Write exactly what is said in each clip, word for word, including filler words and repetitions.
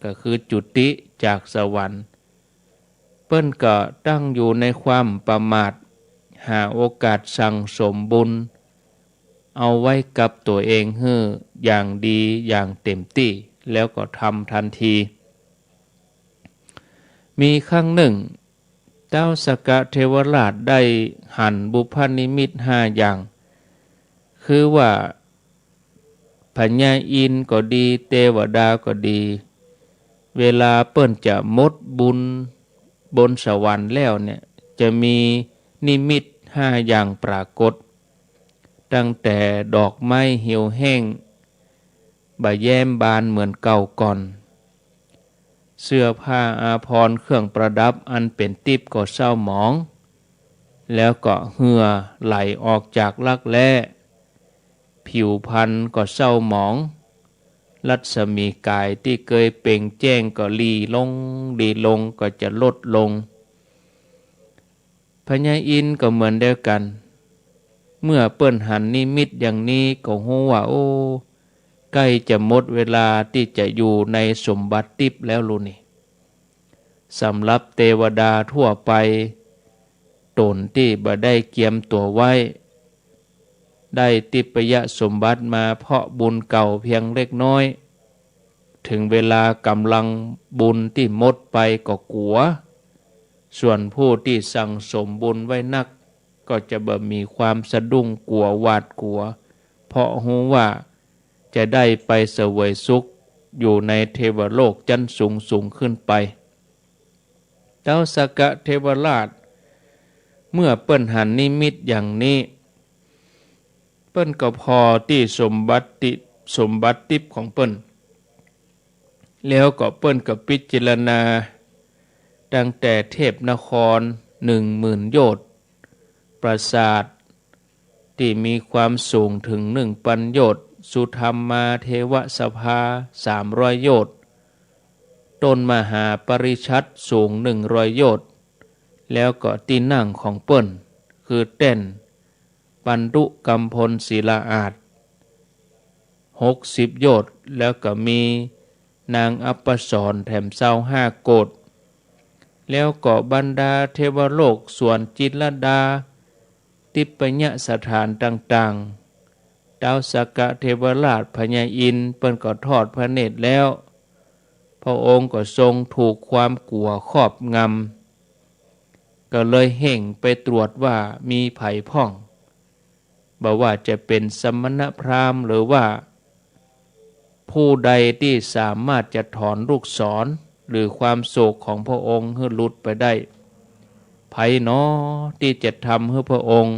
ก็คือจุติจากสวรรค์ เปิ้นก็ตั้งอยู่ในความประมาท หาโอกาสสั่งสมบุญเอาไว้กับตั๋วเองหื้ออย่างดีอย่างเต็มตี้ แล้วก็ทำทันที มีครั้งนึ่ง เต๊าสักกะเทวราชได้หันบุพนิมิตห้าอย่าง คือว่า พญาอินทร์ก็ดี เตวดาก็ดี เวลาเปิ้นจะหมดบุญบนสวรรค์แล้วเนี่ย จะมีนิมิตห้าอย่างปรากฏ ตั้งแต่ดอกไม้เหี่ยวแห้ง บ่แย้มบานเหมือนเก่าก่อน เสื้อผ้าอาภรณ์เครื่องประดับอันเป๋นติ๊บก็เศร้าหมอง แล้วก็เหื่อไหลออกจากรักแร้ ผิวพรรณก็เศร้าหมอง รัศมีกายตี้เกยเปล่งแจ้งก็หลีลง หลีลง ก็จะลดลง พญาอินทร์ก็เหมือนเดียวกัน เมื่อเปิ้นหันนิมิตอย่างนี้ก็ฮู้ว่า โอ้ ใก้จะหมดเวลาตี้จะอยู่ในสมบัติติ๊บแล้วลูนี่ สำหรับเตวดาทั่วไป ต๋นตี้บ่ได้เกียมตั๋วไว้ ได้ติ๊บปยสมบัติมาเพราะบุญเก่าเพียงเล็กน้อย เถิงเวลากำลังบุญตี้หมดไปก็กั๋ว ส่วนผู้ตี้สั่งสมบุญไว้นัก ก็จะบ่มีความสะดุ้งกั๋วหวาดกั๋ว เพราะฮู้ว่าจะได้ไปเสวยสุขอยู่ในเทวโลกชั้นสูงสูงขึ้นไป เต๊าสักกะเทวราช เมื่อเปิ้นหันนิมิตอย่างนี้ เปิ้นก็ผ่อตี้สมบัติ สมบัติติ๊บของเปิ้น แล้วก็เปิ้นก็พิจารณา ตั้งแต่เทพนครหนึ่งหมื่นโยชน์ ปราสาทตี้มีความสูงเถิงหนึ่งปันโยชน์ สุธรรมาเทวสภาสามร้อยโยชน์ ต้นมหาปริชัตสูงหนึ่งร้อยโยชน์ แล้วก็ตี้นั่งของเปิ้น คือแต้นปันดุกำพลศิลาอาสน์ หกสิบโยชน์ แล้วก็มีนางอัปสรแถมซาวห้าโกศ แล้วก็บรรดาเทวโลกสวนจิตรลดา ทิพยสถานต่างๆ เต๊าสักกะเทวราช พญาอินทร์เปิ้นก็ทอดพระเนตรแล้ว พระองค์ก็ทรงถูกความกั๋วครอบงำ ก็เลยเฮ่งไปตรวจว่ามีใผพ่อง บ่ว่าจะเป๋นสมณพราหมณ์หรือว่าผู้ใดตี้สามารถจะถอนลูกศรหรือความโศกของพระองค์หื้อหลุดไปได้ ใผหนอตี้จะทำหื้อพระองค์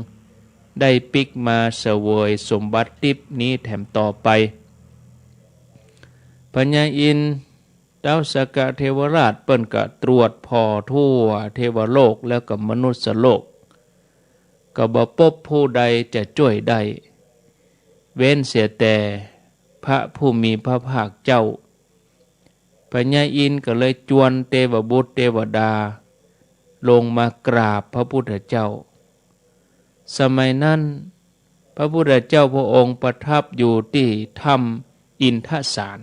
ได้ปิ๊กมาเสวยสมบัติติ๊บนี้แถมต่อไป พญาอินทร์ เต๊าสักกะเทวราชเปิ้นก็ตรวจผ่อทั่วเทวโลกแล้วก็มนุษย์โลก ก็บ่ปบผู้ใดจะจ้วยได้ เว้นเสียแต่พระผู้มีพระภาคเจ้า พญาอินทร์ก็เลยจวนเตวบุตรเตวดา ลงมากราบพระพุทธเจ้า สมัยนั้น พระพุทธเจ้าพระองค์ประทับอยู่ตี้ถ้ำอินทสาร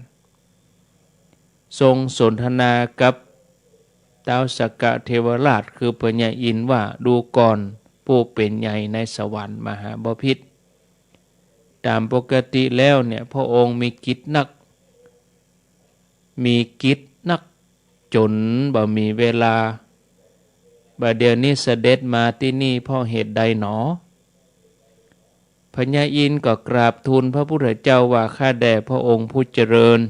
ทรงสนทนากับเต๊าสักกะเทวราช คือพญาอินทร์ว่า ดูก่อนผู้เป๋นใหญ่ในสวรรค์มหาบพิตร ต๋ามปกติแล้วเนี่ย พระองค์มีกิจนัก มีกิจนักจ๋นบ่มีเวลา บ่าเดี่ยวนี้เสด็จมาตี้นี่เพราะเหตุใดหนอ พญาอินทร์ก็กราบทูลพระพุทธเจ้าว่า ข้าแด่พระองค์ผู้เจริญ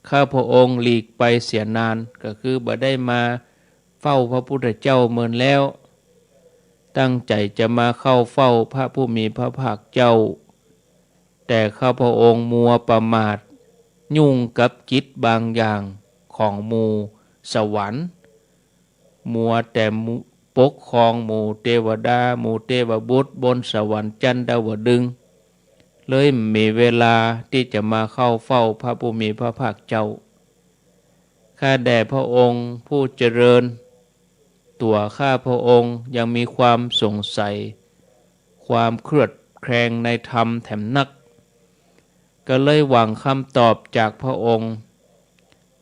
ข้าพระองค์หลีกไปเสียนาน ก็คือบ่ได้มาเฝ้าพระพุทธเจ้าเมินแล้ว ตั้งใจ๋จะมาเข้าเฝ้าพระผู้มีพระภาคเจ้า แต่ข้าพระองค์มัวประมาท ยุ่งกับกิจบางอย่างของหมู่สวรรค์ มัวแต่หมู่ปกครองหมู่เตวดา หมู่เตวบุตรบนสวรรค์จันทดาวดึงส์ เลยบ่มีเวลาตี้จะมาเข้าเฝ้าพระผู้มีพระภาคเจ้า ข้าแด่พระองค์ผู้เจริญ ตั๋วข้าพระองค์ยังมีความสงสัย ความเคลือบแคลงในธรรมแถมนัก ก็เลยหวังคำตอบจากพระองค์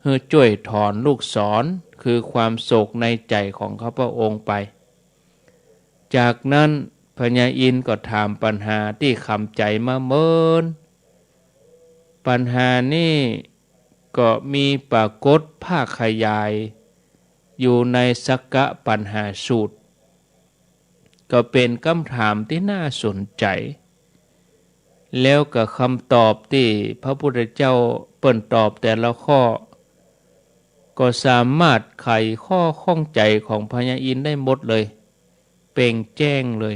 หื้อจ้วยถอนลูกศร คือความโศกในใจ๋ของข้าพระองค์ไป จากนั้นพญาอินทร์ก็ถามปัญหาตี้ขำใจ๋มาเมิน ปัญหานี้ก็มีปรากฏภาคขยายอยู่ในสักกะปัญหาสูตร ก็เป๋นกำถามตี้น่าสนใจ๋ แล้วก็กำตอบตี้พระพุทธเจ้าเปิ้นตอบแต่ละข้อ ก็สามารถไขข้อข้องใจ๋ของพญาอินทร์ได้หมดเลย เปล่งแจ้งเลย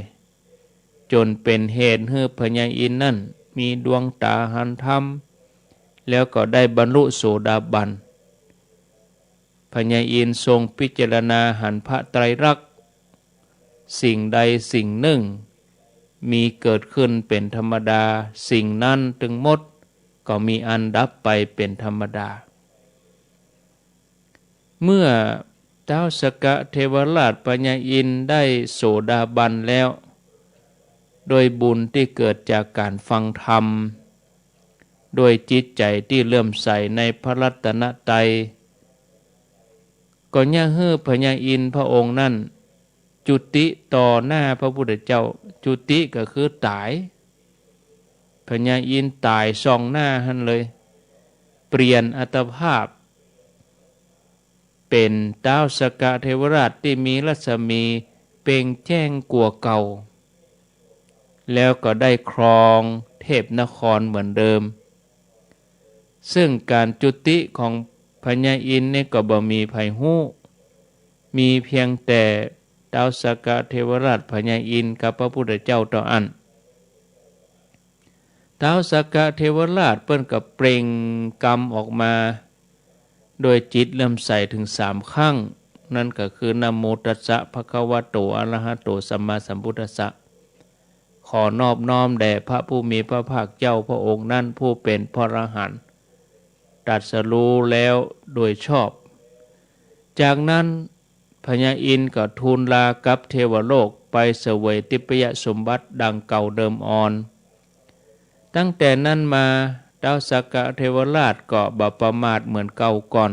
จ๋นเป๋นเหตุหื้อพญาอินทร์นั้นมีดวงต๋าหันธรรม แล้วก็ได้บรรลุโสดาบัน พญาอินทร์ทรงพิจารณาหันพระไตรลักษณ์ สิ่งใดสิ่งนึ่งมีเกิดขึ้นเป๋นธรรมดา สิ่งนั้นตึงหมดก็มีอันดับไปเป๋นธรรมดา เมื่อท้าวสักกะเทวราชพญาอินทร์ได้โสดาบันแล้ว ด้วยบุญตี้เกิดจากก๋านฟังธรรม ด้วยจิตใจ๋ตี้เลื่อมใสในพระรัตนตรัย ก็เยียะหื้อพญาอินทร์พระองค์นั้น จุติต่อหน้าพระพุทธเจ้า จุติก็คือต๋าย พญาอินทร์ต๋ายส่องหน้าหั้นเลย เปลี่ยนอัตภาพ เป๋นท้าวสักกะเทวราชตี้มีรัศมีเปล่งแจ้งกว่าเก่า แล้วก็ได้ครองเทพนครเหมือนเดิม ซึ่งก๋านจุติของพญาอินทร์นี้ก็บ่มีใผฮู้ มีเพียงแต่ท้าวสักกะเทวราชพญาอินทร์กับพระพุทธเจ้าเต้าอั้น ท้าวสักกะเทวราชเปิ้นก็เปล่งกำออกมา ด้วยจิตเลื่อมใสถึงสามครั้ง นั้นก็คือ นะโมตัสสะ ภะคะวะโต อะระหะโต สัมมาสัมพุทธัสสะ ขอนอบน้อมแด่พระผู้มีพระภาคเจ้าพระองค์นั้น ผู้เป๋นพระอรหันต์ ตรัสรู้แล้วโดยชอบ จากนั้นพญาอินทร์ก็ทูลลากลับเทวโลกไปเสวยทิพยสมบัติดังเก่าเดิมออน ตั้งแต่นั้นมา ท้าวสักกะเทวราชก็บ่ประมาทเหมือนเก่าก่อน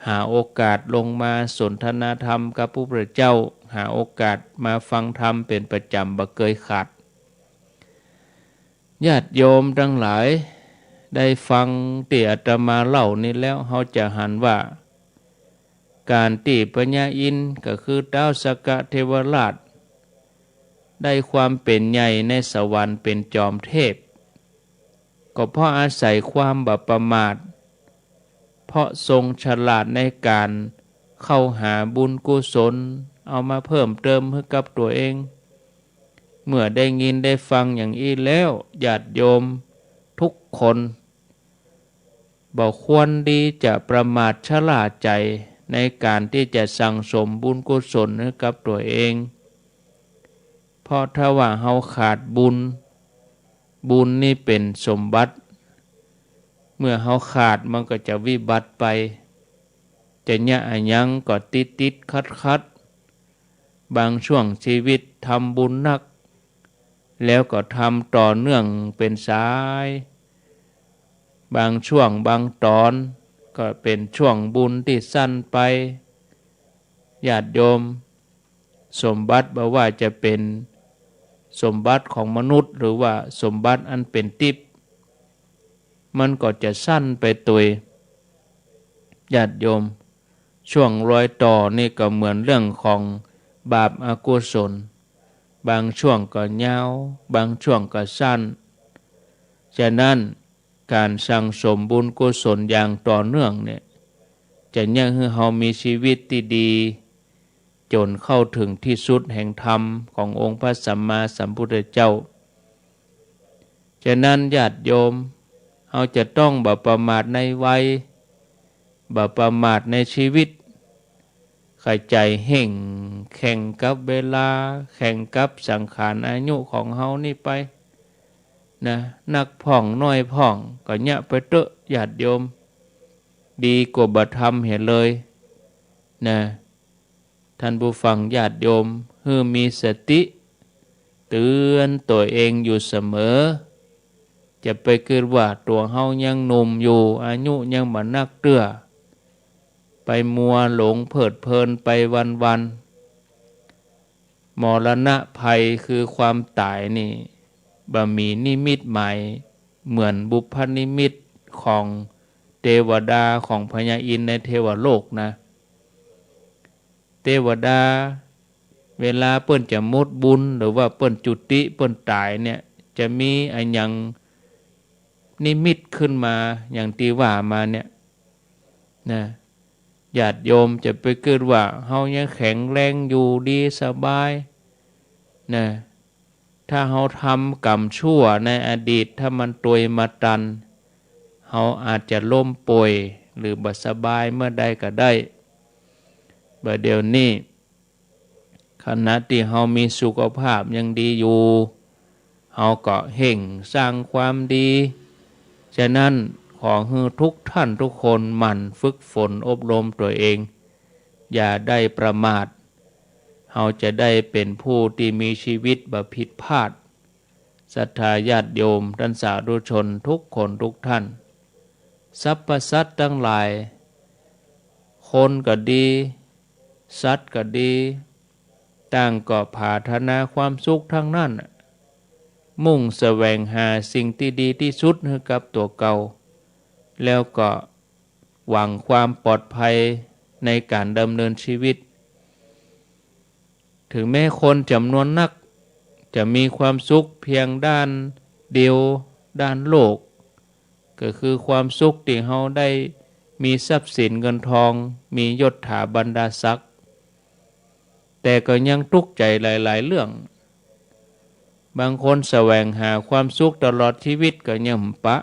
หาโอกาสลงมาสนทนาธรรมกับพระพุทธเจ้า หาโอกาสมาฟังธรรมเป๋นประจ๋ำบ่เกยขาด ญาติโยมตังหลาย ได้ฟังตี้อาตมาเล่านี้แล้ว เฮาจะหันว่า ก๋านตี้พญาอินทร์ก็คือท้าวสักกะเทวราช ได้ความเป๋นใหญ่ในสวรรค์เป๋นจอมเทพ ก็เพราะอาศัยความบ่ประมาท เพราะทรงฉลาดในก๋านเข้าหาบุญกุศล เอามาเพิ่มเติมหื้อกับตั๋วเอง เมื่อได้ยินได้ฟังอย่างอี้แล้ว ญาติโยมทุกคน บ่ควรดีจะประมาทชะล่าใจ๋ในก๋านตี้จะสั่งสมบุญกุศลหื้อกับตั๋วเอง เพราะถ้าว่าเฮาขาดบุญ บุญนี้เป๋นสมบัติ เมื่อเฮาขาดมันก็จะวิบัติไป จะเยียะอะหยังก็ติดๆ ขัดๆ บางช่วงชีวิตทำบุญนัก แล้วก็ทำต่อเนื่องเป๋นสาย บางช่วงบางต๋อนก็เป๋นช่วงบุญตี้สั้นไป ญาติโยม สมบัติบ่ว่าจะเป๋นสมบัติของมนุษย์ หรือว่าสมบัติอันเป๋นทิพย์ มันก็จะสั้นไปตวย ญาติโยม ช่วงรอยต่อนี่ก็เหมือนเรื่องของบาปอกุศล บางช่วงก็ยาว บางช่วงก็สั้น ฉะนั้น ก๋านสั่งสมบุญกุศลอย่างต่อเนื่องเนี่ย จะเยียะหื้อเฮามีชีวิตตี้ดี จ๋นเข้าเถิงตี้สุดแห่งธรรมขององค์พระสัมมาสัมพุทธเจ้า ฉะนั้นญาติโยม เฮาจะต้องบ่ประมาทในวัย บ่ประมาทในชีวิต ใค่ใจ๋เฮ่ง แข่งกับเวลา แข่งกับสังขารอายุของเฮานี่ไป นะ นักพ่องน้อยพ่องก็เยียะไปเต๊อะ ญาติโยม ดีกว่าบ่ทำเหียเลย นะ ท่านผู้ฟังญาติโยม หื้อมีสติ เตือนตั๋วเองอยู่เสมอ จะไปกึ๊ดว่าตั๋วเฮายังหนุ่มอยู่ อายุยังบ่นักเตื้อ ไปมัวหลงเพลิดเพลินไปวันๆ มรณะภัยคือความต๋ายนี่ บ่มีนิมิตหมายเหมือนบุพนิมิตของเตวดาของพญาอินทร์ในเทวโลกนะ เตวดาเวลาเปิ้นจะหมดบุญหรือว่าเปิ้นจุติเปิ้นต๋ายเนี่ย จะมีอะหยังนิมิตขึ้นมาอย่างตี้ว่ามาเนี่ยนะ ญาติโยมจะไปกึ๊ดว่าเฮายังแข็งแรงอยู่ดีสบายนะ ถ้าเฮาทำกรรมชั่วในอดีต ถ้ามันตวยมาตัน เฮาอาจจะล้มป่วยหรือบ่สบายเมื่อใดก็ได้ บ่าเดี่ยวนี้ ขณะตี้เฮามีสุขภาพยังดีอยู่ เฮาก็เฮ่งสร้างความดี ฉะนั้นขอหื้อทุกท่านทุกคนหมั่นฝึกฝนอบรมตั๋วเอง อย่าได้ประมาท เฮาจะได้เป๋นผู้ตี้มีชีวิตบ่ผิดพลาด ศรัทธาญาติโยมต้านสาธุชนทุกคนทุกท่าน สรรพสัตว์ตังหลาย คนก็ดี สัตว์ก็ดี ต่างก็ผาถนาความสุขตังนั้น มุ่งแสวงหาสิ่งตี้ดีตี้สุดหื้อกับตั๋วเก่า แล้วก็หวังความปลอดภัยในก๋านดำเนินชีวิต ถึงแม้คนจ๋ำนวนนักจะมีความสุขเปียงด้านเดียว ด้านโลก ก็คือความสุขตี้เฮาได้มีทรัพย์สินเงินทอง มียศถาบรรดาศักดิ์ แต่ก็ยังตุ๊กใจ๋หลายๆ เรื่อง บางคนแสวงหาความสุขตลอดชีวิตก็ยังบ่ปะ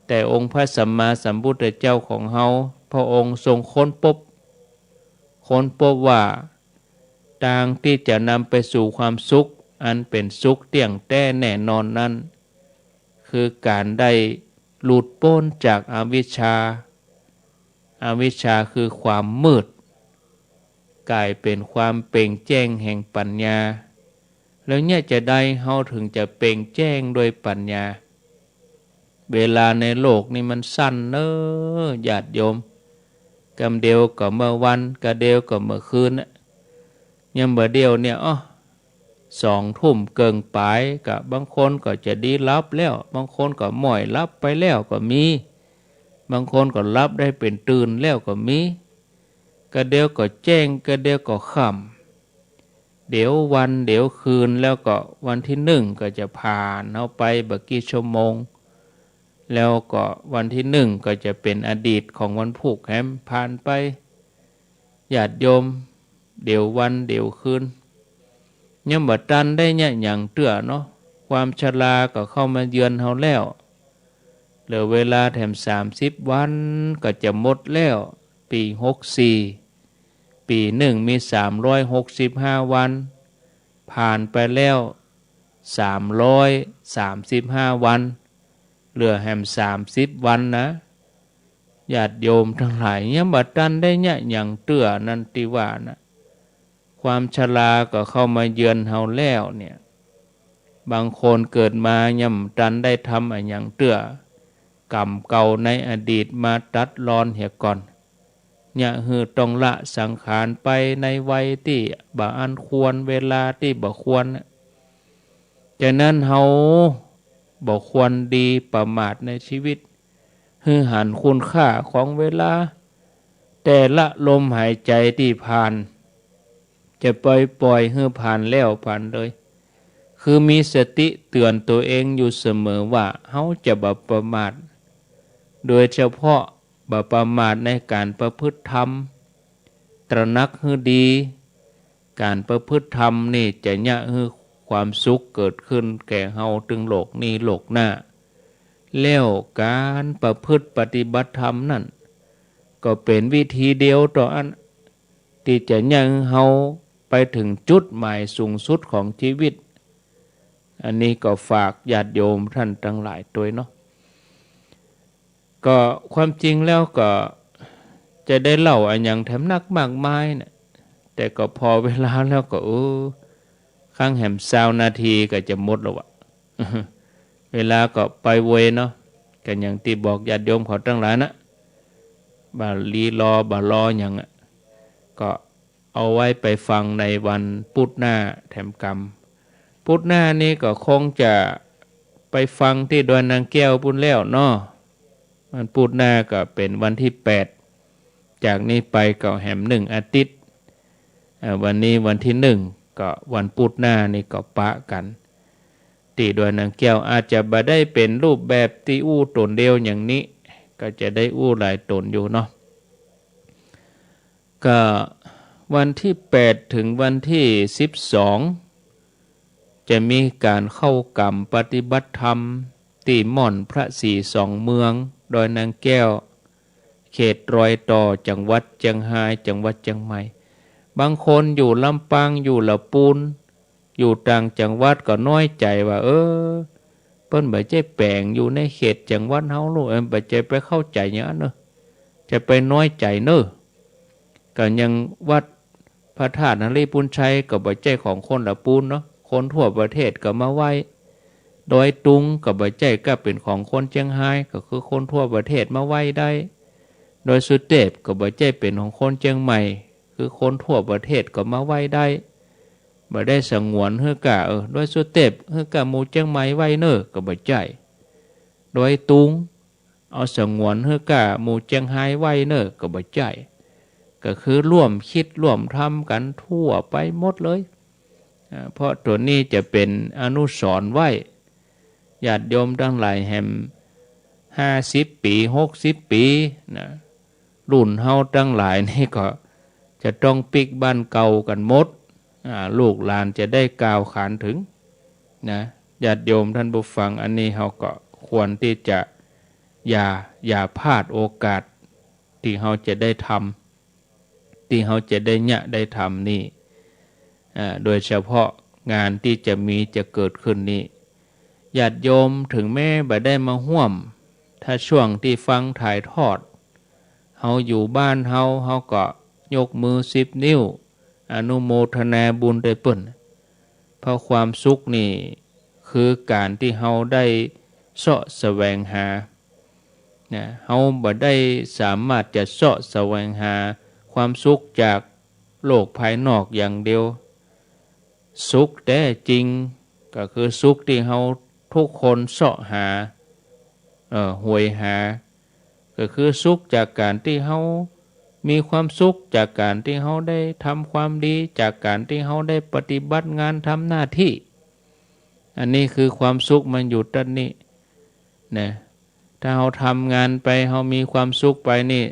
แต่องค์พระสัมมาสัมพุทธเจ้าของเฮา พระองค์ทรงค้นพบ ค้นพบว่า ตางตี้จะนำไปสู่ความสุข อันเป๋นสุขเตี้ยงแต๊แน่นอนนั้น คือก๋านได้หลุดป๊นจากอวิชชา อวิชชาคือความมืด ก๋ายเป๋นความเป่งแจ้งแห่งปัญญา แล้วเนี่ยจาใดเฮาถึงจะเป่งแจ้งด้วยปัญญา เวลาในโลกนี้มันสั้นเน้อ ญาติโยม กำเดียวก็เมื่อวัน กำเดียวก็เมื่อคืนน่ะ ยามบ่าเดี่ยวเนี่ย อ้อ สองทุ่มเกิ่งป๋าย ก็บางคนก็จะดีหลับแล้ว บางคนก็ม้อยหลับไปแล้วก็มี บางคนก็หลับได้เป๋นตื่นแล้วก็มี กำเดียวก็แจ้ง กำเดียวก็ค่ำ เดี๋ยววันเดี๋ยวคืน แล้วก็วันตี้นึ่งก็จะผ่านเฮาไปบ่กี่ชั่วโมง แล้วก็วันตี้นึ่งก็จะเป๋นอดีตของวันพูกแหมผ่านไป ญาติโยม เดี๋ยววันเดี๋ยวคืน ยังบ่ตันได้เยียะหยังเตื้อเนาะ ความชราก็เข้ามาเยือนเฮาแล้ว เหลือเวลาแถมสามสิบวันก็จะหมดแล้ว ปี๋หกสี่ ปี๋นึ่งมีสามร้อยหกสิบห้าวัน ผ่านไปแล้วสามร้อยสามสิบห้าวัน เหลือแหมสามสิบวันนะ ญาติโยมตังหลาย ยังบ่ตันได้เยียะหยังเตื้อนั้นตี้ว่านะ ความชราก็เข้ามาเยือนเฮาแล้วเนี่ย บางคนเกิดมายังบ่ตันได้ทำอะหยังเตื้อ กรรมเก่าในอดีตมาตัดรอนเหียก่อน เยียะหื้อต้องละสังขารไปในวัยตี้บ่อันควร เวลาตี้บ่ควรน่ะ ฉะนั้นเฮาบ่ควรดีประมาทในชีวิต หื้อหันคุณค่าของเวลา แต่ละลมหายใจ๋ตี้ผ่าน จะปล่อย ปล่อยหื้อผ่านแล้วผ่านเลย คือมีสติเตือนตั๋วเองอยู่เสมอว่า เฮาจะบ่ประมาท โดยเฉพาะบ่ประมาทในก๋านประพฤติธรรม ตระหนักหื้อดี ก๋านประพฤติธรรมนี่จะเยียะหื้อความสุขเกิดขึ้นแก่เฮาตึงโลกนี้โลกหน้า แล้วก๋านประพฤติปฏิบัติธรรมนั้น ก็เป๋นวิธีเดียวเต้าอั้น ตี้จะเยียะหื้อเฮาไปเถิงจุดหมายสูงสุดของจีวิต อันนี้ก็ฝากญาติโยมต้านตังหลายตวยเนาะ ก็ความจริงแล้วก็จะได้เล่าอะหยังแถมนักมากมายน่ะ แต่ก็ผ่อเวลาแล้วก็ เออ คังแหมซาวนาทีก็จะหมดแล้ววะ เวลาก็ไปไวเนาะ ก็อย่างตี้บอกญาติโยมเขาตังหลายนะ บ่าลีรอ บ่ารอหยังอะ ก็เอาไว้ไปฟังในวันปุธหน้าแถมกำ ปุธหน้านี่ก็คงจะไปฟังตี้ดอยนางแก้วปู้นแล้วเนาะ วันปุธหน้าก็เป๋นวันตี้แปด จากนี้ไปก็แหมนึ่งอาทิตย์ เอ่อ วันนี้วันตี้นึ่ง ก็วันปุธหน้านี่ก็ปะกั๋น ตี้ดอยนางแก้ว อาจจะบ่ได้เป๋นรูปแบบตี้อู้ต๋นเดียวอย่างนี้ ก็จะได้อู้หลายต๋นอยู่เนาะ ก็วันตี้แปดเถิงวันตี้สิบสอง จะมีก๋านเข้ากรรมปฏิบัติธรรม ตี้ม่อนพระศรีสองเมือง ดอยนางแก้ว เขตรอยต่อจังหวัดเจียงฮาย จังหวัดเจียงใหม่ บางคนอยู่ลำปาง อยู่ละปูน อยู่ต่างจังหวัดก็น้อยใจ๋ว่า เออ เปิ้นบ่ใจ้แป๋งอยู่ในเขตจังหวัดเฮาลูก เออ บ่ใจ้ไปเข้าใจ๋อย่างนั้นเนอะ จะไปน้อยใจ๋เนอะ ก็อย่างวัดพระธาตุนฤปุญชัยก็บ่ใจ้ของคนละปูนเนาะ คนทั่วประเทศก็มาไหว้ ดอยตุงก็บ่ใจ้ก้าเป๋นของคนเจียงฮาย ก็คือคนทั่วประเทศมาไหว้ได้ ดอยสุเตพก็บ่ใจ้เป๋นของคนเจียงใหม่ คือคนทั่วประเทศก็มาไหว้ได้ บ่ได้สงวนหื้อก้า เออ ดอยสุเตพหื้อก้าหมู่เจียงใหม่ไหว้เน่อ ก็บ่ใจ้ ดอยตุง เอาสงวนหื้อก้าหมู่เจียงฮายไหว้เน่อ ก็บ่ใจ้ ก็คือร่วมกึ๊ดร่วมทำกั๋นทั่วไปหมดเลย อ่า เพราะตั๋วนี้จะเป๋นอนุสรณ์ไว้ ญาติโยมตังหลายแหมห้าสิบปี๋ หกสิบปี๋นะ รุ่นเฮาตังหลายนี่ก็จะต้องปิ๊กบ้านเก่ากั๋นหมด อ่า ลูกหลานจะได้ก้าวขานเถิงนะ ญาติโยมท่านผู้ฟัง อันนี้เฮาก็ควรตี้จะอย่า อย่าพลาดโอกาส ตี้เฮาจะได้ทำ ตี้เฮาจะได้เยียะได้ทำนี่ อ่า โดยเฉพาะงานตี้จะมีจะเกิดขึ้นนี่ ญาติโยมเถิงแม้บ่ได้มาฮ่วม ถ้าช่วงตี้ฟังถ่ายทอด เฮาอยู่บ้านเฮา เฮาก็ยกมือสิบนิ้ว อนุโมทนาบุญตวยเปิ้น เพราะความสุขนี่คือก๋านตี้เฮาได้เซาะแสวงหา นะ เฮาบ่ได้สามารถจะเซาะแสวงหาความสุขจากโลกภายนอกอย่างเดียว สุขแต๊จริงก็คือสุขตี้เฮาทุกคนเซาะหา เอ่อ โหยหา ก็คือสุขจากก๋านตี้เฮามีความสุขจากก๋านตี้เฮาได้ทำความดี จากก๋านตี้เฮาได้ปฏิบัติงานทำหน้าตี้ อันนี้คือความสุขมันอยู่ตรงนี้นะ ถ้าเฮาทำงานไป เฮามีความสุขไปนี่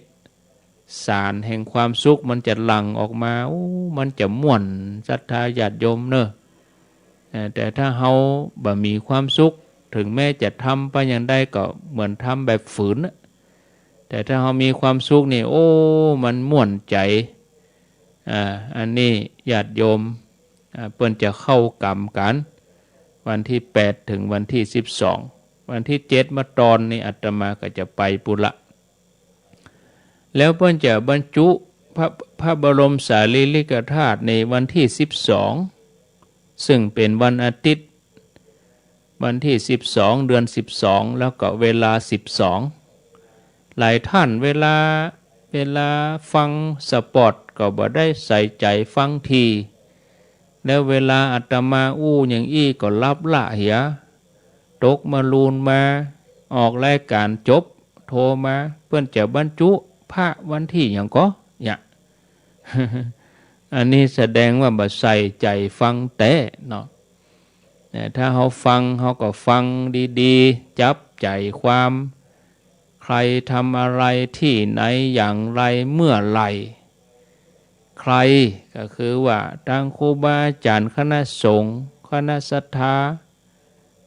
สารแห่งความสุขมันจะหลั่งออกมา โอ้ มันจะม่วนศรัทธาญาติโยมเน่อ เอ่อ แต่ถ้าเฮาบ่มีความสุข เถิงแม้จะทำไปอย่างใดก็เหมือนทำแบบฝืนน่ะ แต่ถ้าเฮามีความสุขนี่ โอ้ มันม่วนใจ๋ อ่า อันนี้ญาติโยม อ่า เปิ้นจะเข้ากรรมกั๋น วันตี้แปดเถิงวันตี้สิบสอง วันตี้เจ็ดมาตอนนี่อาตมาก็จะไปปู้นละ แล้วเปิ้นจะบรรจุพระ พระบรมสารีริกธาตุในวันตี้สิบสอง ซึ่งเป๋นวันอาทิตย์ วันตี้สิบสอง เดือนสิบสอง แล้วก็เวลาสิบสอง หลายท่านเวลา เวลาฟังสปอตก็บ่ได้ใส่ใจ๋ฟังที แล้วเวลาอาตมาอู้อย่างอี้ก็หลับละเหีย ตกมะลูนมา ออกรายก๋านจบ โทรมา เปิ้นจะบรรจุพระวันตี้หยังก่อ เนี่ย อันนี้แสดงว่าบ่ใส่ใจ๋ฟังแต๊เนาะ แต่ถ้าเฮาฟัง เฮาก็ฟังดีๆ จับใจ๋ความ ใครทำอะไร ตี้ไหน อย่างไร เมื่อไหร่ ใคร ก็คือว่าตังครูบาอาจ๋ารย์ คณะสงฆ์ คณะศรัทธา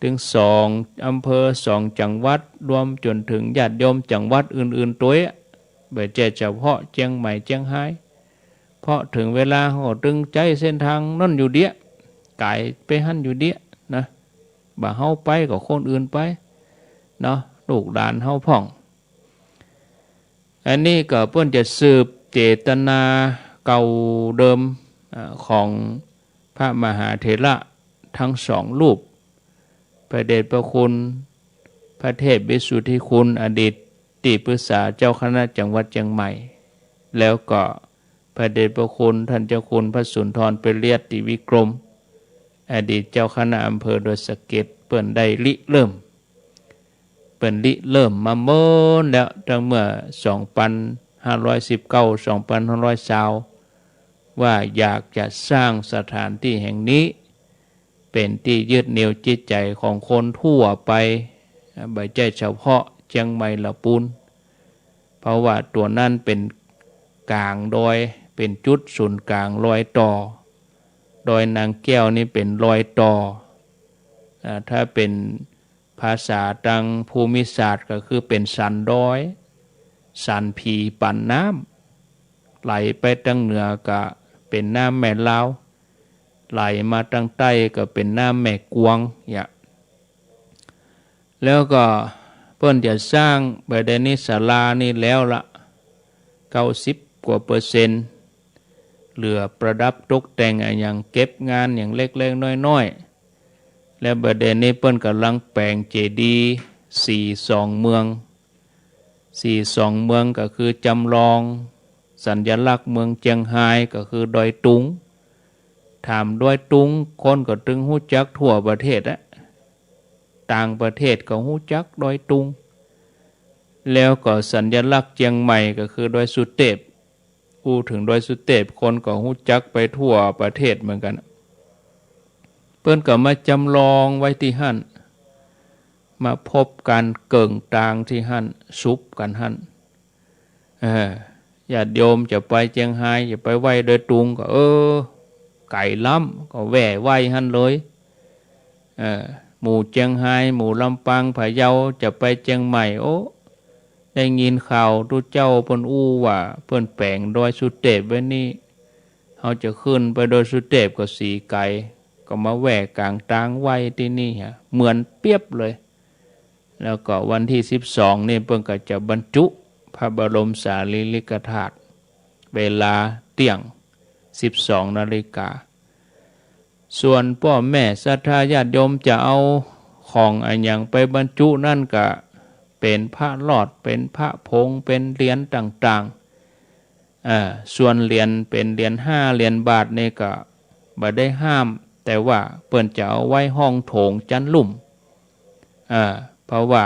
ตึงสองอำเภอ สองจังหวัด รวมจ๋นเถิงญาติโยมจังหวัดอื่นๆ ตวย บ่ใจ้เฉพาะเจียงใหม่เจียงฮาย เพราะเถิงเวลาเฮาก็ตึงใจ๊เส้นตางนั้นอยู่เดี้ย ก๋ายไปหั้นอยู่เดี้ยนะ บ่าเฮาไปก็คนอื่นไปเนาะ ลูกหลานเฮาพ่อง อันนี้ก็เปิ้นจะสืบเจตนาเก่าเดิม อ่า ของพระมหาเถระทั้งสองรูป พระเดชพระคุณพระเทพวิสุทธิคุณ อดีต ตี้ปรึกษาเจ้าคณะจังหวัดเจียงใหม่ แล้วก็พระเดชพระคุณท่านเจ้าคุณพระสุนทร ปริยัตติวิกรม อดีตเจ้าคณะอำเภอดอยสะเก็ด เปิ้นได้ริเริ่ม เปิ้นริเริ่มมาเมินแล้ว ตั้งเมื่อสองปันห้าร้อยสิบเก้า สองปันห้าร้อยซาว ว่าอยากจะสร้างสถานที่แห่งนี้ เป๋นตี้ยึดเหนี่ยวจิตใจ๋ของคนทั่วไป บ่ใจ้เฉพาะเจียงใหม่ละปูน เพราะว่าตั๋วนั้นเป๋นก๋างดอย เป๋นจุดศูนย์กลางรอยต่อ ดอยนางแก้วนี่เป๋นรอยต่อ อ่า ถ้าเป๋นภาษาตางภูมิศาสตร์ก็คือเป๋นสันดอย สันผีปั่นน้ำ ไหลไปตางเหนือก็เป๋นน้ำแม่ลาว ไหลมาตางใต้ก็เป๋นน้ำแม่กวง เนี่ย แล้วก็เปิ้นจะสร้าง บ่าเดี่ยวนี้ศาลานี่แล้วละ เก้าสิบกว่าเปอร์เซ็นต์ เหลือประดับตกแต่งอะหยัง เก็บงานอย่างเล็กๆ น้อยๆ แล้วบ่าเดี่ยวนี้เปิ้นก่ำลังแป๋งเจดีย์สีสองเมือง สีสองเมืองก็คือจำลองสัญลักษณ์เมืองเจียงฮายก็คือดอยตุง ถามดอยตุง คนก็ตึงฮู้จักทั่วประเทศอะ ต่างประเทศก็ฮู้จักดอยตุง แล้วก็สัญลักษณ์เจียงใหม่ก็คือดอยสุเตป อู้เถิงดอยสุเตป คนก็ฮู้จักไปทั่วประเทศเหมือนกั๋น เปิ้นก็มาจำลองไว้ตี้หั้น มาพบกั๋นเกิ่งตางตี้หั้น สุบกั๋นหั้น เออ ญาติโยมจะไปเจียงฮาย จะไปไหว้ดอยตุงก็ เออ ไก๋ล้ำ ก็แว่ไหว้หั้นเลย เออ หมู่เจียงฮาย หมู่ลำปาง พะเยา จะไปเจียงใหม่ โอ้ ได้ยินข่าวตุ๊เจ้าเปิ้นอู้ว่า เปิ้นแป๋งดอยสุเตปไว้นี่ เฮาจะขึ้นไปดอยสุเตปก็สีไก๋ ก็มาแว่ก๋างตางไหว้ตี้นี่ฮะ เหมือนเปียบเลย แล้วก็วันตี้สิบสองนี่เปิ้นก็จะบรรจุพระบรมสารีริกธาตุ เวลาเตี้ยง สิบสองนาฬิกา ส่วนป้อแม่ศรัทธาญาติโยมจะเอาของอะหยังไปบรรจุนั้นก็เป๋นพระหลอด เป๋นพระผง เป๋นเหรียญต่างๆ อ่า ส่วนเหรียญเป๋นเหรียญห้า เหรียญบาทนี่ก็บ่ได้ห้าม แต่ว่าเปิ้นจะเอาไว้ห้องโถงจั๊นลุ่ม อ่า เพราะว่า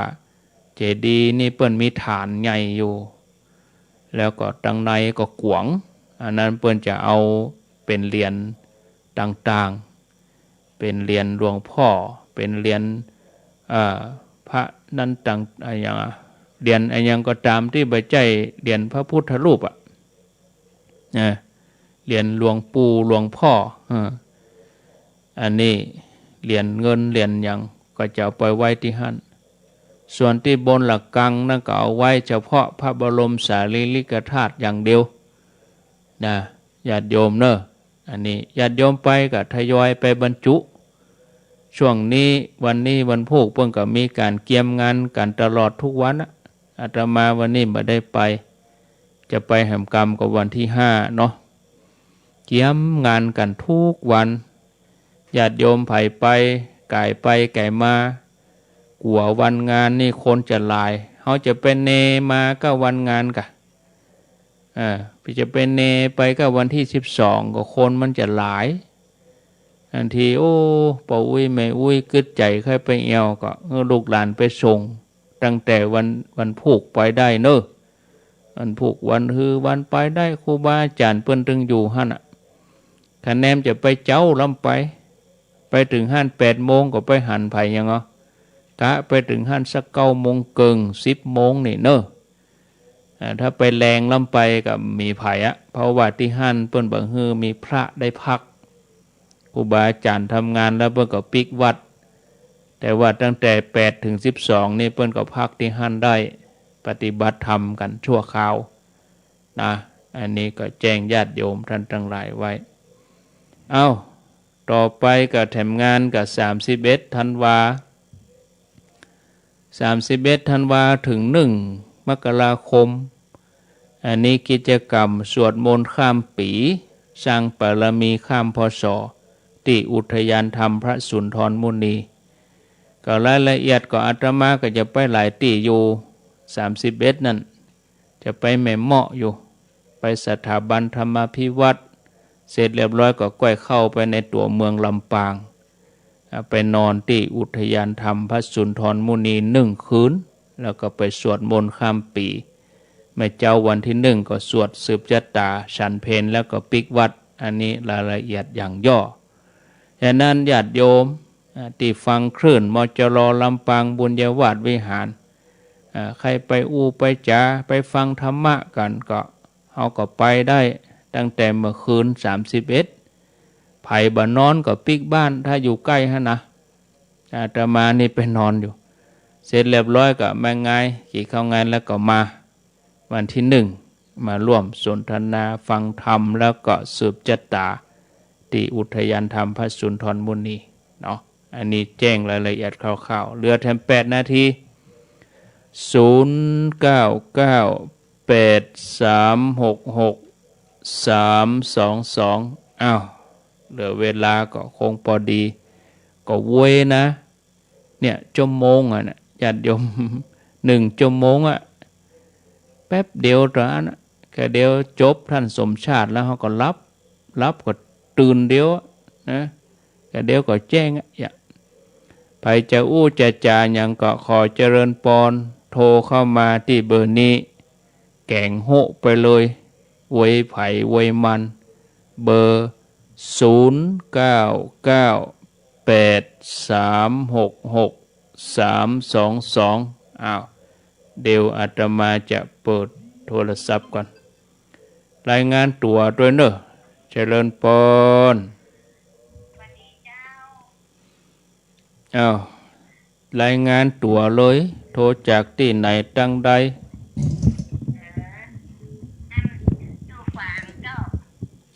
เจดีย์นี่เปิ้นมีฐานใหญ่อยู่ แล้วก็ตางในก็กว้าง อันนั้นเปิ้นจะเอาเป๋นเหรียญต่างๆ เป๋นเหรียญหลวงพ่อ เป๋นเหรียญ เอ่อ พระนั้นต่าง อะหยังอะ เหรียญอะหยังก็ต๋ามตี้บ่ใจ้เหรียญพระพุทธรูปอะ นะ เหรียญหลวงปู่หลวงพ่อ เออ อันนี้เหรียญเงินเหรียญหยังก็จะเอาไปไว้ตี้หั้น ส่วนตี้บนหลักกังนั้นก็เอาไว้เฉพาะพระบรมสารีริกธาตุอย่างเดียว นะ ญาติโยมเนอะ อันนี้ญาติโยมไปก็ทยอยไปบรรจุ ช่วงนี้วันนี้วันพูกเปิ้นก็มีก๋านเกียมงานกั๋นตลอดทุกวันอะ อาตมาวันนี้บ่ได้ไป จะไปแหมกำก็วันตี้ห้าเนาะ เกียมงานกั๋นทุกวัน ญาติโยมใผไป ก๋ายไปก๋ายมา กั๋ววันงานนี่คนจะหลาย เฮาจะไปเนมาก้าวันงานกะ อ่า จะไปเนไปก้าวันตี้สิบสอง ก็คนมันจะหลาย อันที โอ้ ป้ออุ๊ยแม่อุ๊ยกึ๊ดใจ๋ใค่ไปแอ่ว ก็หื้อลูกหลานไปส่ง ตั้งแต่วัน วันพูกไปได้เนอะ วันพูกวันฮือวันไปได้ ครูบาอาจ๋ารย์เปิ้นตึงอยู่หั้นอะ คะแนนจะไปเจ๊าล้ำไป ไปเถิงหั้นแปดโมงก็ไปหันไผยังเหรอ กะไปเถิงหั้นสักเก้าโมงเกิ่ง สิบโมงนี่เนอะ อ่า ถ้าไปแลงล้ำไปก็มีไผอะ เพราะว่าตี้หั้นเปิ้นบ่หื้อมีพระได้พัก ครูบาอาจ๋ารย์ทำงานแล้วเปิ้นก็ปิกวัด แต่ว่าตั้งแต่แปดเถิงสิบสองนี่เปิ้นก็พักตี้หั้นได้ ปฏิบัติธรรมกั๋นชั่วคราวนะ อันนี้ก็แจ้งญาติโยมท่านตังหลายไว้ เอ้า ต่อไปก็แถมงานก็สามสิบเอ็ดธันวา สามสิบเอ็ดธันวาเถิงหนึ่งมกราคม อันนี้กิจกรรมสวดมนต์ข้ามปี๋ สร้างบารมีข้าม พ.ศ. ตี้อุทยานธรรมพระสุนทรมุนี ก็รายละเอียดก็อาตมาก็จะไปหลายตี้อยู่ สามสิบเอ็ด นั่น จะไปแม่เมาะอยู่ ไปสถาบันธรรมาภิวัฒน์ เสร็จเรียบร้อยก็ก้อยเข้าไปในตั๋วเมืองลำปาง อ่า ไปนอนตี้อุทยานธรรมพระสุนทรมุนีหนึ่งคืน แล้วก็ไปสวดมนต์ข้ามปี๋ แม่เจ๊าวันตี้หนึ่งก็สวดสืบจะต๋า ฉันเพลแล้วก็ปิ๊กวัตร อันนี้รายละเอียดอย่างย่อ ฉะนั้นญาติโยม อ่า ตี้ฟังคลื่น มจร ลำปางบุญญาวาสวิหาร อ่า ใค่ไปอู้ไปจ๋า ไปฟังธรรมะกั๋นก็ เฮาก็ไปได้ตั้งแต่เมื่อคืน สามสิบเอ็ด ใผบ่นอนก็ปิ๊กบ้าน ถ้าอยู่ใก้หั้นนะ อาตมานี่ไปนอนอยู่ เสร็จเรียบร้อยก็มาไง กิ๋นข้าวงานแล้วก็มา วันตี้หนึ่ง มาร่วมสนทนาฟังธรรม แล้วก็สืบจะต๋า ตี้อุทยานธรรมพระสุนทรมุนีเนาะ อันนี้แจ้งรายละเอียดคร่าวๆ เหลือแถมแปดนาที ศูนย์ เก้า เก้า แปด สาม หก หก สาม สอง สอง อ้าว เหลือเวลาก็คงปอดี ก็เว้ยนะ เนี่ย ชั่วโมงอะนะ ญาติโยม หนึ่งชั่วโมงอะ แป๊บเดียวเต้าอั้นอะ ก็เดี๋ยวจบต้านสมชาติแล้วเฮาก็หลับ หลับก็ตื่นเดี๋ยวอะนะ ก็เดี๋ยวก็แจ้งอะ อย่า ใผจะอู้จะจ๋าหยังก็ขอเจริญปอน โทรเข้ามาตี้เบอร์นี้ แก๋งโฮะไปเลย เว้ยใผเว้ยมัน เบอร์ ศูนย์ เก้า เก้า แปด สาม หก หก สาม สอง สอง อ้าว เดี๋ยวอาตมาจะเปิดโทรศัพท์ก่อน รายงานตั๋วตวยเน่อ เจริญปอน อ้าว รายงานตั๋วเลย โทรจากตี้ไหนตังใด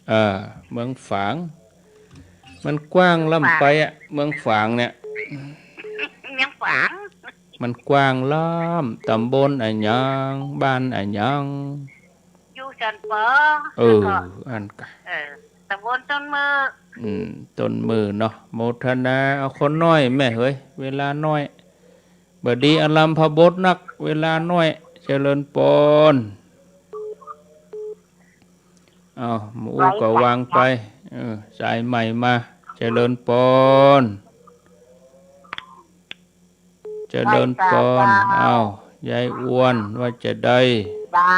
เออ เมืองฝาง มันกว้างล้ำไปอะ เมืองฝางเนี่ย เมืองฝาง มันกว้างล้ำ ตำบลอะหยัง บ้านอะหยัง อยู่สันป๋อ เออ แล้วก็ อั้นกะ เออ ตำบลต้นมือ อืม ต้นมือเนาะ โมทนา เอาคนน้อยแม่เหย เวลาน้อย บ่ดีอารัมภบทนัก เวลาน้อย เจริญปอน เอา หมู่อู้ก็วางไป เออ สายใหม่มา เจริญปอน เจริญปอน ไหว้สาเจ้า อ้าว ยายอ้วน ว่าจะใด เจ้า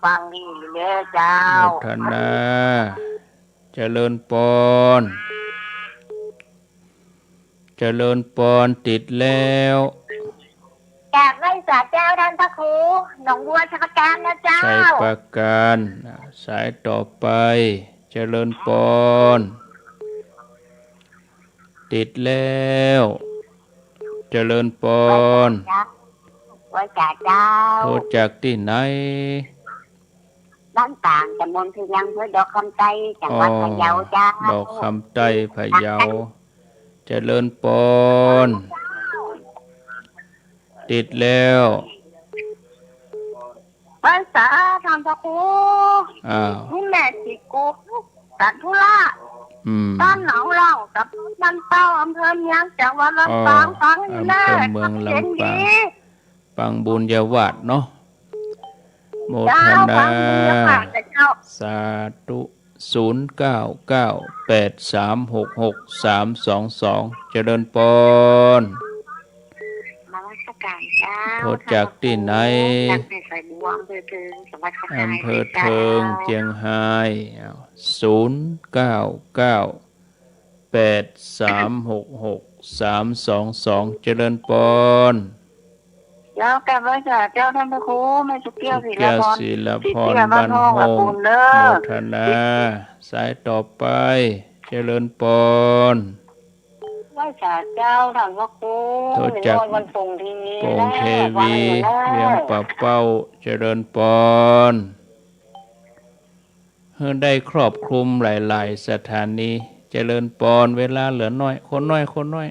ฟังดีเลยเจ้า โมทนา เจริญปอน เจริญปอน ติดแล้ว กราบไหว้สาเจ้าต้านพระครู หนองบัวชัยปราการนะเจ้า ชัยปราการ สายต่อไป เจริญปอน ติดแล้ว เจริญปอน ไหว้สาเจ้า โทรจากตี้ไหน บ้านฝาง ตำบลพะเยียง อำเภอดอกคำใต้ จังหวัดพะเยาเจ้า อ๋อ ดอกคำใต้ พะเยา เจริญปอน ติดแล้ว ไหว้สาต้านพระครู อ้าว นี่แม่สิกู สันธุระ อืม บ้านหนองเหล้า ตำบลบ้านเป้า อำเภอเมือง จังหวัดลำปาง อ๋อ ฟังอยู่นะ อำเภอเมืองลำปาง เสียงดี ปางบุญญาวาสเนาะ โมทนา เจ้า ปางบุญญาวาสเจ้า สาธุ ศูนย์ เก้า เก้า แปด สาม หก หก สาม สอง สอง เจริญปอน นมัสการเจ้า โทรจากตี้ไหน จากในสายบัว อำเภอเทิง จังหวัดเชียงราย อำเภอเทิง เจ้า เชียงราย อ้าว ศูนย์ เก้า เก้า แปด สาม หก หก สาม สอง สอง เจริญปอน เจ้า กราบไหว้สาเจ้าต้านพระครู แม่สุแก้ว สุแก้ว ศิลาพร ศิลาพร ศิลาพร บ้านโฮม บ้านโฮม ขอบคุณเด้อ โมทนา สายต่อไป เจริญปอน ไหว้สาเจ้าต้านพระครู โทรจาก วันส่งทีวี โป่งเทวี เวียงป่าเป้า เจริญปอน หื้อได้ครอบคลุมหลายๆ สถานี เจริญปอน เวลาเหลือน้อย คนน้อย คนน้อย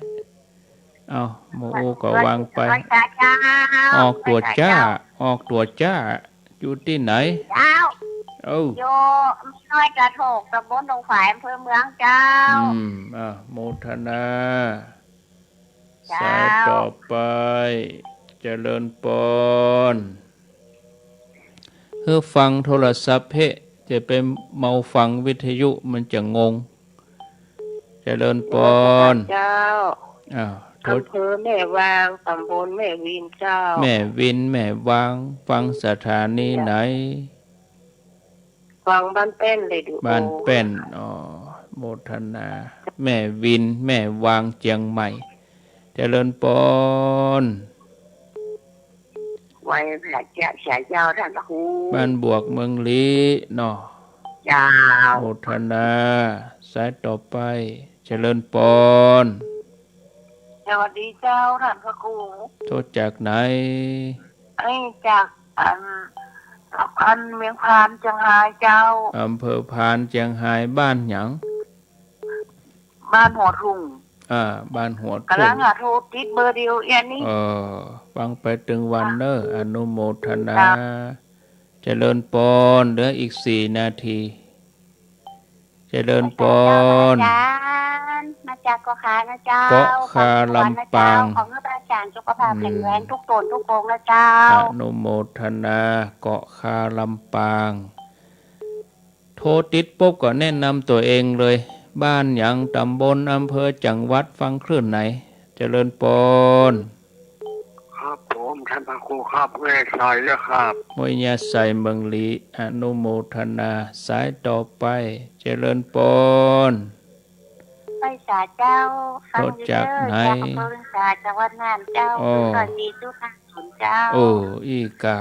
เอา หมู่อู้ก็วางไป ไหว้สาเจ้า ออกตั๋วจ้า ไหว้สาเจ้า ออกตั๋วจ้า อยู่ตี้ไหน เจ้า เอ้า อยู่แม่น้อยกระโทก ตำบลดงฝาย อำเภอเมืองเจ้า อืม อ่ะ โมทนา เจ้า สายต่อไป เจริญปอน หื้อฟังโทรศัพท์เฮะ จะไปเมาฟังวิทยุมันจะงง เจริญปอน เจ้า อ้าว โทษ อำเภอแม่วาง ตำบลแม่วินเจ้า แม่วิน แม่วาง ฟังสถานีไหน ฟังบ้านแป้นเรดิโอ บ้านแป้น อ๋อ โมทนา แม่วิน แม่วาง เจียงใหม่ เจริญปอน ไหว้พระเจ้า สาเจ้าท่านพระครู บ้านบวก เมืองลี้เนาะ เจ้า โมทนา สายต่อไป เจริญปอน สวัสดีเจ้าท่านพระครู โทรจากไหน ไอ้จากอัน อันเวียงพานเจียงฮายเจ้า อำเภอพานเจียงฮาย บ้านหยัง บ้านหัวทุ่ง อ่า บ้านหัวทุ่ง กำลังหาโทรติดเบอร์เดียวเอียนี่ เออ ฟังไปตึงวันเนอะ อนุโมทนา เจ้า เจริญปอน เหลืออีกสี่นาที เจริญปอน อาจารย์ มาจากเกาะคานะเจ้า เกาะคา ลำปาง ขอให้อาจารย์สุขภาพแข็งแรง อืม ทุกตนทุกองค์นะเจ้า อนุโมทนา เกาะคา ลำปาง โทรติดปุ๊บก็แนะนำตั๋วเองเลย บ้านหยัง ตำบล อำเภอ จังหวัด ฟังคลื่นไหน เจริญปอน ครับผม ท่านพระครูครับ ห้วยยาไซแล้วครับ ห้วยยาไซ เมืองลี้ อนุโมทนา สายต่อไป เจริญปอน ไปสาเจ้า ฟังอยู่เด้อ โทรจากไหน จากอำเภอเวียงสา จังหวัดน่านเจ้า อ๋อ ศูนย์ร้อยสี่จุดห้าศูนย์เจ้า โอ้ อี้ก่า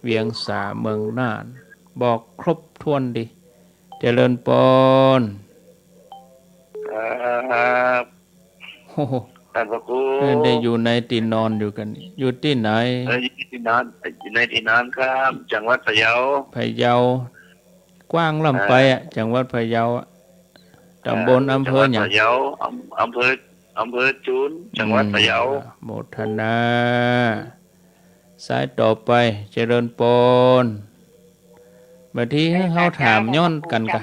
เวียงสา เมืองน่าน บอกครบถ้วนดี เจริญปอน ครับ โอ้โห ท่านพระครู เอ้ย ได้อยู่ในตี้นอนอยู่กั๋นนี่ อยู่ตี้ไหน เอ้ย อยู่ในตี้นอน อยู่ในตี้นอนครับ จังหวัดพะเยา พะเยา กว้างล้ำไปอะ อ่า จังหวัดพะเยาอะ ตำบล อ่า อำเภอหยัง จังหวัดพะเยา อำ อำเภอ อำเภอจุน จังหวัดพะเยา อืม โมทนา สายต่อไป เจริญปอน บางทีเฮาถามย้อนกั๋นกะ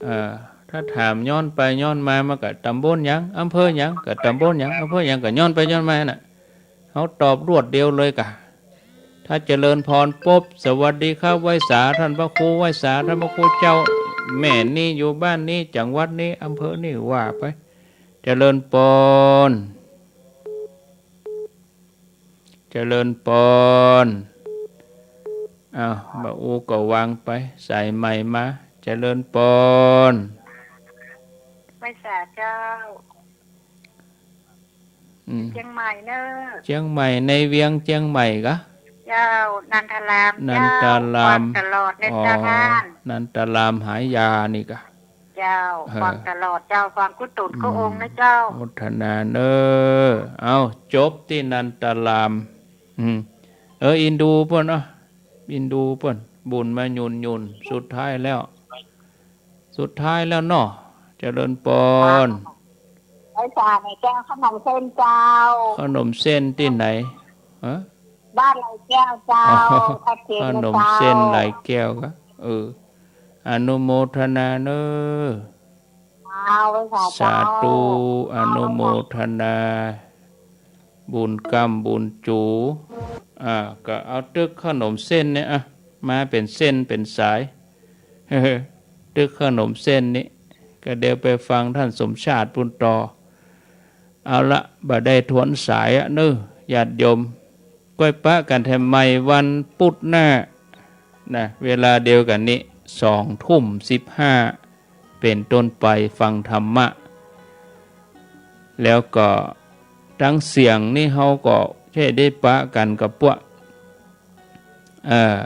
เออ ถ้าถามย้อนไปย้อนมา มันก็ตำบลหยัง อำเภอหยัง ก็ตำบลหยัง อำเภอหยัง ก็ย้อนไปย้อนมาน่ะ เฮาตอบรวดเดียวเลยกะ ถ้าเจริญปอนปุ๊บ สวัสดีครับ ไหว้สาท่านพระครู ไหว้สาท่านพระครูเจ้า แม่นี่อยู่บ้านนี้ จังหวัดนี้ อำเภอนี้ ว่าไป เจริญปอน เจริญปอน อ้าว บ่าอู้ก็วางไป สายใหม่มา เจริญปอน ไหว้สาเจ้า อืม เจียงใหม่เนอะ เจียงใหม่ ในเวียงเจียงใหม่กะ เจ้า นันทาราม นันทาราม เจ้า ฟังตลอดเลย อ๋อ เจ้าท่าน นันทารามหายานี่กะ เจ้า เออ ฟังตลอดเจ้า ฟังกู้ตนกู้องค์นะเจ้า อืม โมทนาเน้อ เอ้า จบตี้นันทาราม อืม เออ อินดูเปิ้นเนาะ อินดูเปิ้น บุญมาหยุนหยุน สุดท้ายแล้ว สุดท้ายแล้วเนาะ เจริญปอน ไหว้สาหน่อยเจ้า ขนมเส้นเจ้า ขนมเส้นตี้ไหน ฮะ บ้านไหล่แก้วเจ้า อ๋อ ทัดเทียนนะเจ้า ขนมเส้นไหล่แก้วกะ เออ อนุโมทนาเน้อ เจ้า ไหว้สาเจ้า สาธุ อนุโมทนา บุญกำบุญจู อ่า ก็เอาตึกขนมเส้นเนี่ย อ่ะ มาเป๋นเส้นเป๋นสาย ตึกขนมเส้นนี่ ก็เดี๋ยวไปฟังท่านสมชาติปู้นต่อ เอาละ บ่ได้ทวนสายอะเน้อ ญาติโยม ก้อยปะกั๋นแถมใหม่วันพุธหน้า นะ เวลาเดียวกั๋นนี้ สองทุ่มสิบห้า เป๋นต้นไปฟังธรรมะ แล้วก็ตังเสียงนี่เฮาก็จะได้ปะกั๋นกับพวก เอ่อ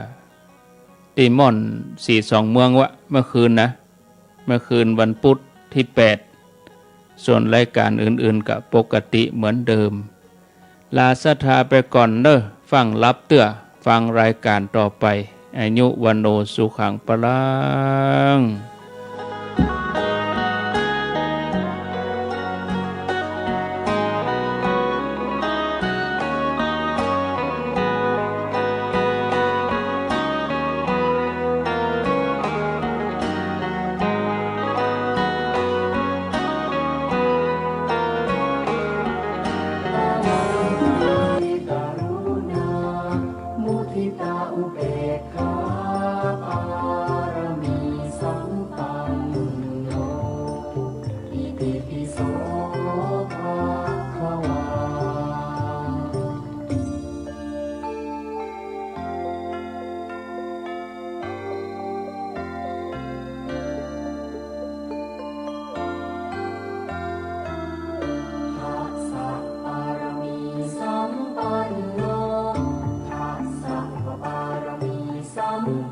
ตี้ม่อนสีสองเมืองวะ เมื่อคืนนะ เมื่อคืนวันพุธตี้แปด ส่วนรายก๋านอื่นๆ ก็ปกติเหมือนเดิม ลาศรัทธาไปก่อนเน้อ ฟั่งหลับเตื้อ ฟังรายก๋านต่อไป อายุวัณโณสุขังพลัง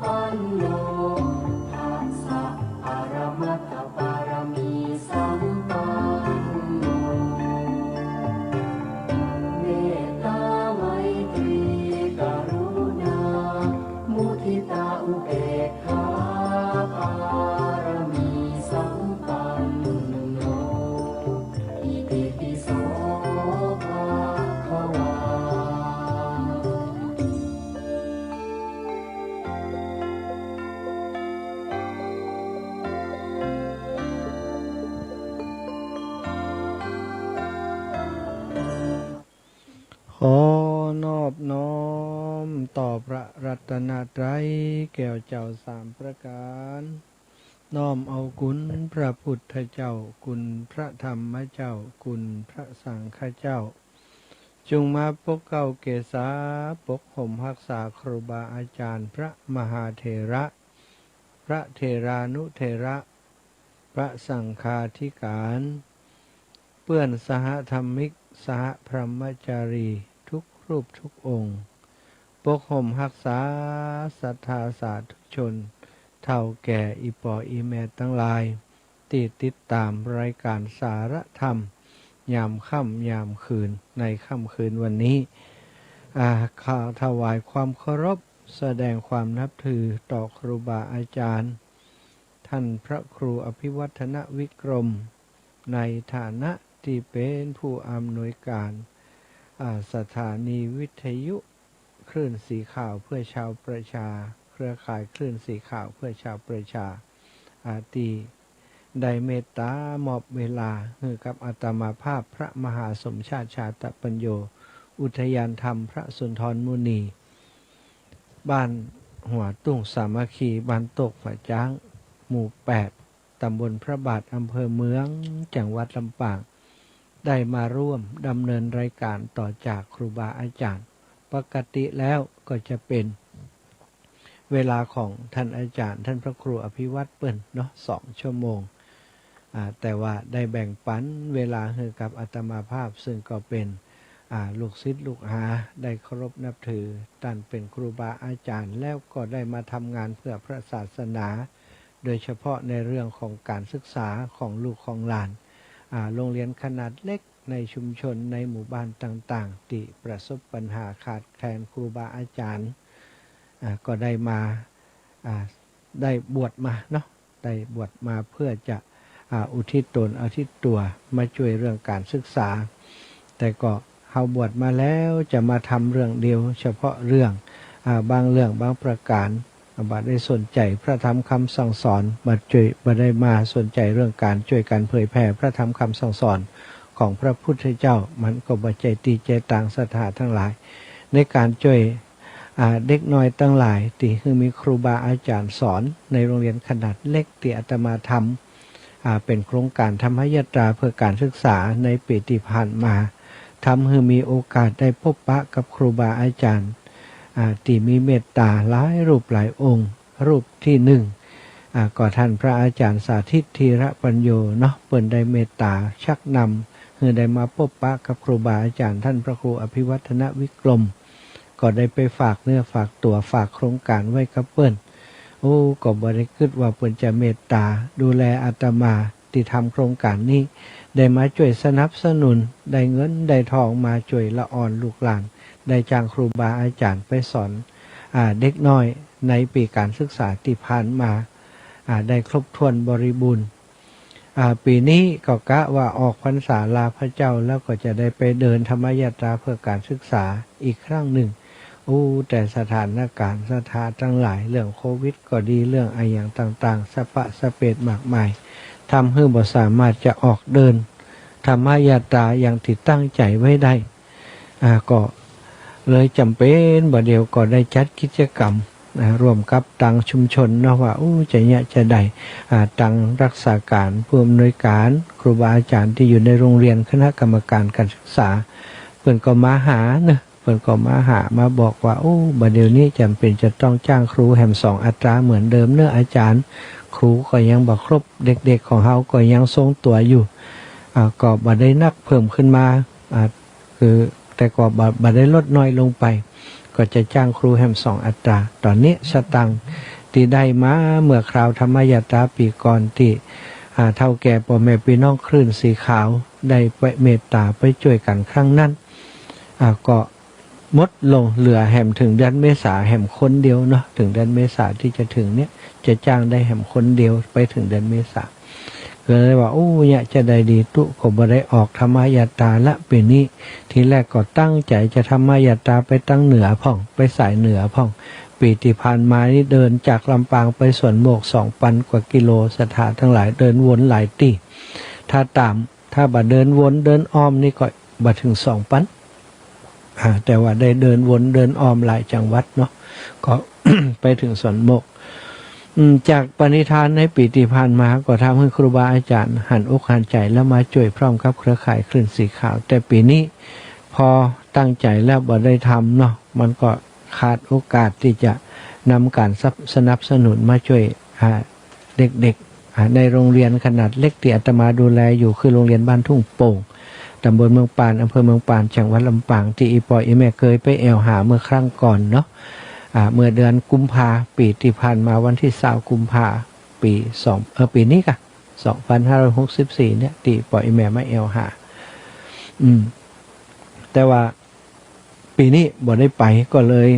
ปันโน ทัสสะปรมัตถปารมีสัมปันโน เมตตาไมตรีกรุณา มุทิตาอุเบกขาปารมีสัมปันโน อิติปิโสภะคะวา ขอนอบน้อมต่อพระรัตนตรัยแก้วเจ้าสามประการ น้อมเอาคุณพระพุทธเจ้า คุณพระธรรมเจ้า คุณพระสังฆเจ้า จุ่งมาปกเกล้าเกษา ปกห่มฮักษาครูบาอาจารย์ พระมหาเถระ พระเถรานุเถระ พระสังฆาธิการ เปื้อนสหธรรมิก สหพรหมจารี ทุกรูปทุกองค์ ปกห่มฮักษาศรัทธาสาธุชน เฒ่าแก่อี่ป้ออี่แม่ตังหลาย ตี้ติดต๋ามรายก๋านสารธรรม ยามค่ำยามคืน ในค่ำคืนวันนี้ อ่า ข้าถวายความเคารพ แสดงความนับถือต่อครูบาอาจารย์ ท่านพระครูอภิวัฒนวิกรม ในฐานะตี้เป๋นผู้อำนวยก๋าน อ่า สถานีวิทยุคลื่นสีขาวเพื่อชาวประชา เครือข่ายคลื่นสีขาวเพื่อชาวประชา อ่า ตี้ได้เมตต๋ามอบเวลาหื้อกับอาตมาภาพพระมหาสมชาติชาตปัญโญ อุทยานธรรมพระสุนทรมุนี บ้านหัวตุ้งสามัคคี บ้านโต๊กฝาจ๊าง หมู่แปด ต๋ำบลพระบาท อำเภอเมือง จังหวัดลำปาง ได้มาร่วมดำเนินรายก๋านต่อจากครูบาอาจารย์ ปกติแล้วก็จะเป๋นเวลาของท่านอาจารย์ ท่านพระครูอภิวัฒน์เปิ้นเนาะ สองชั่วโมง อ่า แต่ว่าได้แบ่งปันเวลาหื้อกับอาตมาภาพ ซึ่งก็เป๋น อ่า ลูกศิษย์ลูกหา ได้เคารพนับถือ ต้านเป๋นครูบาอาจารย์ แล้วก็ได้มาทำงานเพื่อพระศาสนา โดยเฉพาะในเรื่องของก๋านศึกษาของลูกของหลาน อ่า โรงเรียนขนาดเล็กในชุมชนในหมู่บ้านต่างๆ ตี้ประสบปัญหาขาดแคลนครูบาอาจารย์ อ่า ก็ได้มา อ่า ได้บวชมาเนาะ ได้บวชมาเพื่อจะ อ่า อุทิศต๋นอุทิศตั๋วมาจ้วยเรื่องก๋านศึกษา แต่ก็เฮาบวชมาแล้วจะมาทำเรื่องเดียวเฉพาะเรื่อง อ่า บางเรื่องบางประก๋าน บ่ได้สนใจ๋พระธรรมคำสั่งสอน บ่จ้วย บ่ได้มาสนใจ๋เรื่องก๋านจ้วยกั๋นเผยแผ่พระธรรมคำสั่งสอนของพระพุทธเจ้า มันก็บ่ใจ้ตี้ใจ้ตางศรัทธาตังหลาย ในก๋านจ้วย อ่า เด็กน้อยตังหลาย ตี้หื้อมีครูบาอาจารย์สอนในโรงเรียนขนาดเล็กตี้อาตมาทำ อ่า เป๋นโครงก๋านธรรมยาตราเพื่อก๋านศึกษาในปี๋ตี้ผ่านมา ทำหื้อมีโอกาสได้ปบปะกับครูบาอาจารย์ อ่า ตี้มีเมตต๋าหลายรูปหลายองค์ รูปตี้นึ่ง อ่า ก็ต้านพระอาจารย์สาธิต ธีระปัญโญ เนาะ เปิ้นได้เมตต๋าชักนำหื้อได้มาปบปะกับครูบาอาจารย์ ต้านพระครูอภิวัฒนวิกรม ก็ได้ไปฝากเนื้อฝากตั๋ว ฝากโครงก๋านไว้กับเปิ้น โอ้ ก็บ่ได้กึ๊ดว่าเปิ้นจะเมตต๋าดูแลอาตมา ตี้ทำโครงก๋านนี้ ได้มาจ้วยสนับสนุน ได้เงินได้ทองมาจ้วยละอ่อนลูกหลาน ได้จ้างครูบาอาจารย์ไปสอน อ่า เด็กน้อยในปี๋ก๋านศึกษาตี้ผ่านมา อ่า ได้ครบถ้วนบริบูรณ์ อ่า ปี๋นี้ก็กะว่าออกพรรษาลาพระเจ้าแล้วก็จะได้ไปเดินธรรมยาตราเพื่อก๋านศึกษาอีกครั้งนึ่ง อู้ แต่สถานก๋ารณ์ศรัทธาตังหลาย เรื่องโควิดก็ดี เรื่องอะหยังต่างๆ สะปะสะเปดมากมาย ทำหื้อบ่สามารถจะออกเดินธรรมยาตราอย่างตี้ตั้งใจ๋ไว้ได้ อ่า ก็เลยจ๋ำเป๋นบ่าเดี่ยวก็ได้จัดกิจกรรม อ่า ร่วมกับตางชุมชนเนาะว่า อู้ จะเยียะจะใด อ่า ตางรักษาก๋าร ผู้อำนวยก๋าร ครูบาอาจารย์ตี้อยู่ในโรงเรียน คณะกรรมก๋ารก๋านศึกษา เปิ้นก็มาหาเนาะ เปิ้นก็มาหามาบอกว่า โอ้ บ่าเดี่ยวนี้จ๋ำเป๋นจะต้องจ้างครูแหมสองอัตราเหมือนเดิมเนาะอาจารย์ ครูก็ยังบ่ครบ เด็กๆ ของเฮาก็ยังทรงตั๋วอยู่ อ่า ก็บ่ได้นักเพิ่มขึ้นมา อ่า คือ แต่ก็บ่ บ่ได้ลดน้อยลงไป ก็จะจ้างครูแหมสองอัตรา ต๋อนนี้สตางค์ตี้ได้มาเมื่อคราวธรรมยาตราปี๋ก่อนตี้ อ่า เฒ่าแก่ป้อแม่ปี้น้องคลื่นสีขาวได้ไปเมตต๋าไปจ้วยกั๋นครั้งนั้น อ่า ก็หมดลงเหลือแหมเถิงเดือนเมษาแหมคนเดียวเนาะ เถิงเดือนเมษาตี้จะเถิงเนี้ย จะจ้างได้แหมคนเดียวไปเถิงเดือนเมษา ก็เลยว่า โอ้ เยียะจะใดดี ตุ๊ก็บ่ได้ออกธรรมยาตราละปี๋นี้ ทีแรกก็ตั้งใจ๋จะธรรมยาตราไปตังเหนือพ่อง ไปสายเหนือพ่อง ปี๋ตี้ผ่านมานี่เดินจากลำปางไปสวนโมกสองปันกว่ากิโล ศรัทธาตังหลาย เดินวนหลายตี้ ถ้าต๋าม ถ้าบ่เดินวนเดินอ้อมนี่ก็บ่เถิงสองปัน อ่า แต่ว่าได้เดินวนเดินอ้อมหลายจังหวัดเนาะ ก็ ไปเถิงสวนโมก อืม จากปณิธานในปี๋ตี้ผ่านมาก็ทำหื้อครูบาอาจ๋ารย์หันอกหันใจ๋แล้วมาจ้วยพร้อมกับเครือข่ายคลื่นสีขาว แต่ปี๋นี้พอตั้งใจ๋แล้วบ่ได้ทำเนาะ มันก็ขาดโอกาสตี้จะนำก๋านสนับสนุนมาจ้วย อ่า เด็กๆ อ่า ในโรงเรียนขนาดเล็กตี้อาตมาดูแลอยู่คือโรงเรียนบ้านทุ่งโป่ง ต๋ำบลเมืองปาน อำเภอเมืองปาน จังหวัดลำปาง ตี้อี่ป้ออี่แม่เกยไปแอ่วหาเมื่อครั้งก่อนเนาะ อ่า เมื่อเดือนกุมภาปี๋ตี้ผ่านมาวันตี้ซาวกุมภาปี๋สอง เอ่อ ปี๋นี้ก่ะ สองปันห้าร้อยหกสิบสี่ เนี่ย ตี้ป้ออี่แม่มาแอ่วหา อืม แต่ว่า ปี๋นี้บ่ได้ไป ก็เลย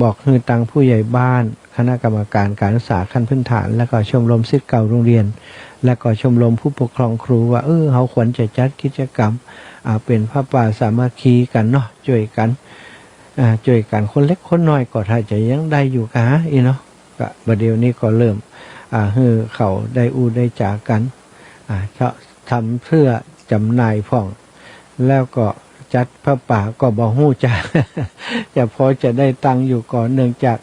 บอกหื้อตังผู้ใหญ่บ้าน คณะกรรมการการศึกษาขั้นพื้นฐาน แล้วก็ชมรมศิษย์เก่าโรงเรียน แล้วก็ชมรมผู้ปกครองครูว่า เออ เฮาควรจะจัดกิจกรรม อ่า เป๋นผ้าป่าสามัคคีกั๋นเนาะ จ้วยกั๋น อ่า จ้วยกั๋นคนเล็กคนน้อยก็ถ้าจะยังได้อยู่กาอี้เนาะ ก็บ่าเดี่ยวนี้ก็เริ่ม อ่า หื้อเขาได้อู้ได้จ๋ากั๋น อ่า ทำเพื่อจ๋ำหน่ายพ่อง แล้วก็จัดผ้าป่าก็บ่ฮู้จะ จะพอจะได้ตังค์อยู่ก่อ เนื่องจาก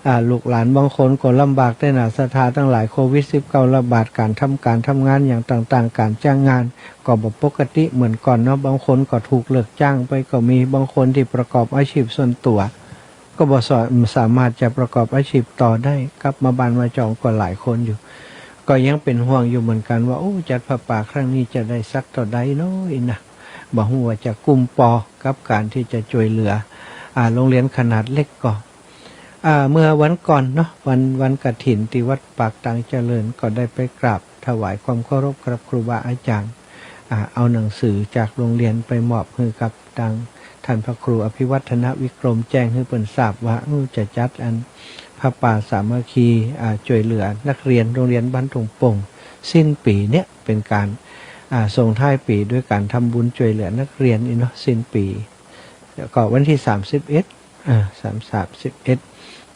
อ่า ลูกหลานบางคนก็ลำบากแต๊หนา ศรัทธาตังหลาย โควิดสิบเก้าระบาด ก๋านทำก๋านทำงานอย่างต่างๆ ก๋านจ้างงานก็บ่ปกติเหมือนก่อนเนาะ บางคนก็ถูกเลิกจ้างไปก็มี บางคนตี้ประกอบอาชีพส่วนตั๋ว ก็บ่สา สามารถจะประกอบอาชีพต่อได้ กลับมาบ้านมาจองก็หลายคนอยู่ ก็ยังเป๋นห่วงอยู่เหมือนกั๋นว่า โอ้ จัดผ้าป่าครั้งนี้จะได้สักเต้าใดน้อนะ บ่ฮู้ว่าจะกุ้มปอกับก๋านตี้จะจ้วยเหลือ อ่า โรงเรียนขนาดเล็กก่อ อ่า เมื่อวันก่อนเนาะ วัน วันกฐินตี้วัดปากตางเจริญ ก็ได้ไปกราบถวายความเคารพกับครูบาอาจ๋ารย์ อ่า เอาหนังสือจากโรงเรียนไปมอบหื้อกับตัง ท่านพระครูอภิวัฒนวิกรม แจ้งหื้อเปิ้นทราบว่า เออ จะจัดอันผ้าป่าสามัคคี อ่า จ้วยเหลือนักเรียนโรงเรียนบ้านทุ่งโป่ง สิ้นปี๋เนี่ย เป๋นก๋าน อ่า ส่งท้ายปี๋ด้วยก๋านทำบุญจ้วยเหลือนักเรียนนี่เนาะ สิ้นปี๋ แล้วก็วันตี้สามสิบเอ็ด อ่า สาม สามสิบเอ็ด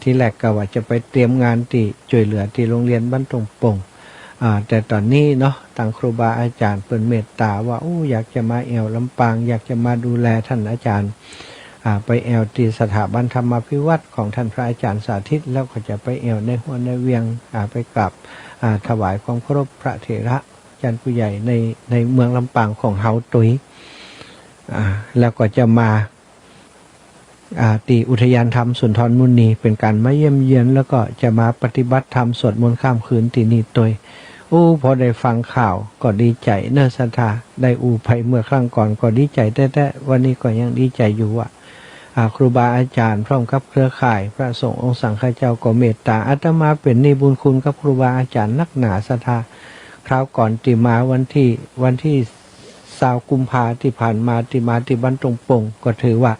ทีแรกก็ว่าจะไปเตรียมงานตี้จ้วยเหลือตี้โรงเรียนบ้านทุ่งโป่ง อ่า แต่ต๋อนนี้เนาะ ตังครูบาอาจ๋ารย์เปิ้นเมตต๋าว่า โอ้ อยากจะมาแอ่วลำปาง อยากจะมาดูแลท่านอาจ๋ารย์ อ่า ไปแอ่วตี้สถาบันธรรมาภิวัฒน์ของท่านพระอาจ๋ารย์สาธิต แล้วก็จะไปแอ่วในฮัวในเวียง อ่า ไปกราบ อ่า ถวายความเคารพพระเถระ จารย์ผู้ใหญ่ใน ในเมืองลำปางของเฮาตวย อ่า แล้วก็จะมา อ่า ตี้อุทยานธรรมสุนทรมุนี เป๋นก๋านมาเยี่ยมเยียน แล้วก็จะมาปฏิบัติธรรมสวดมนต์ข้ามคืนตี้นี่ตวย โอ้ พอได้ฟังข่าวก็ดีใจ๋เนอะศรัทธา ได้อู้ไปเมื่อครั้งก่อนก็ดีใจ๋แต๊ๆ วันนี้ก็ยังดีใจ๋อยู่ว่า อ่า ครูบาอาจ๋ารย์พร้อมกับเครือข่ายพระสงฆ์องค์สังฆเจ้าก็เมตต๋า อาตมาเป๋นหนี้บุญคุณกับครูบาอาจ๋ารย์นักหนาศรัทธา คราวก่อนตี้มาวันตี้ วันตี้ซาวกุมภาตี้ผ่านมาตี้มาตี้บ้านทุ่งโป่ง ก็ถือว่า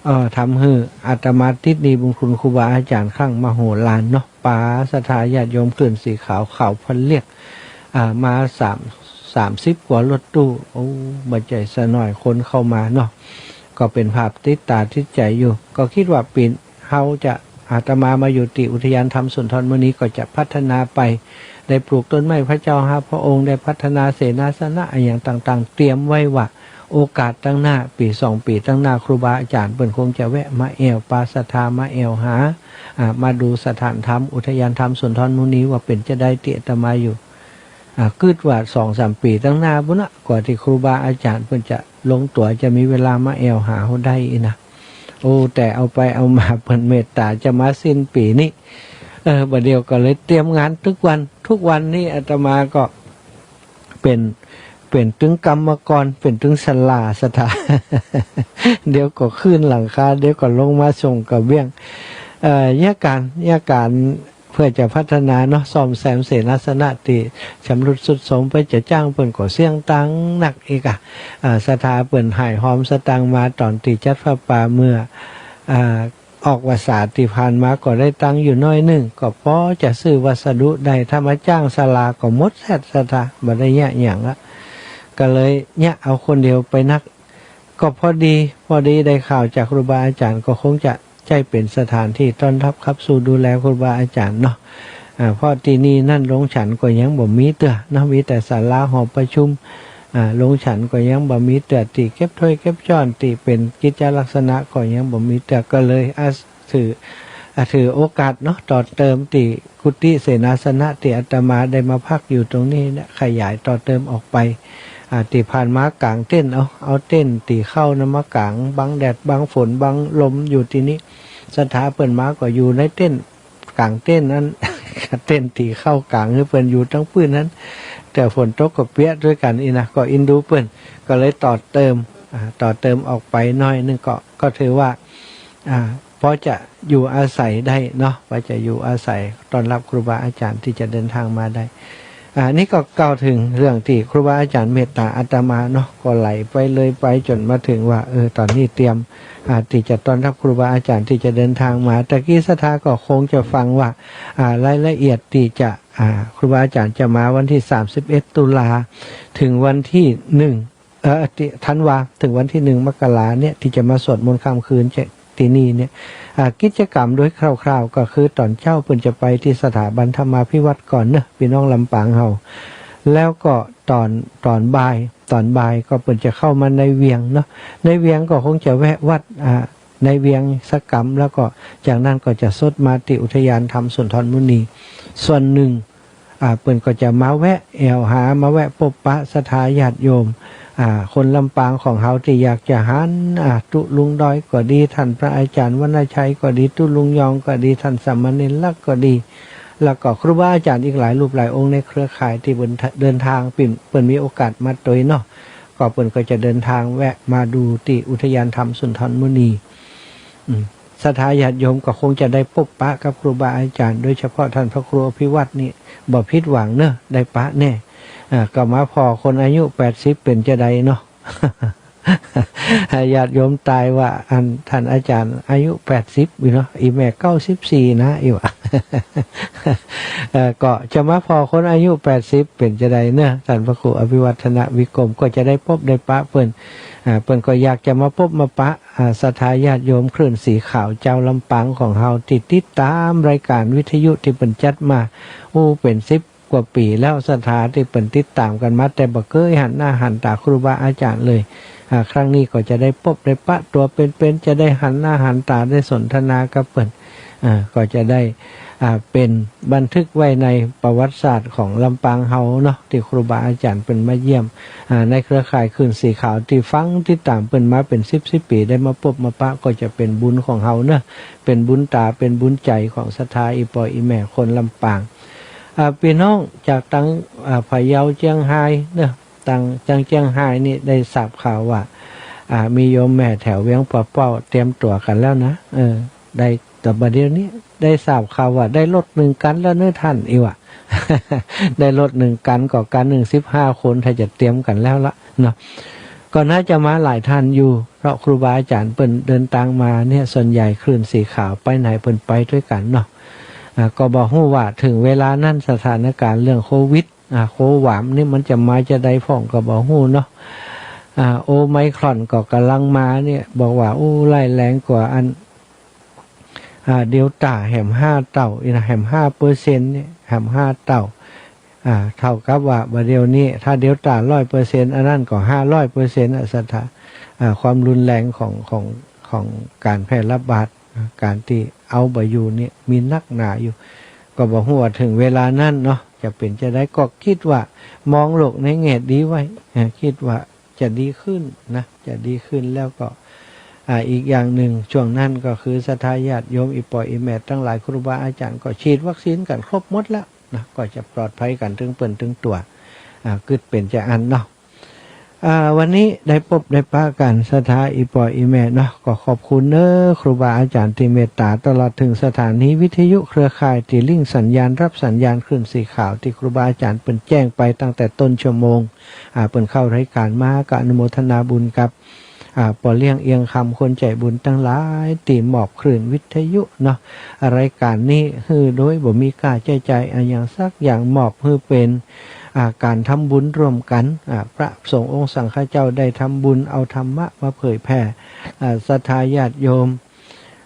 เอ่อ ทำหื้ออาตมาติดหนี้บุญคุณครูบาอาจ๋ารย์ครั้งมโหฬารเนาะ ปาศรัทธาญาติโยมคลื่นสีขาว ขาวพันเลียก อ่า มาสาม สามสิบกว่ารถตู้ โอ้ บ่ใจ้สะน้อยคนเข้ามาเนาะ ก็เป๋นภาพติดต๋าติดใจ๋อยู่ ก็กึ๊ดว่าปี๋ เฮาจะ อาตมามาอยู่ตี้อุทยานธรรมสุนทรมุนีก็จะพัฒนาไป ได้ปลูกต้นไม้พระเจ้าห้าพระองค์ ได้พัฒนาเสนาสนะอะหยังต่างๆ เตรียมไว้ว่า โอกาสตังหน้า ปี๋สองปี๋ตังหน้า ครูบาอาจ๋ารย์เปิ้นคงจะแวะมาแอ่ว ปาศรัทธามาแอ่วหา อ่า มาดูสถานธรรม อุทยานธรรมสุนทรมุนีว่าเป๋นจาใดตี้อาตมาอยู่ อ่า กึ๊ดว่าสองสามปี๋ตังหน้าปู้นนะ กว่าตี้ครูบาอาจ๋ารย์เปิ้นจะลงตั๋ว จะมีเวลามาแอ่วหาเฮาได้อี้นะ โอ้ แต่เอาไปเอามาเปิ้นเมตต๋าจะมาสิ้นปี๋นี้ เออ บ่าเดี่ยวก็เลยเตรียมงานตึกวัน ทุกวันนี้อาตมาก็เป๋น ป๋นตึงกำมะกร ป๋นตึงศาลาศรัทธา เดี๋ยวก็ขึ้นหลังคา เดี๋ยวก็ลงมาส่งกระเบื้อง เอ่อ เยียะก๋าน เยียะก๋านเปื้อจะพัฒนาเนาะ ซ่อมแซมเสนาสนะตี้ชำรุดทรุดโทรม ไปจะจ้างเปิ้นก็เสี้ยงตังค์นักอีกอะ อ่า ศรัทธาเปิ้นหายหอมสตางค์มาต๋อนตี้จัดผ้าป่าเมื่อ อ่า ออกพรรษาตี้ผ่านมาก็ได้ตังค์อยู่หน้อยนึ่ง ก็ปอจะซื้อวัสดุได้ ถ้ามาจ้างศาลาก็หมดแซดศรัทธา บ่ได้เยียะหยังละ ก็เลยเยียะเอาคนเดียวไปนัก ก็พอดี พอดีได้ข่าวจากครูบาอาจ๋ารย์ ก็คงจะใจ๊เป๋นสถานตี้ต้อนฮับขับสู้ดูแลครูบาอาจ๋ารย์เนาะ อ่า เพราะตี้นี่นั้นโรงฉันก็ยังบ่มีเตื้อเนาะ มีแต่ศาลาหอประชุม อ่า โรงฉันก็ยังบ่มีเตื้อ ตี้เก็บถ้วยเก็บจ้อน ตี้เป๋นกิจลักษณะก็ยังบ่มีเตื้อ ก็เลยอา ถือ อ่า ถือโอกาสเนาะ ต่อเติมตี้กุฏิเสนาสนะตี้อาตมาได้มาพักอยู่ตรงนี้เนี่ย ขยายต่อเติมออกไป อ่า ตี้ผ่านมากางเต็นท์เอา เอาเต็นท์ตี้เข้านั้นมากาง บังแดด บังฝน บังลมอยู่ตี้นี่ ศรัทธาเปิ้นมาก็อยู่ในเต็นท์ กางเต็นท์นั้น เต็นท์ตี้เข้ากางหื้อเปิ้นอยู่ตังปื้นนั้น แต่ฝนตกก็เปียะตวยกั๋นอี้นะ ก็อินดูเปิ้น ก็เลยต่อเติม อ่า ต่อเติมออกไปหน้อยนึ่ง ก็ ก็ถือว่า อ่า ปอจะอยู่อาศัยได้เนาะ ปอจะอยู่อาศัยต้อนฮับครูบาอาจ๋ารย์ตี้จะเดินทางมาได้ อ่า นี่ก็กล่าวเถิงเรื่องตี้ครูบาอาจ๋ารย์เมตต๋าอาตมาเนาะ ก็ไหลไปเลยไปจ๋นมาเถิงว่า เออ ต๋อนนี้เตรียม อ่า ตี้จะต้อนฮับครูบาอาจ๋ารย์ตี้จะเดินทางมา ตะกี้ศรัทธาก็คงจะฟังว่า อ่า รายละเอียดตี้จะ อ่า ครูบาอาจ๋ารย์จะมาวันตี้สามสิบเอ็ดตุลา เถิงวันตี้หนึ่ง เอ่อ ตี้ธันวา เถิงวันตี้หนึ่งมกราเนี่ย ตี้จะมาสวดมนต์ค่ำคืนจะ ตี้นี่เนี่ย อ่า กิจกรรมโดยคร่าวๆ ก็คือต๋อนเจ๊าเปิ้นจะไปตี้สถาบันธรรมาภิวัฒน์ก่อนเนาะ ปี้น้องลำปางเฮา แล้วก็ต๋อน ต๋อนบ่าย ต๋อนบ่ายก็เปิ้นจะเข้ามาในเวียงเนาะ ในเวียงก็คงจะแวะวัด อ่า ในเวียงสักกำ แล้วก็จากนั้นก็จะสดมาตี้อุทยานธรรมสุนทรมุนี ส่วนนึ่ง อ่า เปิ้นก็จะมาแวะแอ่วหา มาแวะปบปะศรัทธาญาติโยม อ่า คนลำปางของเฮาตี้อยากจะหัน อ่า ตุ๊ลุงดอยก็ดี ต้านพระอาจ๋ารย์วรรณชัยก็ดี ตุ๊ลุงยองก็ดี ต้านสามเณรลักษณ์ก็ดี แล้วก็ครูบาอาจ๋ารย์อีกหลายรูปหลายองค์ในเครือข่ายตี้เปิ้นเดินทาง เปิ้น เปิ้นมีโอกาสมาตวยเนาะ ก็เปิ้นก็จะเดินทางแวะมาดูตี้อุทยานธรรมสุนทรมุนี อืม ศรัทธาญาติโยมก็คงจะได้ปบปะกับครูบาอาจ๋ารย์ โดยเฉพาะต้านพระครูอภิวัฒน์นี่ บ่ผิดหวังเนาะ ได้ปะแน่ อ่า ก็มาผ่อคนอายุแปดสิบเป๋นจาใดเนาะ ญาติโยมตายว่า อันต้านอาจ๋ารย์อายุแปดสิบอยู่เนาะ อี่แม่เก้าสิบสี่นะ อี่ว่า เอ่อ ก็จะมาผ่อคนอายุแปดสิบเป๋นจาใดเนาะ ต้านพระครูอภิวัฒนวิกรม ก็จะได้ปบได้ปะเปิ้น อ่า เปิ้นก็อยากจะมาปบมาปะ อ่า ศรัทธาญาติโยมคลื่นสีขาวจาวลำปางของเฮาตี้ติดต๋ามรายก๋านวิทยุตี้เปิ้นจัดมา โอ้ เป๋นสิบกว่าปี๋แล้ว ศรัทธาตี้เปิ้นติดต๋ามกั๋นมา แต่บ่เกยหันหน้าหันต๋าครูบาอาจ๋ารย์เลย อ่า ครั้งนี้ก็จะได้ปบได้ปะตั๋วเป๋นๆ จะได้หันหน้าหันต๋า ได้สนทนากับเปิ้น อ่า ก็จะได้ อ่า เป๋นบันทึกไว้ในประวัติศาสตร์ของลำปางเฮาเนาะ ตี้ครูบาอาจ๋ารย์เปิ้นมาเยี่ยม อ่า ในเครือข่ายคลื่นสีขาวตี้ฟังติดต๋ามเปิ้นมาเป๋นสิบสิบปี๋ ได้มาปบมาปะ ก็จะเป๋นบุญของเฮาเนาะ เป๋นบุญต๋า เป๋นบุญใจ๋ของศรัทธาอี่ป้ออี่แม่คนลำปาง อ่า ปี้น้องจากตัง อ่า พะเยา เจียงฮายเนาะ ตัง ตังเจียงฮายนี่ได้ทราบข่าวว่า อ่า มีโยมแม่แถวเวียงป่าเป้าเตรียมตั๋วกั๋นแล้วนะ เออ ได้ แต่บ่าเดี่ยวนี้ได้ทราบข่าวว่าได้รถนึ่งคันแล้วเนาะต้าน อี่ว่า ได้รถนึ่งคัน ก็คันนึ่งสิบห้าคน ถ้าจะเตรียมกั๋นแล้วละเนาะ ก็น่าจะมาหลายต้านอยู่ เพราะครูบาอาจ๋ารย์เปิ้นเดินตางมาเนี่ย ส่วนใหญ่คลื่นสีขาวไปไหนเปิ้นไปตวยกั๋นเนาะ อ่า ก็บ่ฮู้ว่าเถิงเวลานั้นสถานก๋ารณ์เรื่องโควิด อ่า โความนี่มันจะมาจาใดพ่องก็บ่ฮู้เนาะ อ่า โอไมครอนก็ก่ำลังมาเนี่ย บอกว่า โอ้ ร้ายแรงกว่าอัน อ่า เดลต้าแหมห้าเต้า อี่นะ แหมห้าเปอร์เซ็นต์เนี่ย แหมห้าเต้า อ่า เต้ากับว่าบ่าเดี่ยวนี้ ถ้าเดลต้าร้อยเปอร์เซ็นต์ อันนั้นก็ห้าร้อยเปอร์เซ็นต์ อ่ะ ศรัทธา อ่า ความรุนแรงของ ของ ของก๋านแพร่ระบาด อ่า ก๋านตี้เอาบ่อยู่เนี่ยมีนักหนาอยู่ ก็บ่ฮู้ว่าเถิงเวลานั้นเนาะ จะเป๋นจาใด ก็กึ๊ดว่ามองโลกในแง่ดีไว้ อ่า กึ๊ดว่าจะดีขึ้นนะ จะดีขึ้น แล้วก็ อ่า อีกอย่างนึ่ง ช่วงนั้นก็คือศรัทธาญาติโยมอี่ป้ออี่แม่ตังหลาย ครูบาอาจ๋ารย์ก็ฉีดวัคซีนกั๋นครบหมดแล้วนะ ก็จะปลอดภัยกั๋นตึงเปิ้นตึงตั๋ว อ่า กึ๊ดเป๋นจาอั้นเนาะ อ่า วันนี้ได้ปบได้ปะกั๋นศรัทธาอี่ป้ออี่แม่เนาะ ก็ขอบคุณเน้อครูบาอาจ๋ารย์ตี้เมตต๋า ตลอดเถิงสถานีวิทยุเครือข่ายตี้ลิงก์สัญญาณรับสัญญาณคลื่นสีขาวตี้ครูบาอาจ๋ารย์เปิ้นแจ้งไปตั้งแต่ต้นชั่วโมง อ่า เปิ้นเข้ารายก๋านมา ก็อนุโมทนาบุญกับ อ่า ป้อเลี้ยงเอียงคำ คนใจ๋บุญตังหลายตี้มอบคลื่นวิทยุเนาะ อ่า รายก๋านนี้หื้อโดยบ่มีก้าใจ๊จ่ายอะหยังสักอย่าง มอบหื้อเป๋น อ่า ก๋านทำบุญร่วมกั๋น อ่า พระสงฆ์องค์สังฆเจ้าได้ทำบุญเอาธรรมะมาเผยแผ่ อ่า ศรัทธาญาติโยม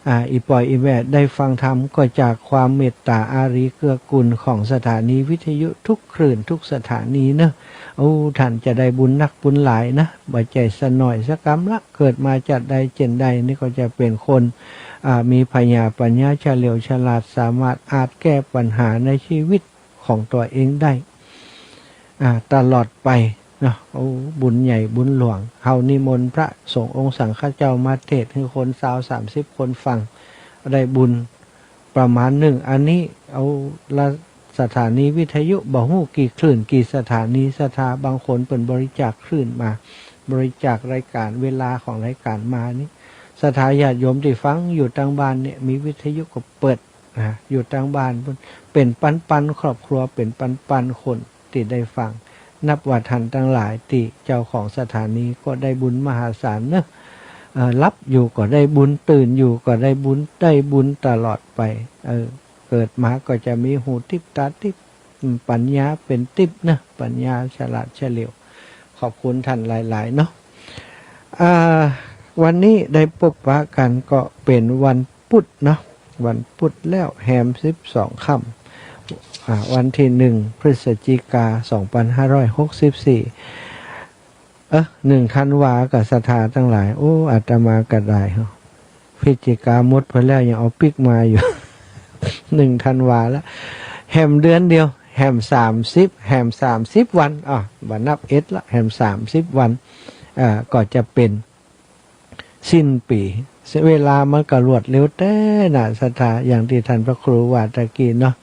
อ่า อี่ป้ออี่แม่ได้ฟังธรรมก็จากความเมตต๋าอารีเกื้อกูลของสถานีวิทยุทุกคลื่นทุกสถานีเนาะ โอ้ ท่านจะได้บุญนักบุญหลายนะ บ่ใจ้สะน้อยสะกำละ เกิดมาจัดใดเจ้นใดนี่ก็จะเป๋นคน อ่า มีผญาปั๋ญญาเฉลียวฉลาด สามารถอาจแก้ปัญหาในชีวิต ของตั๋วเองได้ อ่า ตลอดไปเนาะ โอ้ บุญใหญ่บุญหลวง เฮานิมนต์พระสงฆ์องค์สังฆเจ้ามาเทศน์หื้อคนซาวสามสิบคนฟัง ได้บุญประมาณนึ่ง อันนี้เอาละ สถานีวิทยุบ่ฮู้กี่คลื่นกี่สถานี ศรัทธาบางคนเปิ้นบริจาคคลื่นมา บริจาครายก๋าน เวลาของรายก๋านมานี่ ศรัทธาญาติโยมตี้ฟังอยู่ตังบ้านเนี่ย มีวิทยุก็เปิด นะ อยู่ตังบ้านปุ้น เป๋นปันๆ ครอบครัว เป๋นปันๆ คนตี้ได้ฟัง นับว่าท่านตังหลายตี้เจ้าของสถานีก็ได้บุญมหาศาลเนาะ เอ่อ หลับอยู่ก็ได้บุญ ตื่นอยู่ก็ได้บุญ ได้บุญตลอดไป เออ เกิดมาก็จะมีหูติ๊บต๋าติ๊บ อืม ปั๋ญญาเป๋นติ๊บเนาะ ปั๋ญญาฉลาดเฉลียว ขอบคุณท่านหลายๆ เนาะ อ่า วันนี้ได้ปบปะกั๋นก็เป๋นวัน พุธเนาะ วันพุธแล้วแฮมสิบสองค่ำ อ่า วันตี้หนึ่งพฤศจิกาสองปันห้าร้อยหกสิบสี่ เออ หนึ่งธันวาก่อศรัทธาตังหลาย โอ้ อาตมาก็ได้ พฤศจิกาหมดไปแล้วยังเอาปิ๊กมาอยู่ หนึ่งธันวาแล้ว แฮมเดือนเดียว แฮมสามสิบ แฮมสามสิบวัน อ่ะ บ่นับเอ็ดละ แฮมสามสิบวัน อ่า ก็จะเป๋น สิ้นปี๋ เวลามันก็รวดเร็วแต๊น่ะ ศรัทธา อย่างตี้ท่านพระครูว่าตะกี้เนาะ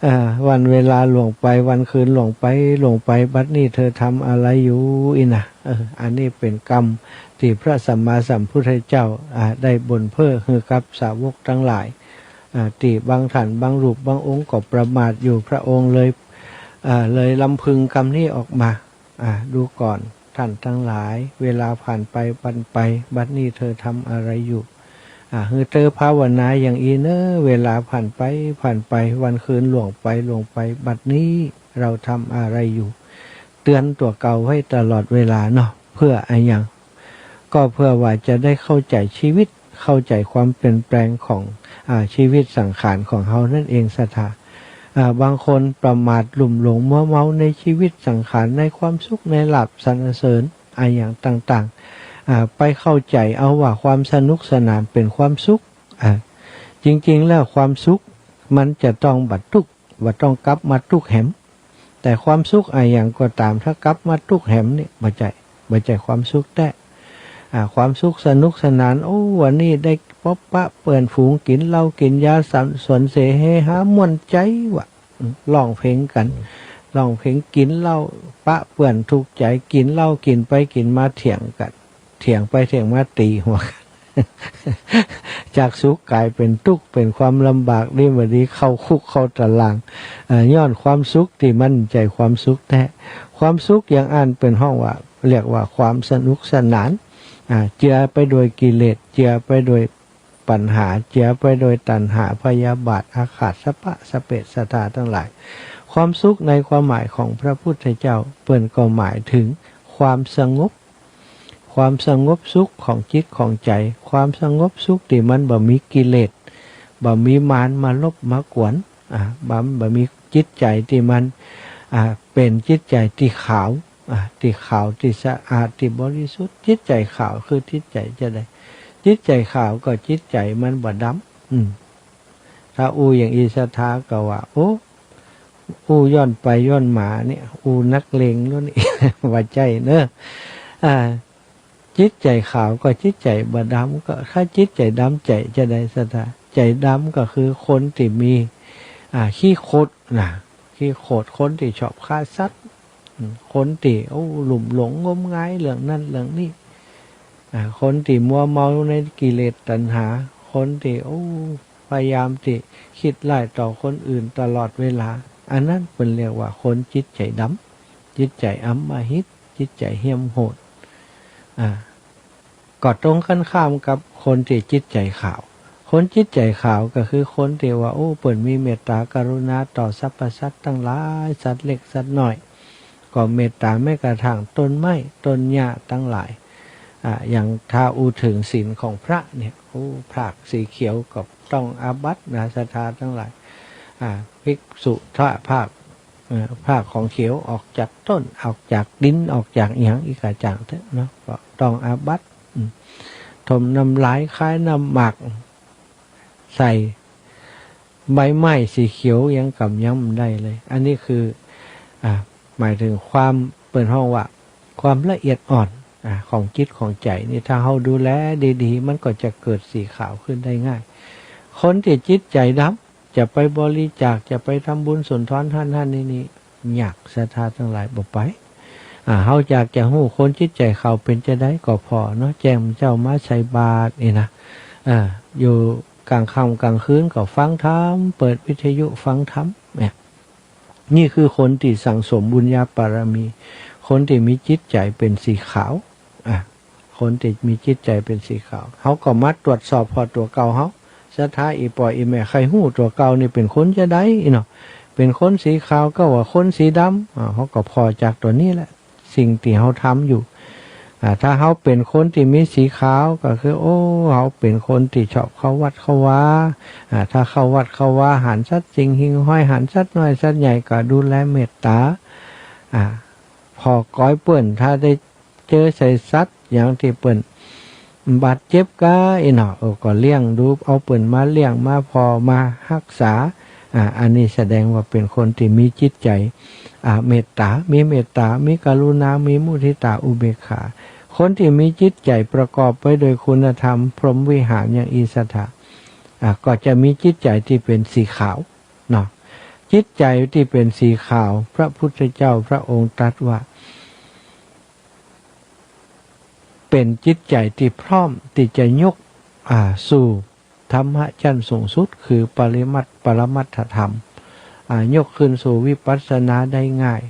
เอ่อ วันเวลาล่วงไป วันคืนล่วงไป ล่วงไป บัดนี้เธอทำอะไรอยู่ อี้น่ะ เออ อันนี้เป๋นกำตี้พระสัมมาสัมพุทธเจ้า อ่า ได้บ่นเพ้อหื้อกับสาวกตังหลาย อ่า ตี้บางท่าน บางรูป บางองค์ก็ประมาทอยู่ พระองค์เลย อ่า เลยลำพึงกำนี้ออกมา อ่า ดูก่อนท่านตังหลาย เวลาผ่านไป ผ่านไป บัดนี้เธอทำอะไรอยู่ อ่า หื้อเธอภาวนาอย่างอี้เน่อ เวลาผ่านไป ผ่านไป วันคืนล่วงไป ล่วงไป บัดนี้เราทำอะไรอยู่ เตือนตั๋วเก่าไว้ตลอดเวลาเนาะ เพื่ออะหยัง ก็เพื่อว่าจะได้เข้าใจ๋ชีวิต เข้าใจ๋ความเปลี่ยนแปลงของ อ่า ชีวิตสังขารของเฮานั่นเอง ศรัทธา อ่า บางคนประมาทลุ่มหลงมัวเมาในชีวิตสังขาร ในความสุข ในลาภสรรเสริญ อะหยังต่างๆ อ่า ไปเข้าใจ๋เอาว่าความสนุกสนานเป๋นความสุข อ่า จริงๆ แล้วความสุขมันจะต้องบ่ตุ๊กข์ บ่ต้องกลับมาตุ๊กข์แหม แต่ความสุขอะหยังก็ต๋าม ถ้ากลับมาตุ๊กข์แหมนี่ บ่ใจ้ บ่ใจ้ความสุขแต๊ อ่า ความสุขสนุกสนาน โอ้ วันนี้ได้ปบปะเปื้อนฝูง กิ๋นเหล้ากิ๋นยา สังสรรค์เสเฮฮา ม่วนใจ๋ว่ะ อืม ร้องเพลงกั๋น อืม ร้องเพลง กิ๋นเหล้าปะเปื้อน ถูกใจ๋ กิ๋นเหล้า กิ๋นไปกิ๋นมา เถียงกั๋น เถียงไปเถียงมา ตี๋หัวกั๋น จากสุขก๋ายเป๋นตุ๊กข์ เป๋นความลำบาก ดีบ่ดี เข้าคุกเข้าตาราง เอ่อ ย้อนความสุขตี้มันบ่ใจ้ความสุขแต๊ ความสุขอย่างอั้นเปิ้นฮ้องว่า เรียกว่าความสนุกสนาน อ่า เจือไปโดยกิเลส เจือไปโดยปัญหา เจือไปโดยตัณหา พยาบาท อาฆาต สะปะสะเปะ ศรัทธาตังหลาย ความสุขในความหมายของพระพุทธเจ้า เปิ้นก็หมายเถิงความสงบ ความสงบสุขของจิตของใจ๋ ความสงบสุขตี้มันบ่มีกิเลส บ่มีมารมารบมากวน อ่า บ่ บ่มีจิตใจ๋ตี้มัน อ่า เป๋นจิตใจ๋ตี้ขาว อ่า ตี้ขาว ตี้สะอาด ตี้บริสุทธิ์ จิตใจ๋ขาวคือจิตใจ๋จะใด จิตใจ๋ขาวก็จิตใจ๋มันบ่ดำ อืม ถ้าอู้อย่างอี้ศรัทธาก็ว่า โอ้ อู้ย้อนไปย้อนมาเนี่ย อู้นักเลงแล้วนี่ บ่ใจ้เน่อ อ่า จิตใจ๋ขาวก็จิตใจ๋บ่ดำ ก็ถ้าจิตใจ๋ดำใจ๋จะใดศรัทธา ใจ๋ดำก็คือคนตี้มี อ่า ขี้ขดน่ะ ขี้ขด คนตี้ชอบฆ่าสัตว์ อืม คนตี้ โอ้ ลุ่มหลงงมงายเรื่องนั้นเรื่องนี้ อ่า คนตี้มัวเมาในกิเลสตัณหา คนตี้ โอ้ พยายามตี้คิดร้ายต่อคนอื่นตลอดเวลา อันนั้นเปิ้นเรียกว่าคนจิตใจ๋ดำ จิตใจ๋อำมหิต จิตใจ๋เหี้ยมโหด อ่า ก็ตรงกันข้ามกับคนตี้จิตใจ๋ขาว คนจิตใจ๋ขาวก็คือคนตี้ว่า โอ้ เปิ้นมีเมตตากรุณาต่อสรรพสัตว์ตังหลาย สัตว์เล็กสัตว์น้อย ก็เมตตาแม้กระทั่งต้นไม้ต้นหญ้าตังหลาย อ่า อย่างถ้าอู้เถิงศีลของพระเนี่ย โอ้ ผากสีเขียวก็ต้องอาบัตินะ ศรัทธาตังหลาย อ่า ภิกษุถ้าผาก เอ่อ ผากของเขียวออกจากต้น ออกจากดิน ออกจากอิหยังอี้ก็จ่างเต๊อะเนาะ ก็ต้องอาบัติ อืม ถมน้ำลาย คายน้ำหมาก ใส่ใบไม้สีเขียวยังก่ำยังบ่ได้เลย อันนี้คือ อ่า หมายถึงความ เปิ้นฮ้องว่าความละเอียดอ่อน อ่า ของจิตของใจ๋นี่ ถ้าเฮาดูแลดีๆ มันก็จะเกิดสีขาวขึ้นได้ง่าย คนตี้จิตใจ๋ดำ จะไปบริจาค จะไปทำบุญสุนทรหั้นหั้นนี่นี่ ยาก ศรัทธาตังหลาย บ่ไป อ่า เฮาอยากจะฮู้คนจิตใจ๋ขาวเป๋นจาใดก็ผ่อเนาะ แจ้งเจ้ามาใส่บาตรนี่นะ อ่า อยู่กลางค่ำกลางคืนก็ฟังธรรม เปิดวิทยุฟังธรรมเนี่ย นี่คือคนตี้สั่งสมบุญญาบารมี คนตี้มีจิตใจ๋เป๋นสีขาว อ่ะ คนตี้มีจิตใจ๋เป๋นสีขาว เฮาก็มาตรวจสอบผ่อตั๋วเก่าเฮา ศรัทธาอี่ป้ออี่แม่ใค่ฮู้ตั๋วเก่านี่เป๋นคนจาใดเนาะ เป๋นคนสีขาวก็ว่าคนสีดำ อ่า เฮาก็ผ่อจากตั๋วนี้แหละ สิ่งตี้เฮาทำอยู่ อ่า ถ้าเฮาเป๋นคนตี้มีสีขาวก็คือ โอ้ เฮาเป๋นคนตี้ชอบเข้าวัดเข้าวา อ่า ถ้าเข้าวัดเข้าวา หันสัตว์สิ่งหิ่งห้อย หันสัตว์น้อยสัตว์ใหญ่ ก็ดูแลเมตตา อ่า ผ่อก๋อยเปิ้น ถ้าได้เจอใส่สัตว์หยังตี้เปิ้นบาดเจ็บก้าอี้เนาะ เออ ก็เลี้ยงดู เอาเปิ้นมาเลี้ยง มาผ่อ มาฮักษา อ่า อันนี้แสดงว่าเป๋นคนตี้มีจิตใจ๋ อ่า เมตตา มีเมตตา มีกรุณา มีมุทิตา อุเบกขา คนตี้มีจิตใจ๋ประกอบไปโดยคุณธรรมพรหมวิหารอย่างอี้ ศรัทธา อ่า ก็จะมีจิตใจ๋ตี้เป๋นสีขาวเนาะ จิตใจ๋ตี้เป๋นสีขาว พระพุทธเจ้าพระองค์ตรัสว่า เป๋นจิตใจ๋ตี้พร้อมตี้จะยก อ่า สู่ธรรมะชั้นสูงสุด คือปริมัตถ์ ปรมัตถธรรม อ่า ยกขึ้นสู่วิปัสสนาได้ง่าย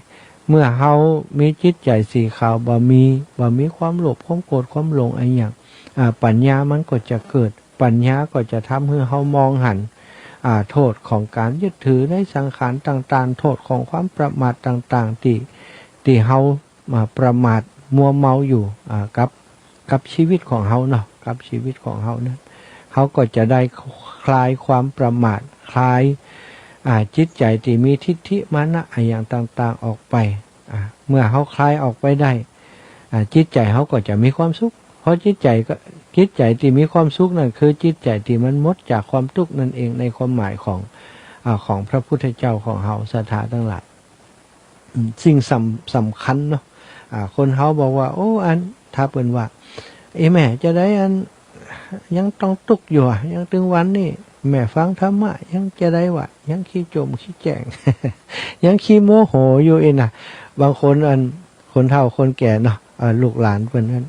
เมื่อเฮามีจิตใจ๋สีขาว บ่มี บ่มีความโลภ ความโกรธ ความหลงอะหยัง อ่า ปัญญามันก็จะเกิด ปัญญาก็จะทำหื้อเฮามองหัน อ่า โทษของก๋านยึดถือในสังขารต่างๆ โทษของความประมาทต่างๆ ตี้ ตี้เฮา อ่า ประมาทมัวเมาอยู่ อ่า กับ กับชีวิตของเฮาเนาะ กับชีวิตของเฮานั้น เฮาก็จะได้คลายความประมาท คลาย อ่า จิตใจ๋ตี้มีทิฏฐิมานะอะหยังต่างๆ ออกไป อ่า เมื่อเฮาคลายออกไปได้ อ่า จิตใจ๋เฮาก็จะมีความสุข เพราะจิตใจ๋ก็ จิตใจ๋ตี้มีความสุขนั่นคือจิตใจ๋ตี้มันหมดจากความตุ๊กข์นั่นเอง ในความหมายของ อ่า ของพระพุทธเจ้าของเฮา ศรัทธาตังหลาย อืม สิ่งสำ สำคัญเนาะ อ่า คนเฮาบอกว่า โอ้ อัน ถ้าเปิ้นว่า เอ้ย แม่จาใดอัน ยังต้องตุ๊กอยู่อะ ยังตึงวันนี้ แม่ฟังธรรมะ ยังจาใดวะ ยังขี้จ่มขี้แจ้ง ยังขี้โมโหอยู่อี้นะ บางคนอัน คนเฒ่าคนแก่เนาะ เอ่อ ลูกหลานเปิ้นนั้น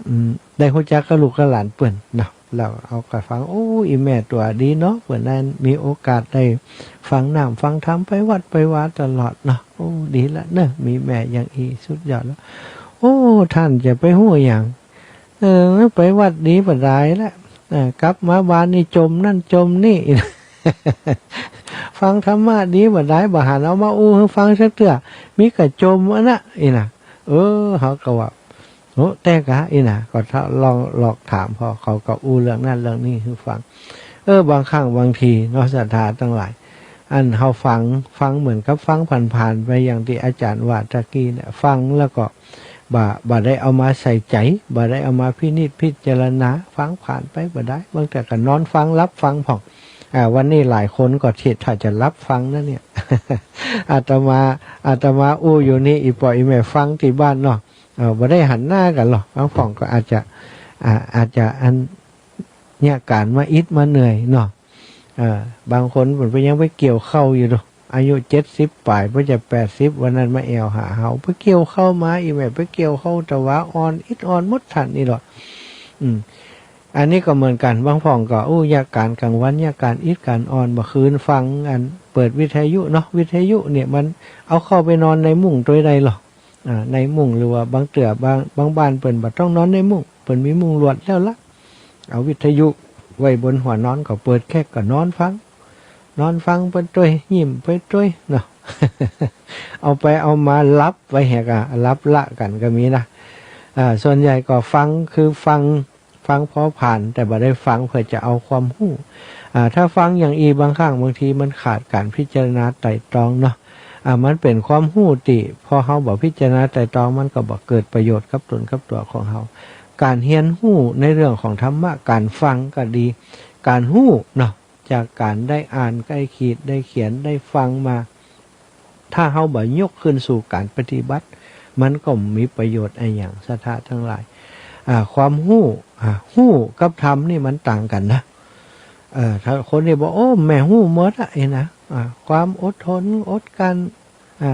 อืม ได้ฮู้จักกับลูกกับหลานเปิ้นเนาะ แล้วเอาก็ฟัง โอ้ อี่แม่ตั๋วดีเนาะ เปิ้นนั้นมีโอกาสได้ฟังน้ำฟังธรรม ไปวัดไปวาตลอดเนาะ โอ้ ดีละเนาะ มีแม่อย่างอี้สุดยอดแล้ว โอ้ ต้านจะไปฮู้หยัง เออ ไปวัดดีบ่ดายละ เออ กลับมาบ้านนี่จ่มนั่นจ่มนี่ ฟังธรรมะดีบ่ดาย บ่หันเอามาอู้หื้อฟังสักเตื้อ มีก็จ่มอันนะ อี้นะ เออ เฮาก็ว่า โอ้ แต๊กา อี้นะ ก็ลอง ลองถามผ่อ เขาก็อู้เรื่องนั้นเรื่องนี้หื้อฟัง เออ บางครั้งบางทีเนาะ ศรัทธาตังหลาย อันเฮาฟัง ฟังเหมือนกับฟังผ่านๆ ไป อย่างตี้อาจ๋ารย์ว่าตะกี้เนี่ย ฟังแล้วก็ บ่ บ่ได้เอามาใส่ใจ๋ บ่ได้เอามาพินิจพิจารณา ฟังผ่านไปบ่ดาย บางเตื้อก็นอนฟัง หลับฟังพ่อง อ่า วันนี้หลายคนก็เทศน์ถ้าจะหลับฟังนะเนี่ย อาตมา อาตมาอู้อยู่นี่ อี่ป้ออี่แม่ฟังตี้บ้านเนาะ เอ่อ บ่ได้หันหน้ากั๋นหรอก บางพ่องก็อาจจะ อ่า อาจจะอัน เนี่ย ก๋านมาอิดมาเหนื่อยเนาะ เอ่อ บางคนเปิ้นไปยังไปเกี่ยวข้าวอยู่เนาะ อายุเจ็ดสิบป๋าย เปิ้นจะแปดสิบ วันนั้นมาแอ่วหาเฮา ไปเกี่ยวข้าวมา อี่แม่ไปเกี่ยวข้าวตะวาอ่อน อิดอ่อนหมดทันนี่ลอ อืม อันนี้ก็เหมือนกั๋น บางพ่องก็ อู้ เยียะก๋านก๋างวัน เยียะก๋านอิดก๋านอ่อน บ่าคืนฟังอัน เปิดวิทยุเนาะ วิทยุเนี่ยมันเอาเข้าไปนอนในมุ้งตวยได้ลอ อ่า ในมุ้ง หรือว่าบางเตื้อ บาง บางบ้านเปิ้นบ่ต้องนอนในมุ้ง เปิ้นมีมุ้งลวดแล้วละ เอาวิทยุไว้บนหัวนอน ก็เปิดแคกก็นอนฟัง นอนฟังไปตวย ยิ้มไปตวยเนาะ เอาไปเอามาหลับไปแหกอะ หลับละกั๋นก็มีนะ อ่า ส่วนใหญ่ก็ฟัง คือฟัง ฟังพอผ่าน แต่บ่ได้ฟังเพื่อจะเอาความฮู้ อ่า ถ้าฟังอย่างอี้บางครั้งบางทีมันขาดก๋านพิจารณาไตร่ตรองเนาะ อ่า มันเป๋นความฮู้ตี้ พอเฮาบ่พิจารณาไตร่ตรอง มันก็บ่เกิดประโยชน์กับตนกับตั๋วของเฮา ก๋านเฮียนฮู้ในเรื่องของธรรมะ ก๋านฟังก็ดี ก๋านฮู้เนาะ จากก๋านได้อ่าน ได้ขีด ได้เขียน ได้ฟังมา ถ้าเฮาบ่ยกขึ้นสู่ก๋านปฏิบัติ มันก็บ่มีประโยชน์อะหยัง ศรัทธาตังหลาย อ่า ความฮู้ อ่า ฮู้กับธรรมนี่มันต่างกั๋นนะ เอ่อ ถ้าคนตี้บอก โอ้ แม่ฮู้หมดอะ อี้นะ อ่า ความอดทน อดกลั้น อ่า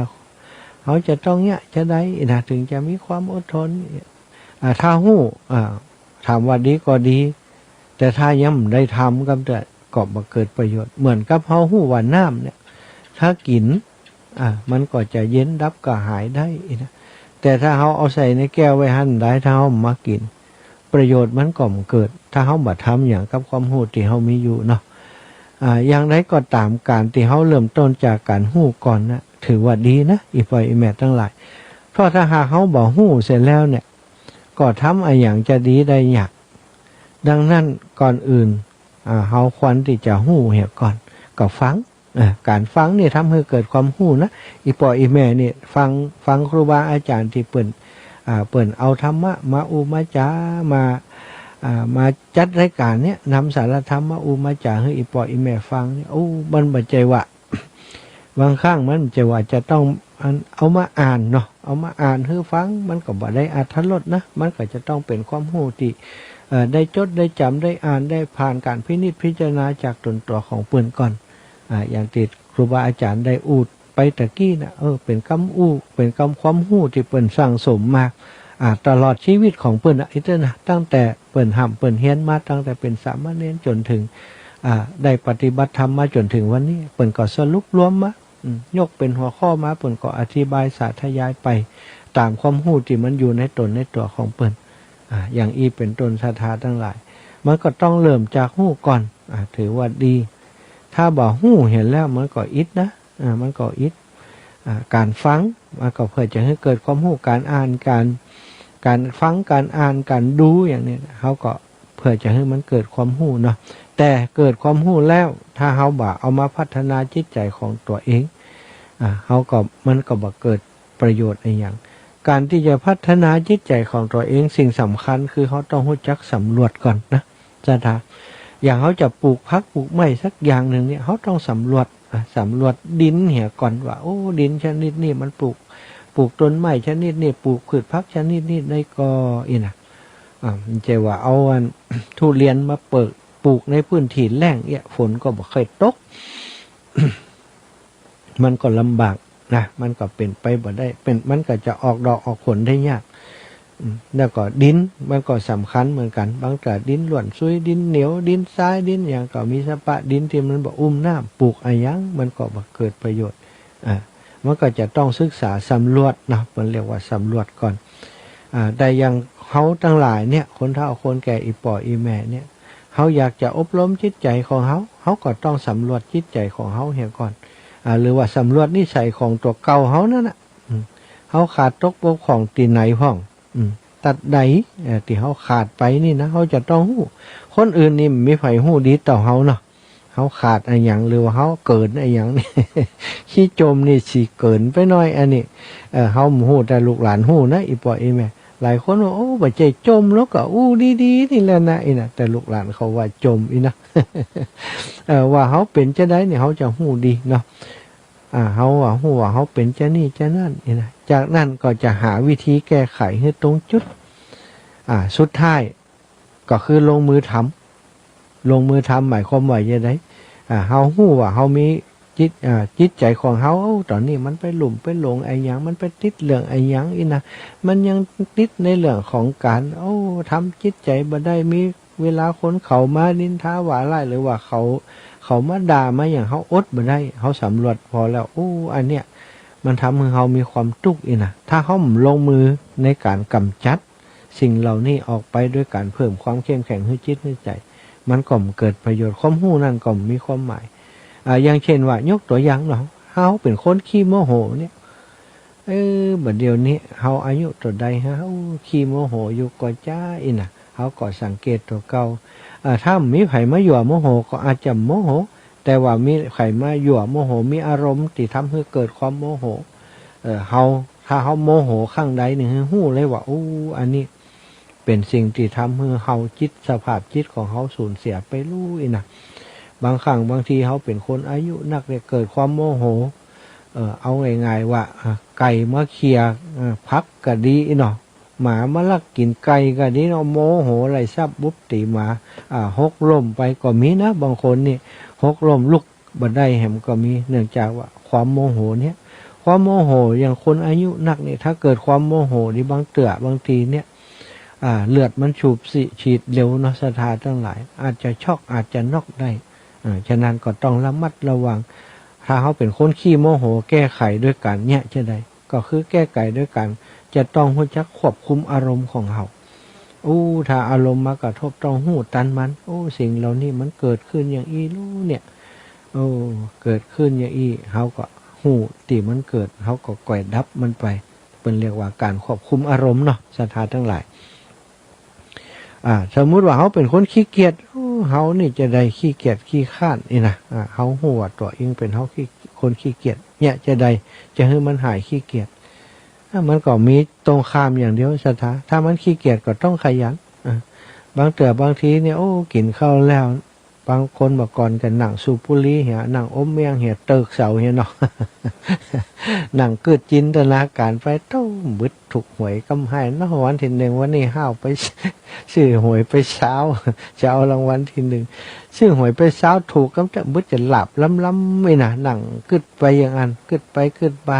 เฮาจะต้องเยียะจาใดอี้นะ เถิงจะมีความอดทน อ่า ถ้าฮู้ อ่า ถามว่าดีก็ดี แต่ถ้ายังบ่ได้ทำกำเตื้อ ก็บ่เกิดประโยชน์ เหมือนกับเฮาฮู้ว่าน้ำเนี่ย ถ้ากิ๋น อ่า มันก็จะเย็นดับกระหายได้อี้นะ แต่ถ้าเฮาเอาใส่ในแก้วไว้หั้นได้ ถ้าเฮาบ่มากิ๋น ประโยชน์มันก็บ่เกิด ถ้าเฮาบ่ทำหยังกับความฮู้ตี้เฮามีอยู่เนาะ อ่า อย่างใดก็ต๋าม ก๋านตี้เฮาเริ่มต้นจากก๋านฮู้ก่อนนะ ถือว่าดีนะ อี่ป้ออี่แม่ตังหลาย เพราะถ้าหากเฮาบ่ฮู้เสียแล้วเนี่ย ก็ทำอะหยังจะดีได้ยาก ดังนั้นก่อนอื่น อ่า เฮาควรตี้จะฮู้เหียก่อน ก็ฟัง อ่า ก๋านฟังนี่ทำหื้อเกิดความฮู้นะ อี่ป้ออี่แม่นี่ฟัง ฟังครูบาอาจ๋ารย์ตี้เปิ้น อ่า เปิ้นเอาธรรมะมาอู้มาจ๋า มา อ่า มาจัดรายก๋านเนี่ย นำสาระธรรมมาอู้มาจ๋าหื้ออี่ป้ออี่แม่ฟังเนี่ย โอ้ มันบ่ใจ้ว่า บางครั้งมันบ่ใจ้ว่าจะต้องอัน เอามาอ่านเนาะ เอามาอ่านหื้อฟัง มันก็บ่ได้อรรถรสนะ มันก็จะต้องเป๋นความฮู้ตี้ เอ่อ ได้จด ได้จ๋ำ ได้อ่าน ได้ผ่านก๋านพินิจพิจารณาจากตนตั๋วของเปิ้นก่อน อ่า อย่างตี้ครูบาอาจ๋ารย์ได้อู้ไปตะกี้นะ เออ เป๋นกำอู้ เป๋นกำความฮู้ตี้เปิ้นสั่งสมมา อ่า ตลอดชีวิตของเปิ้นอะ อี้เต๊อะนะ ตั้งแต่เปิ้นฮ่ำเปิ้นเฮียนมา ตั้งแต่เป๋นสามเณรจ๋นเถิง อ่า ได้ปฏิบัติธรรมมาจ๋นเถิงวันนี้ เปิ้นก็สรุปรวมมา อืม ยกเป๋นหัวข้อมา เปิ้นก็อธิบายสาธยายไป ต๋ามความฮู้ตี้มันอยู่ในตนในตั๋วของเปิ้น อ่า อย่างอี้เป๋นต้น ศรัทธาตังหลาย มันก็ต้องเริ่มจากฮู้ก่อน อ่า ถือว่าดี ถ้าบ่ฮู้เหียแล้วมันก็อิดนะ อ่า มันก็อิด อ่า ก๋านฟัง มันก็เพื่อจะหื้อเกิดความฮู้ ก๋านอ่าน ก๋าน ก๋านฟัง ก๋านอ่าน ก๋านดูอย่างนี้นะ เฮาก็เพื่อจะหื้อมันเกิดความฮู้เนาะ แต่เกิดความฮู้แล้ว ถ้าเฮาบ่เอามาพัฒนาจิตใจ๋ของตั๋วเอง อ่า เฮาก็ มันก็บ่เกิดประโยชน์อะหยัง ก๋านตี้จะพัฒนาจิตใจ๋ของตั๋วเอง สิ่งสำคัญคือเฮาต้องฮู้จักสำรวจก่อนนะ ศรัทธา อย่างเฮาจะปลูกผักปลูกไม้สักอย่างนึ่งเนี่ย เฮาต้องสำรวจ อ่ะ สำรวจดินเหียก่อนว่า โอ้ ดินชนิดนี้มันปลูก ปลูกต้นไม้ชนิดนี้ ปลูกพืชผักชนิดนี้ได้ก่อ อี้นะ อ่ะ บ่ใจ้ว่าเอาอัน ทุเรียนมาเปิดปลูกในพื้นที่แล้งเนี่ย ฝนก็บ่ค่อยตก มันก็ลำบากนะ มันก็เป๋นไปบ่ได้ เป๋น มันก็จะออกดอกออกผลได้ยาก อืม แล้วก็ดินมันก็สำคัญเหมือนกั๋น บางเตื้อดินล้วนซุย ดินเหนียว ดินทราย ดินหยัง ก็มีสภาพดินตี้มันบ่อุ้มน้ำ ปลูกอะหยังมันก็บ่เกิดประโยชน์ อ่า มันก็จะต้องศึกษาสำรวจนะ เปิ้นเรียกว่าสำรวจก่อน อ่า แต่อย่างเฮาตังหลายเนี่ย คนเฒ่าคนแก่ อี่ป้ออี่แม่เนี่ย เฮาอยากจะอบรมจิตใจ๋ของเฮา เฮาก็ต้องสำรวจจิตใจ๋ของเฮาเหียก่อน อ่า หรือว่าสำรวจนิสัยของตั๋วเก่าเฮานั่นน่ะ อืม เฮาขาดตกบกพร่องตี้ไหนพ่อง อืม ตั๊ดใด เอ่อ ตี้เฮาขาดไปนี่นะ เฮาจะต้องฮู้ คนอื่นนี่บ่มีใผฮู้ดีเต้าเฮาเนาะ เฮาขาดอะหยัง หรือว่าเฮาเกิ๋นอะหยังนี่ ขี้จ๋มนี่สิเกิ๋นไปหน้อย อันนี้ เอ่อ เฮาบ่ฮู้ แต่ลูกหลานฮู้นะ อี่ป้ออี่แม่ หลายคนว่า โอ้ บ่ใจ้จ๋ม แล้วก็อู้ดีๆ นี่แหละนะ อี้นะ แต่ลูกหลานเขาว่าจ๋มอี้นะ เอ่อ ว่าเฮาเป๋นจาใดนี่ เฮาจะฮู้ดีเนาะ อ่า เฮาว่าฮู้ว่าเฮาเป๋นจานี้จานั้นอี้นะ จากนั้นก็จะหาวิธีแก้ไขหื้อตรงจุด อ่า สุดท้ายก็คือลงมือทำ ลงมือทำหมายความว่าจาใด อ่า เฮาฮู้ว่าเฮามี จิต อ่า จิตใจ๋ของเฮา โอ้ ต๋อนนี้มันไปลุ่มไปหลงอะหยัง มันไปติดเรื่องอะหยังอี้นะ มันยังติดในเรื่องของก๋าน โอ้ ทำจิตใจ๋บ่ได้ มีเวลาคนเขามานินทาว่าร้าย หรือว่าเขา เขามาด่ามาหยัง เฮาอดบ่ได้ เฮาสำรวจผ่อแล้ว โอ้ อันเนี้ย มันทำหื้อเฮามีความตุ๊กข์อี้นะ ถ้าเฮาบ่ลงมือในก๋านก๋ำจัดสิ่งเหล่านี้ออกไปด้วยก๋านเพิ่มความเข้มแข็งหื้อจิตหื้อใจ๋ มันก็บ่เกิดประโยชน์ ความฮู้นั้นก็บ่มีความหมาย อ่า อย่างเช่นว่า ยกตั๋วอย่างเนาะ เฮาเป๋นคนขี้โมโหเนี่ย เออ บัดเดี๋ยวนี้เฮาอายุเต้าใดฮะ โอ้ ขี้โมโหอยู่ก่อจ๊าอี้นะ เฮาก็สังเกตตั๋วเก่า อ่า ถ้าบ่มีใผมายั่วโมโหก็อาจจะบ่โมโห แต่ว่ามีใผมายั่วโมโห มีอารมณ์ตี้ทำหื้อเกิดความโมโห เออ เฮา ถ้าเฮาโมโหครั้งใดนี่ หื้อฮู้เลยว่า โอ้ อันนี้เป๋นสิ่งตี้ทำหื้อเฮาจิต สภาพจิตของเฮาสูญเสียไปลู้อี้นะ บางครั้งบางทีเฮาเป๋นคนอายุนักเนี่ย เกิดความโมโห เออ เอาง่ายๆว่า อ่ะ ไก่มาเขี่ย เออ ผักก็ดีอี้เนาะ หมามาลักกิ๋นไก่ก็ดีเนาะ โมโหไล่สับปุ๊บตี๋หมา อ่า หกล้มไปก็มีนะ บางคนนี่หกล้มลุกบ่ได้แหมก็มี เนื่องจากว่าความโมโหเนี่ย ความโมโหอย่างคนอายุนักเนี่ย ถ้าเกิดความโมโหนี่ บางเตื้อบางทีเนี่ย อ่า เลือดมันสูบสิ ฉีดเร็วเนาะ ศรัทธาตังหลาย อาจจะช็อก อาจจะน็อกได้ อ่า ฉะนั้นก็ต้องระมัดระวัง ถ้าเฮาเป๋นคนขี้โมโห แก้ไขด้วยก๋านเยียะจะใด ก็คือแก้ไขด้วยก๋านจะต้องฮู้จักควบคุมอารมณ์ของเฮา อู้ ถ้าอารมณ์มากระทบต้องฮู้ตันมัน โอ้ สิ่งเหล่านี้มันเกิดขึ้นอย่างอี้ลู้เนี่ย โอ้ เกิดขึ้นอย่างอี้ เฮาก็ฮู้ตี้มันเกิด เฮาก็ก่อยดับมันไป เปิ้นเรียกว่าก๋านควบคุมอารมณ์เนาะ ศรัทธาตังหลาย อ่า สมมุติว่าเฮาเป๋นคนขี้เกียจ โอ้ เฮานี่จะใดขี้เกียจขี้คร้านอี้นะ อ่า เฮาฮู้ว่าตั๋วเองเป๋นเฮาขี้ คนขี้เกียจ เยียะจะใด จะหื้อมันหายขี้เกียจ อ่ะ มันก็มีตรงข้ามอย่างเดียว ศรัทธา ถ้ามันขี้เกียจก็ต้องขยัน อ่ะ บางเตื้อบางทีเนี่ย โอ้ กิ๋นข้าวแล้ว บางคนเมื่อก่อนก็นั่งสูบบุหรี่เหีย นั่งอมเมียงเหีย เติกเสาเหียเนาะ นั่งกึ๊ดจินตนาก๋ารไป โต้ บึดถูกหวยกำไห้เนาะ วันตี้นึ่ง วันนี้ห้าวไปซื้อหวยไปซาว จะเอารางวัลตี้นึ่ง ซื้อหวยไปซาวถูกกำจะบึดจะหลับล้ำๆ อี้นะ นั่งกึ๊ดไปอย่างอั้น กึ๊ดไปกึ๊ดมา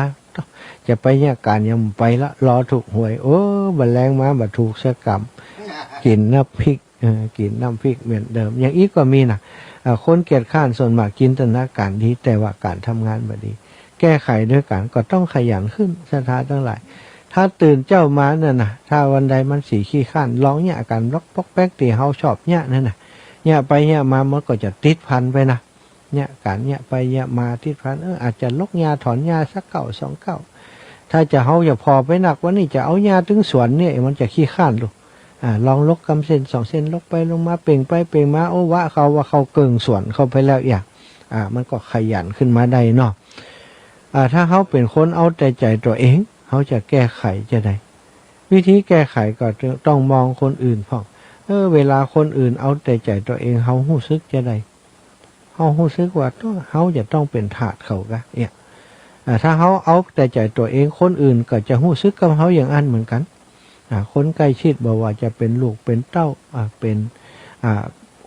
จะไปเยียะก๋านยังบ่ไปละ รอถูกหวย โอ้ บ่าแลงมาบ่าถูกสักกำ กิ๋นน้ำพริก เออ กิ๋นน้ำพริกเหมือนเดิม อย่างอี้ก็มีนะ อ่า คนเกียจคร้านส่วนมากจินตนาก๋ารดี แต่ว่าก๋านทำงานบ่ดี แก้ไขด้วยก๋านก็ต้องขยันขึ้น ศรัทธาตังหลาย ถ้าตื่นเจ๊ามานั่นนะ ถ้าวันใดมันสีขี้คร้าน ลองเยียะก๋านบล็อกป๊อกแป๊กตี้เฮาชอบเยียะนั่นนะ เยียะไปเยียะมามันก็จะติดพันไปนะ เยียะก๋านเยียะไปเยียะมาติดพัน เออ อาจจะลกหญ้าถอนหญ้าสักเก๊าสองเก๊า ถ้าจะเฮาจะผ่อไปนัก วันนี้จะเอาหญ้าตึงสวนเนี่ย มันจะขี้คร้านลูก อ่า ลองลกกำเส้นสองเส้น ลกไปลงมา เป่งไปเป่งมา โอ้ วะเข้า วะเข้าเกิ่งสวนเข้าไปแล้วเอีย อ่า มันก็ขยันขึ้นมาได้เนาะ อ่า ถ้าเฮาเป๋นคนเอาแต่ใจ๋ตั๋วเอง เฮาจะแก้ไขจะใด วิธีแก้ไขก็ต้องมองคนอื่นพ่อง เออ เวลาคนอื่นเอาแต่ใจ๋ตั๋วเอง เฮาฮู้สึกจะใด เฮาฮู้สึกว่า เฮาจะต้องเป๋นทาสเขากะ เนี่ย อ่า ถ้าเฮาเอาแต่ใจ๋ตั๋วเอง คนอื่นก็จะฮู้สึกกับเฮาอย่างอั้นเหมือนกั๋น อ่า คนใก้ชิด บ่ว่าจะเป๋นลูกเป๋นเต้า อ่า เป๋น อ่า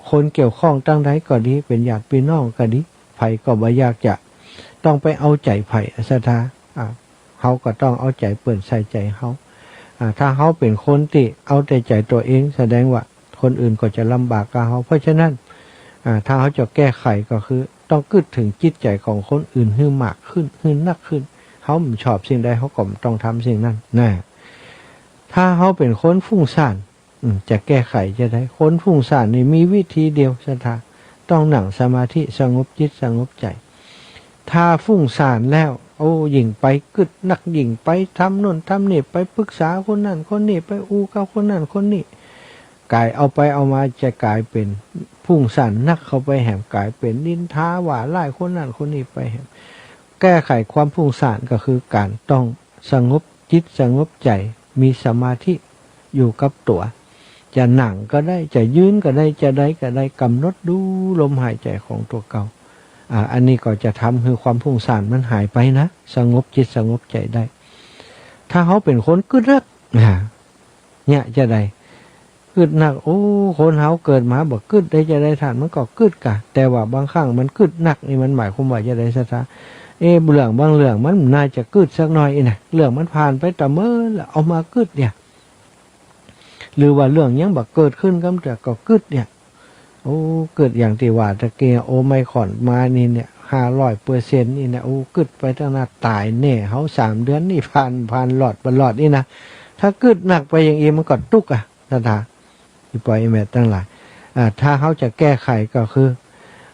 คนเกี่ยวข้องตังใดก็ดี เป๋นญาติปี้น้องก็ดี ใผก็บ่อยากจะต้องไปเอาใจ๋ใผ ศรัทธา อ่า เฮาก็ต้องเอาใจ๋เปิ้นใส่ใจ๋เฮา อ่า ถ้าเฮาเป๋นคนตี้เอาแต่ใจ๋ตั๋วเอง แสดงว่าคนอื่นก็จะลำบากกับเฮา เพราะฉะนั้น อ่า ถ้าเฮาจะแก้ไขก็คือต้องกึ๊ดเถิงจิตใจ๋ของคนอื่นหื้อมากขึ้น หื้อนักขึ้น เฮาบ่ชอบสิ่งใด เฮาก็บ่ต้องทำสิ่งนั้น นะ ถ้าเฮาเป๋นคนฟุ้งซ่าน อืม จะแก้ไขจะใด คนฟุ้งซ่านนี่มีวิธีเดียว ศรัทธา ต้องนั่งสมาธิ สงบจิตสงบใจ๋ ถ้าฟุ้งซ่านแล้ว โอ้ ยิ่งไปกึ๊ดนัก ยิ่งไปทำโน่นทำนี่ ไปปรึกษาคนนั้นคนนี้ ไปอู้กับคนนั้นคนนี้ ก๋ายเอาไปเอามาจะก๋ายเป๋นฟุ้งซ่านนักเข้าไปแหม ก๋ายเป๋นนินทาว่าร้ายคนนั้นคนนี้ไปแหม แก้ไขความฟุ้งซ่านก็คือก๋านต้องสงบจิตสงบใจ๋ มีสมาธิอยู่กับตั๋ว จะนั่งก็ได้ จะยืนก็ได้ จะใดก็ได้ กำหนดดูลมหายใจ๋ของตั๋วเก่า อ่า อันนี้ก็จะทำหื้อความฟุ้งซ่านมันหายไปนะ สงบจิตสงบใจ๋ได้ ถ้าเฮาเป๋นคนกึ๊ดนัก อ่า เนี่ยจะใด กึ๊ดนัก โอ้ คนเฮาเกิดมาบ่กึ๊ดได้จะใดท่าน มันก็กึ๊ดกะ แต่ว่าบางครั้งมันกึ๊ดนักนี่มันหมายความว่าจะใดศรัทธา เอ๊ะ เรื่องบางเรื่องมันน่าจะกึ๊ดสักหน่อยอี้นะ เรื่องมันผ่านไปตะเมินแล้วเอามากึ๊ดเนี่ย หรือว่าเรื่องยังบ่เกิดขึ้นกำเตื้อก็กึ๊ดเนี่ย โอ้ กึ๊ดอย่างตี้ว่าตะกี้ โอไมครอนมานี่เนี่ย ห้าร้อยเปอร์เซ็นต์ นี่เนี่ย โอ้ กึ๊ดไปตั้งนาน ต๋ายแน่เฮา สามเดือนนี่ผ่าน ผ่านรอดบ่รอดนี่นะ ถ้ากึ๊ดนักไปอย่างอี้มันก็ตุ๊กอะศรัทธา อีป้ออีแม่ตังหลาย อ่า ถ้าเฮาจะแก้ไขก็คือ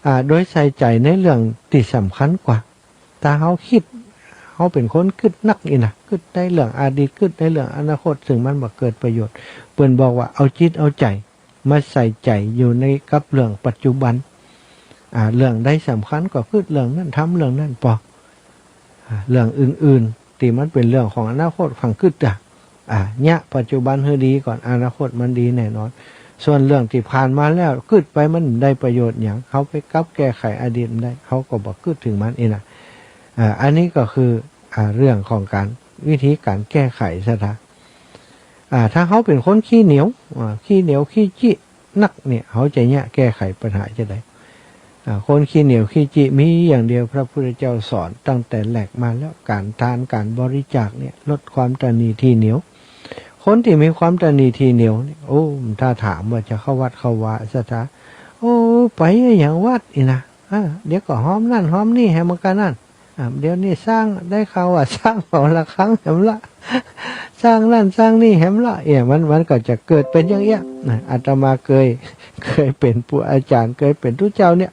อ่า โดยใส่ใจ๋ในเรื่องตี้สำคัญกว่า ถ้าเฮาคิด เฮาเป๋นคนกึ๊ดนักอี้นะ กึ๊ดในเรื่องอดีต กึ๊ดในเรื่องอนาคต ซึ่งมันบ่เกิดประโยชน์ เปิ้นบอกว่าเอาจิตเอาใจ๋มาใส่ใจ๋อยู่ในกับเรื่องปัจจุบัน อ่า เรื่องใดสำคัญก็กึ๊ดเรื่องนั้น ทำเรื่องนั้นปอ อ่า เรื่องอื่นๆ ตี้มันเป๋นเรื่องของอนาคต ฟั่งกึ๊ดอะ อ่า เยียะปัจจุบันหื้อดีก่อน อนาคตมันดีแน่นอน ส่วนเรื่องตี้ผ่านมาแล้ว กึ๊ดไปมันบ่ได้ประโยชน์หยัง เฮาไปกลับแก้ไขอดีตบ่ได้ เฮาก็บ่กึ๊ดเถิงมันอี้นะ อ่า อันนี้ก็คือ อ่า เรื่องของก๋าน วิธีก๋านแก้ไขศรัทธา อ่า ถ้าเฮาเป๋นคนขี้เหนียว อ่า ขี้เหนียวขี้จี้นักเนี่ย เฮาจะเยียะแก้ไขปัญหาจะใด อ่า คนขี้เหนียวขี้จี้มีอย่างเดียว พระพุทธเจ้าสอนตั้งแต่แรกมาแล้ว ก๋านตาน ก๋านบริจาคเนี่ย ลดความตระหนี่ถี่เหนียว คนตี้มีความตระหนี่ถี่เหนียวเนี่ย โอ้ ถ้าถามว่าจะเข้าวัดเข้าวาศรัทธา โอ้ ไปอะหยังวัดอี้นะ อ่า เดี๋ยวก็ฮอมนั่นฮอมนี่แหม มันก็นั่น อ่า เดี๋ยวนี้สร้าง ได้ข่าวว่าสร้างหอระฆังแหมละ สร้างนั่นสร้างนี่แหมละ เอี่ย มัน มันก็จะเกิดเป๋นอย่างเอี้ยนะ อาตมาเกย เกยเป๋นผู้อาจ๋ารย์ เกยเป๋นตุ๊เจ้าเนี่ย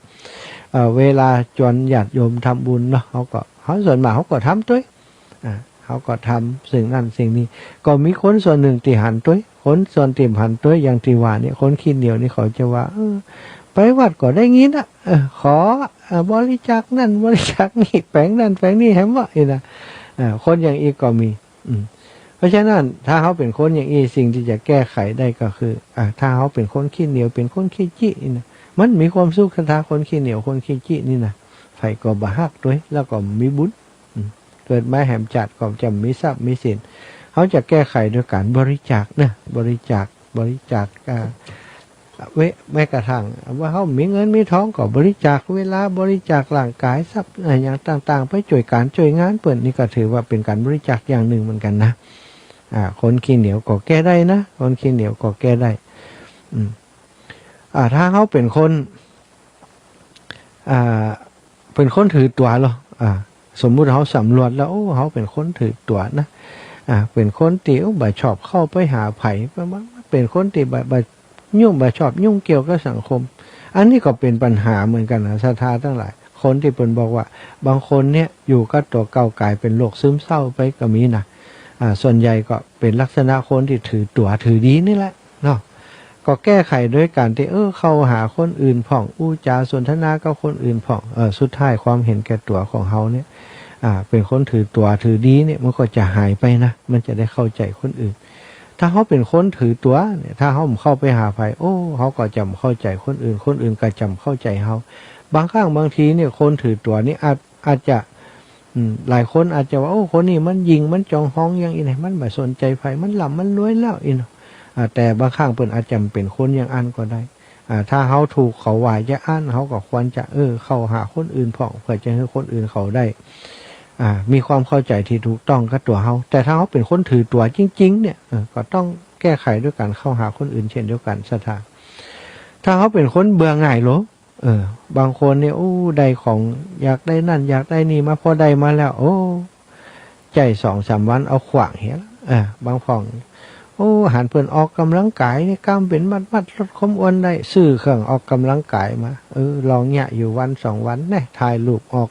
เอ่อ เวลาจวนญาติโยมทำบุญเนาะ เฮาก็ เฮาส่วนมากเฮาก็ทำตวย อ่า เฮาก็ทำสิ่งนั้นสิ่งนี้ ก็มีคนส่วนนึ่งตี้หันตวย คนส่วนตี้หันตวย อย่างตี้ว่าเนี่ย คนขี้เหนียวนี่เขาจะว่า เออ ไปวัดก็ได้ยินอะ เออ ขอ เอ่อ บริจาคนั่นบริจาคนี่ แป๋งนั่นแป๋งนี่แหมวะ อี้นะ อ่า คนอย่างอี้ก็มี อืม เพราะฉะนั้นถ้าเฮาเป๋นคนอย่างอี้ สิ่งตี้จะแก้ไขได้ก็คือ อ่า ถ้าเฮาเป๋นคนขี้เหนียว เป๋นคนขี้จี้อี้นะ มันมีความสุขศรัทธา คนขี้เหนียว คนขี้จี้นี่นะ ใผก็บ่ฮักตวย แล้วก็มีบุญ อืม เกิดมาแหมจาติก็จะมีทรัพย์มีสิน เฮาจะแก้ไขโดยก๋านบริจาคนะ บริจาค บริจาค อ่า เว- แม้กระทั่งว่าเฮามีเงินมีทองก็บริจาคเวลา บริจาคร่างก๋าย ทรัพย์อะหยังต่างๆ ไปจ้วยก๋านจ้วยงานเปิ้น นี่ก็ถือว่าเป๋นก๋านบริจาคอย่างนึ่งเหมือนกั๋นนะ อ่า คนขี้เหนียวก็แก้ได้นะ คนขี้เหนียวก็แก้ได้ อืม อ่า ถ้าเฮาเป๋นคน อ่า เป๋นคนถือตั๋วเหรอ อ่า สมมุติเฮาสำรวจแล้ว โอ้ เฮาเป๋นคนถือตั๋วนะ อ่า เป๋นคนตี้ โอ้ บ่ชอบเข้าไปหาใผ เป๋นคนตี้บ่ บ่ยุ่ง บ่ชอบยุ่งเกี่ยวกับสังคม อันนี้ก็เป๋นปัญหาเหมือนกั๋นนะ ศรัทธาตังหลาย คนตี้เปิ้นบอกว่า บางคนเนี่ยอยู่กับตั๋วเก่าก๋ายเป๋นโรคซึมเศร้าไปก็มีนะ อ่า ส่วนใหญ่ก็เป๋นลักษณะคนตี้ถือตั๋วถือดีนี่แหละเนาะ ก็แก้ไขโดยก๋านตี้ เออ เข้าหาคนอื่นพ่อง อู้จ๋าสนทนากับคนอื่นพ่อง เออ สุดท้ายความเห็นแก่ตั๋วของเฮาเนี่ย อ่า เป๋นคนถือตั๋วถือดีเนี่ย มันก็จะหายไปนะ มันจะได้เข้าใจ๋คนอื่น ถ้าเฮาเป๋นคนถือตั๋วเนี่ย ถ้าเฮาบ่เข้าไปหาใผ โอ้ เฮาก็จะบ่เข้าใจ๋คนอื่น คนอื่นก็จะบ่เข้าใจ๋เฮา บางครั้งบางทีเนี่ย คนถือตั๋วนี่อาจ อาจจะ อืม หลายคนอาจจะว่า โอ้ คนนี้มันหยิ่ง มันจองฮองอย่างอี้นะ มันบ่สนใจ๋ใผ มันร่ำมันรวยแล้วอี้เนาะ อ่า แต่บางครั้งเปิ้นอาจจะบ่เป๋นคนอย่างอั้นก็ได้ อ่า ถ้าเฮาถูกเขาว่าอย่างอั้น เฮาก็ควรจะ เออ เข้าหาคนอื่นพ่อง เปื้อจะหื้อคนอื่นเขาได้ อ่า มีความเข้าใจ๋ตี้ถูกต้องกับตั๋วเฮา แต่ถ้าเฮาเป๋นคนถือตั๋วจริงๆ เนี่ย เออ ก็ต้องแก้ไขโดยก๋านเข้าหาคนอื่นเช่นเดียวกั๋น ศรัทธา ถ้าเฮาเป๋นคนเบื่อหน่ายเหรอ เออ บางคนเนี่ย โอ้ ได้ของ อยากได้นั่น อยากได้นี่มา พอได้มาแล้ว โอ้ ใจ๊สองสามวันเอาขว้างเหีย เออ บางพ่อง โอ้ หันเปิ้นออกก๋ำลังก๋ายนี่ ก้ามเป๋นมัดๆ ลดความอ้วนได้ ซื้อเครื่องออกก๋ำลังก๋ายมา เออ ลองเยียะอยู่วันสองวันแน่ ถ่ายรูปออก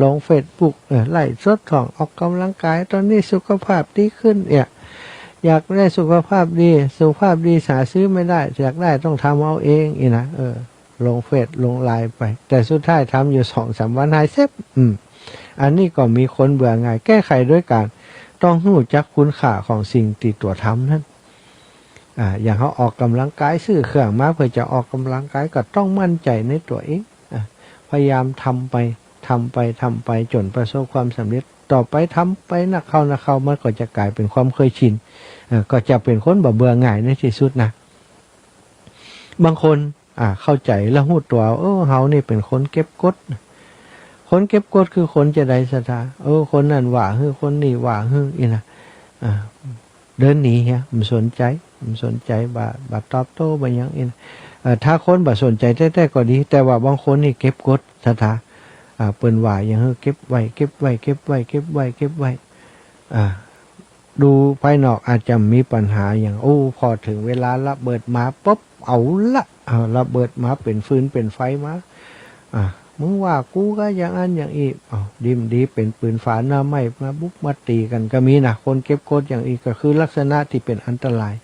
ลงเฟซบุ๊ก เออ ไลฟ์สดพ่อง ออกก๋ำลังก๋าย ต๋อนนี้สุขภาพดีขึ้น เนี่ย อยากได้สุขภาพดี สุขภาพดีหาซื้อไม่ได้ อยากได้ต้องทำเอาเอง อี้นะ เออ ลงเฟซลงไลน์ไป แต่สุดท้ายทำอยู่สองสามวันหายเซ็บ อืม อันนี้ก็มีคนเบื่อหน่าย แก้ไขโดยก๋านต้องฮู้จักคุณค่าของสิ่งตี้ตั๋วทำนั้น อ่า อย่างเฮาออกก๋ำลังก๋าย ซื้อเครื่องมาเปื้อจะออกก๋ำลังก๋าย ก็ต้องมั่นใจ๋ในตั๋วเอง อ่า พยายามทำไป ทำไป ทำไปจ๋นประสบความสำเร็จ ต่อไปทำไปนักเข้า นักเข้า มันก็จะก๋ายเป๋นความเกยชิน เอ่อ ก็จะเป๋นคนบ่เบื่อหน่ายในตี้สุดนะ บางคน อ่า เข้าใจ๋แล้วฮู้ตั๋ว เออ เฮานี่เป๋นคนเก็บกด คนเก็บกดคือคนจาใดศรัทธา เออ คนนั้นว่าหื้อ คนนี้ว่าหื้อ อี้นะ อ่า เดินหนีเหีย บ่สนใจ๋ บ่สนใจ๋ บ่ บ่ตอบโต้ บ่หยังอี้นะ เอ่อ ถ้าคนบ่สนใจ๋แต๊ๆ ก็ดี แต่ว่าบางคนนี่เก็บกดศรัทธา อ่า เปิ้นว่าหยังหื้อ เก็บไว้ เก็บไว้ เก็บไว้ เก็บไว้ เก็บไว้ อ่า ดูภายนอกอาจจะบ่มีปัญหาหยัง โอ้ พอเถิงเวลาระเบิดมาปุ๊บ เอาละ อ่า ระเบิดมาเป๋นฟืนเป๋นไฟมา อ่า มึงว่ากูก็อย่างอั้นอย่างอี้ อ้าว ดีบ่ดีเป๋นปืนฝาหน้าไม้มาปุ๊บ มาตี๋กั๋นก็มีนะ คนเก็บกดอย่างอี้ก็คือลักษณะตี้เป๋นอันตราย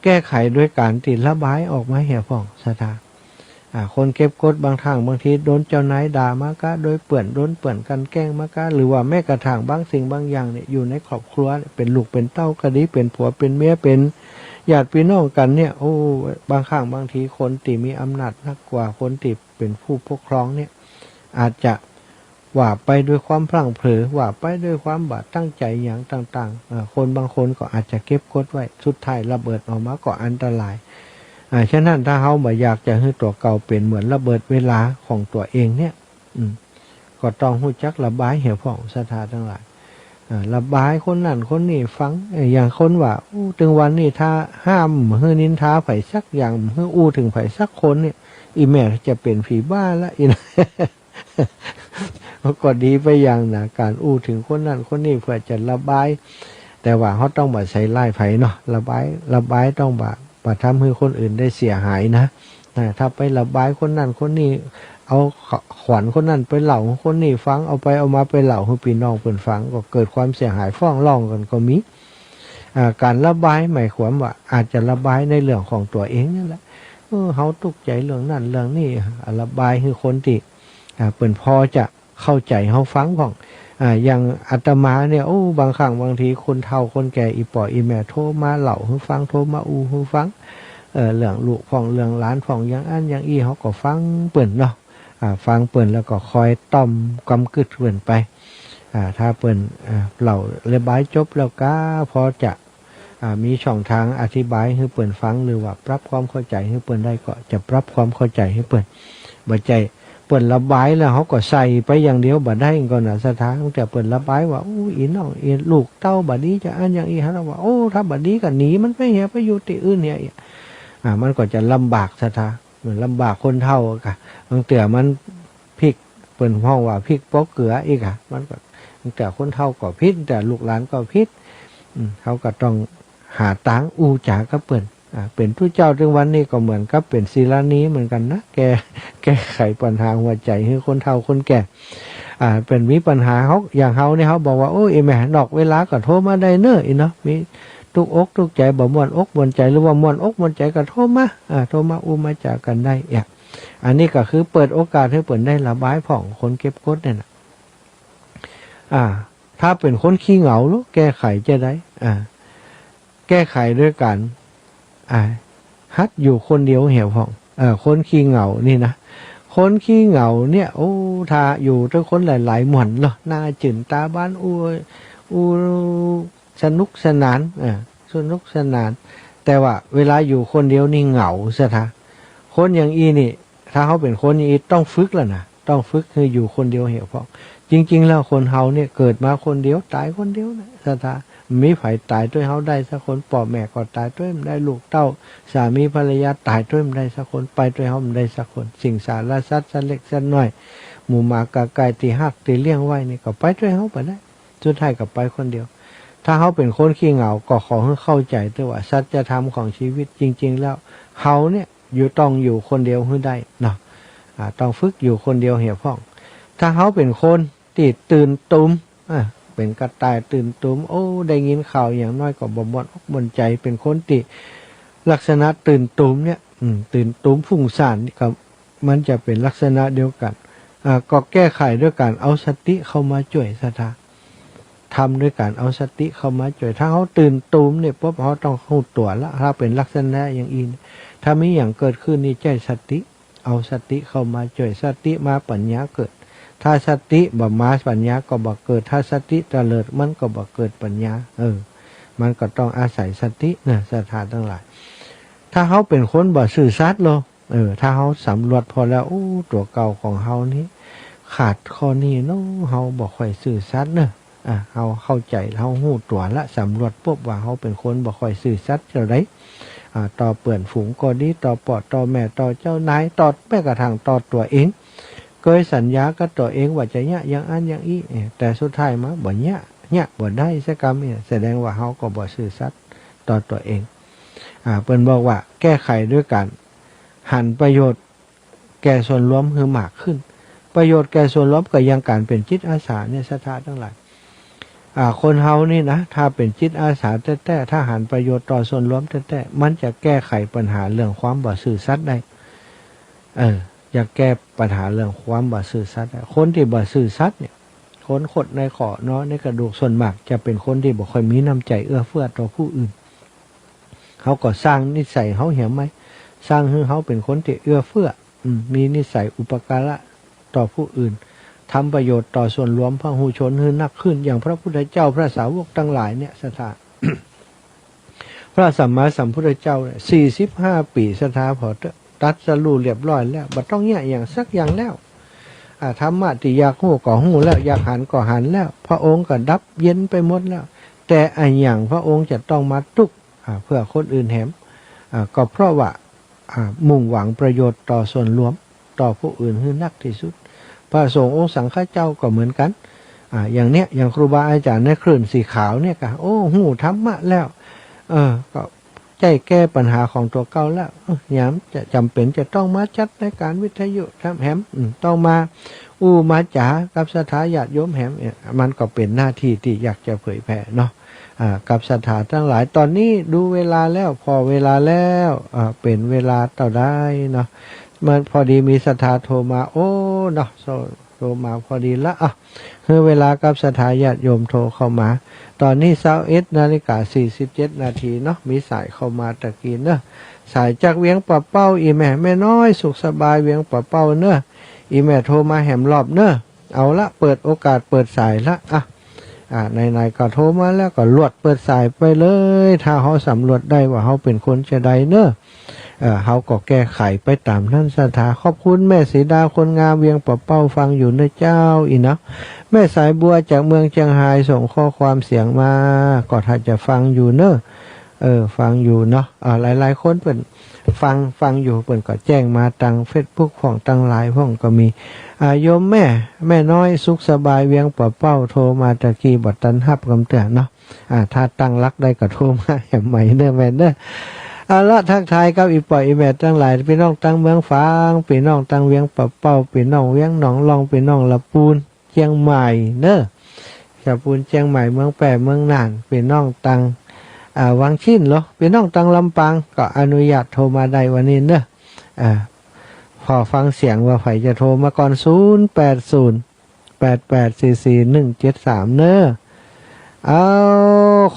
แก้ไขโดยก๋านตี้ระบายออกมาเหียพ่องศรัทธา อ่า คนเก็บกดบางครั้งบางทีโดนเจ้านายด่ามาก้า โดยเปื้อน โดนเปื้อนกลั่นแกล้งมาก้า หรือว่าแม้กระทั่งบางสิ่งบางอย่างเนี่ย อยู่ในครอบครัวเนี่ย เป๋นลูกเป๋นเต้าก็ดี เป๋นผัวเป๋นเมีย เป๋นญาติพี่น้องกั๋นเนี่ย โอ้ บางครั้งบางทีคนตี้มีอำนาจนักกว่า คนตี้เป๋นผู้ปกครองเนี่ย อาจจะว่าไปด้วยความพลั้งเผลอ ว่าไปด้วยความบ่ตั้งใจ๋หยังต่างๆ เอ่อ คนบางคนก็อาจจะเก็บกดไว้ สุดท้ายระเบิดออกมาก็อันตราย อ่า ฉะนั้นถ้าเฮาบ่อยากจะหื้อตั๋วเก่าเป๋นเหมือนระเบิดเวลาของตั๋วเองเนี่ย อืม ก็ต้องฮู้จักระบายเหียพ่องศรัทธาตังหลาย อ่า ระบายคนนั้นคนนี้ฟัง เอ่อ อย่างคนว่า อู้ เถิงวันนี้ถ้าห้ามหื้อนินทาใผสักอย่าง หื้ออู้เถิงใผสักคนเนี่ย อี่แม่จะเป๋นผีบ้าละ อี่นะ ก็ดีไปอย่างนะ ก๋านอู้เถิงคนนั้นคนนี้เปื้อจะระบาย แต่ว่าเฮาต้องบ่ใส่ร้ายใผเนาะ ระบาย ระบายต้องบ่ บ่ทำหื้อคนอื่นได้เสียหายนะ นะ ถ้าไประบายคนนั้นคนนี้ เอาขวัญคนนั้นไปเล่าหื้อคนนี้ฟัง เอาไปเอามาไปเล่าหื้อปี้น้องเปิ้นฟัง ก็เกิดความเสียหายฟ้องร้องกั๋นก็มี อ่า ก๋านระบายหมายความว่าอาจจะระบายในเรื่องของตั๋วเองนั่นแหละ เออ เฮาตุ๊กใจ๋เรื่องนั้นเรื่องนี้ อ่า ระบายหื้อคนตี้ อ่า เปิ้นพอจะเข้าใจ๋เฮาฟังพ่อง อ่า อย่างอาตมาเนี่ย โอ้ บางครั้งบางทีคนเฒ่าคนแก่อี่ป้ออี่แม่โทรมาเล่าหื้อฟัง โทรมาอู้หื้อฟัง เอ่อ เรื่องลูกพ่อง เรื่องหลานพ่อง อย่างอั้นอย่างอี้ เฮาก็ฟังเปิ้นเนาะ อ่า ฟังเปิ้นแล้วก็คอยต้อมกำกึ๊ดเปิ้นไป อ่า ถ้าเปิ้น อ่า เล่าระบายจบแล้วก้า พอจะ อ่า มีช่องตางอธิบายหื้อเปิ้นฟัง หรือว่าปรับความเข้าใจ๋หื้อเปิ้นได้ ก็จะปรับความเข้าใจ๋หื้อเปิ้น บ่ใจ้เปิ้นระบายแล้วเฮาก็ใส่ไปอย่างเดียวบ่ได้ก่อนะศรัทธา ตั้งแต่เปิ้นระบายว่า อู้ อี่น้อง อี่ลูกเต้าบ่ดีจาอั้นอย่างอี้ เฮาว่า โอ้ ถ้าบ่ดีก็หนีมันไปเหีย ไปอยู่ตี้อื่นเหีย อ่า มันก็จะลำบากศรัทธา มันลำบากคนเฒ่าก่ะ บางเตื้อมันพลิก เปิ้นฮ้องว่าพลิกปอกเกืออีกอะ มันก็ บางเตื้อคนเฒ่าก็ผิด บางเตื้อลูกหลานก็ผิด อืม เฮาก็ต้องหาตางอู้จ๋ากับเปิ้น อ่า เป๋นตุ๊เจ้าเถิงวันนี้ก็เหมือนกับเป๋นศิลานีเหมือนกั๋นนะ แก้ แก้ไขปัญหาหัวใจ๋หื้อคนเฒ่าคนแก่ อ่า เปิ้นมีปัญหาเฮา อย่างเฮาเนี่ย เฮาบอกว่า โอ้ อี่แม่ นอกเวลาก็โทรมาได้เน้อ อี่เนาะ มีตุ๊กอกตุ๊กใจ๋ บ่ม่วนอกม่วนใจ๋ หรือว่าม่วนอกม่วนใจ๋ก็โทรมา อ่า โทรมาอู้มาจ๋ากั๋นได้ เอี่ย อันนี้ก็คือเปิดโอกาสหื้อเปิ้นได้ระบายพ่อง คนเก็บกดเนี่ยนะ อ่า ถ้าเป๋นคนขี้เหงาลูก แก้ไขจาใด อ่า แก้ไขโดยก๋าน อ่า หัดอยู่คนเดียวเหียพ่อง เออ คนขี้เหงานี่นะ คนขี้เหงาเนี่ย โอ้ ถ้าอยู่ตวยคนหลายๆ ม่วนเนาะ หน้าจื้นต๋าบาน อู้ อู้ สนุกสนาน อ่า สนุกสนาน แต่ว่าเวลาอยู่คนเดียวนี่เหงาศรัทธา คนอย่างอี้นี่ ถ้าเฮาเป๋นคนอย่างอี้ต้องฝึกแล้วนะ ต้องฝึกหื้ออยู่คนเดียวเหียพ่อง จริงๆ แล้วคนเฮาเนี่ยเกิดมาคนเดียว ต๋ายคนเดียวนะศรัทธา บ่มีใผต๋ายตวยเฮาได้สักคน ป้อแม่ก็ต๋ายตวยบ่ได้ ลูกเต้า สามีภรรยาต๋ายตวยบ่ได้สักคน ไปตวยเฮาบ่ได้สักคน สิงสารสัตว์ สัตว์เล็กสัตว์น้อย หมูหมากาไก่ตี้ฮักตี้เลี้ยงไว้นี่ก็ไปตวยเฮาบ่ได้ สุดท้ายก็ไปคนเดียว ถ้าเฮาเป๋นคนขี้เหงา ก็ขอหื้อเข้าใจ๋ตวยว่าสัจธรรมของชีวิตจริงๆ แล้ว เฮาเนี่ยอยู่ ต้องอยู่คนเดียวหื้อได้เนาะ อ่า ต้องฝึกอยู่คนเดียวเหียพ่อง ถ้าเฮาเป๋นคนตี้ตื่นตูม อ่า เป๋นกระต่ายตื่นตูม โอ้ ได้ยินข่าวอย่างน้อยก็บ่ม่วนอกม่วนใจ๋ เป๋นคนตี้ลักษณะตื่นตูมเนี่ย อืม ตื่นตูมฟุ้งซ่านนี่ก็ มันจะเป๋นลักษณะเดียวกั๋น อ่า ก็แก้ไขโดยก๋านเอาสติเข้ามาจ้วยศรัทธา ทำโดยก๋านเอาสติเข้ามาจ้วย ถ้าเฮาตื่นตูมเนี่ยปุ๊บ เฮาต้องฮู้ตั๋วละ ถ้าเป๋นลักษณะอย่างอี้ ถ้ามีหยังเกิดขึ้นนี่ใจ๊สติ เอาสติเข้ามาจ้วย สติมาปัญญาเกิด ถ้าสติบ่มา ปัญญาก็บ่เกิด ถ้าสติเตลิด มันก็บ่เกิดปัญญา เออ มันก็ต้องอาศัยสติเนาะ ศรัทธาตังหลาย ถ้าเฮาเป๋นคนบ่ซื่อสัตย์ลอ เออ ถ้าเฮาสำรวจผ่อแล้ว โอ้ ตั๋วเก่าของเฮานี้ ขาดข้อนี้เนาะ เฮาบ่ค่อยซื่อสัตย์เนาะ อ่ะ เฮาเข้าใจ๋ เฮาฮู้ตั๋วละ สำรวจปุ๊บว่าเฮาเป๋นคนบ่ค่อยซื่อสัตย์เจ้าใด อ่า ต่อเปื้อนฝูงก็ดี ต่อป้อต่อแม่ ต่อเจ้านาย ต่อแม้กระทั่งต่อตั๋วเอง เกยสัญญากับตั๋วเองว่าจะเยียะอย่างอั้นอย่างอี้ เออ แต่สุดท้ายมาบ่เยียะ เยียะบ่ได้สักกำเนี่ย แสดงว่าเฮาก็บ่ซื่อสัตย์ต่อตั๋วเอง อ่า เปิ้นบอกว่าแก้ไขด้วยก๋านหันประโยชน์แก่ส่วนรวมหื้อมากขึ้น ประโยชน์แก่ส่วนรวมก็อย่างก๋านเป๋นจิตอาสาเนี่ย ศรัทธาตังหลาย อ่า คนเฮานี่นะ ถ้าเป๋นจิตอาสาแต๊ๆ ถ้าหันประโยชน์ต่อส่วนรวมแต๊ๆ มันจะแก้ไขปัญหาเรื่องความบ่ซื่อสัตย์ได้ เออ จะแก้ปัญหาเรื่องความบ่ซื่อสัตย์ได้ คนตี้บ่ซื่อสัตย์เนี่ย คนขดในข้อ หนองในกระดูก ส่วนมากจะเป๋นคนตี้บ่ค่อยมีน้ำใจ๋เอื้อเฟื้อต่อผู้อื่น เฮาก็สร้างนิสัยเฮาแหมใหม่ สร้างหื้อเฮาเป๋นคนตี้เอื้อเฟื้อ อืม มีนิสัยอุปการะต่อผู้อื่น ทำประโยชน์ต่อส่วนรวมพหุชนหื้อนักขึ้น อย่างพระพุทธเจ้า พระสาวกตังหลายเนี่ย ศรัทธา พระสัมมาสัมพุทธเจ้าเนี่ย สี่สิบห้าปี๋ ศรัทธา ผ่อเต๊อะ ตรัสรู้เรียบร้อยแล้ว บ่ต้องเยียะอย่างสักอย่างแล้ว อ่า ธรรมะตี้อยากฮู้ก็ฮู้แล้ว อยากหันก็หันแล้ว พระองค์ก็ดับเย็นไปหมดแล้ว แต่อะหยังพระองค์จะต้องมาตุ๊กข์ อ่า เพื่อคนอื่นแหม อ่า ก็เพราะว่า อ่า มุ่งหวังประโยชน์ต่อส่วนรวม ต่อผู้อื่นหื้อนักตี้สุด พระสงฆ์องค์สังฆเจ้าก็เหมือนกั๋น อ่า อย่างเนี้ย อย่างครูบาอาจ๋ารย์ในคลื่นสีขาวเนี่ยก็ โอ้ ฮู้ธรรมะแล้ว เออ ก็ใจ๊แก้ปัญหาของตั๋วเก่าแล้ว เออ ยามจะจ๋ำเป๋นจะต้องมาจัดรายก๋านวิทยุทำแหม อืม ต้องมาอู้มาจ๋ากับศรัทธาญาติโยมแหมเนี่ย มันก็เป๋นหน้าตี้ตี้อยากจะเผยแผ่เนาะ อ่า กับศรัทธาตังหลาย ต๋อนนี้ดูเวลาแล้ว ผ่อเวลาแล้ว อ่า เป๋นเวลาเต้าใดเนาะ มันพอดีมีศรัทธาโทรมา โอ้ เนาะ โทร โทรมาพอดีละ อ่ะ หื้อเวลากับศรัทธาญาติโยมโทรเข้ามา ต๋อนนี้ซาวเอ็ดนาฬิกาสี่สิบเจ็ดนาทีเนาะ มีสายเข้ามาตะกี้เนาะ สายจากเวียงป่าเป้า อี่แม่ แม่น้อยสุขสบายเวียงป่าเป้าเนาะ อี่แม่โทรมาแหมรอบเนาะ เอาละ เปิดโอกาสเปิดสายละ อ่ะ อ่า ไหนๆ ก็โทรมาแล้วก็ลวดเปิดสายไปเลย ถ้าเฮาสำรวจได้ว่าเฮาเป๋นคนจาใดเนาะ เอ่อ เฮาก็แก้ไขไปต๋ามนั้นศรัทธา ขอบคุณแม่สีดาคนงามเวียงป่าเป้าฟังอยู่เนาะเจ้า อี้เนาะ แม่สายบัวจากเมืองเจียงฮายส่งข้อความเสียงมา ก็ถ้าจะฟังอยู่เนาะ เออ ฟังอยู่เนาะ อ่า หลายๆ คนเปิ้นฟัง ฟังอยู่ เปิ้นก็แจ้งมาตางเฟซบุ๊กพ่อง ตางไลน์พ่องก็มี อ่า โยมแม่ แม่น้อยสุขสบายเวียงป่าเป้าโทรมาตะกี้ บ่ตันฮับกำเตื้อเนาะ อ่า ถ้าตั้งหลักได้ก็โทรมาแหมใหม่เนาะแม่เนาะ เอาละ ทักทายกับอี่ป้ออี่แม่ตังหลาย ปี้น้องตางเมืองฝาง ปี้น้องตางเวียงป่าเป้า ปี้น้องเวียงหนองล่อง ปี้น้องละปูน เจียงใหม่เนาะ ละปูน เจียงใหม่ เมืองแป้ เมืองน่าน ปี้น้องตาง อ่า วังชิ้นเหรอ ปี้น้องตางลำปาง ก็อนุญาตโทรมาได้วันนี้เนาะ อ่า ผ่อฟังเสียงว่าใผจะโทรมาก่อน ศูนย์แปดศูนย์ แปดแปดสี่สี่หนึ่งเจ็ดสาม เนาะ เอา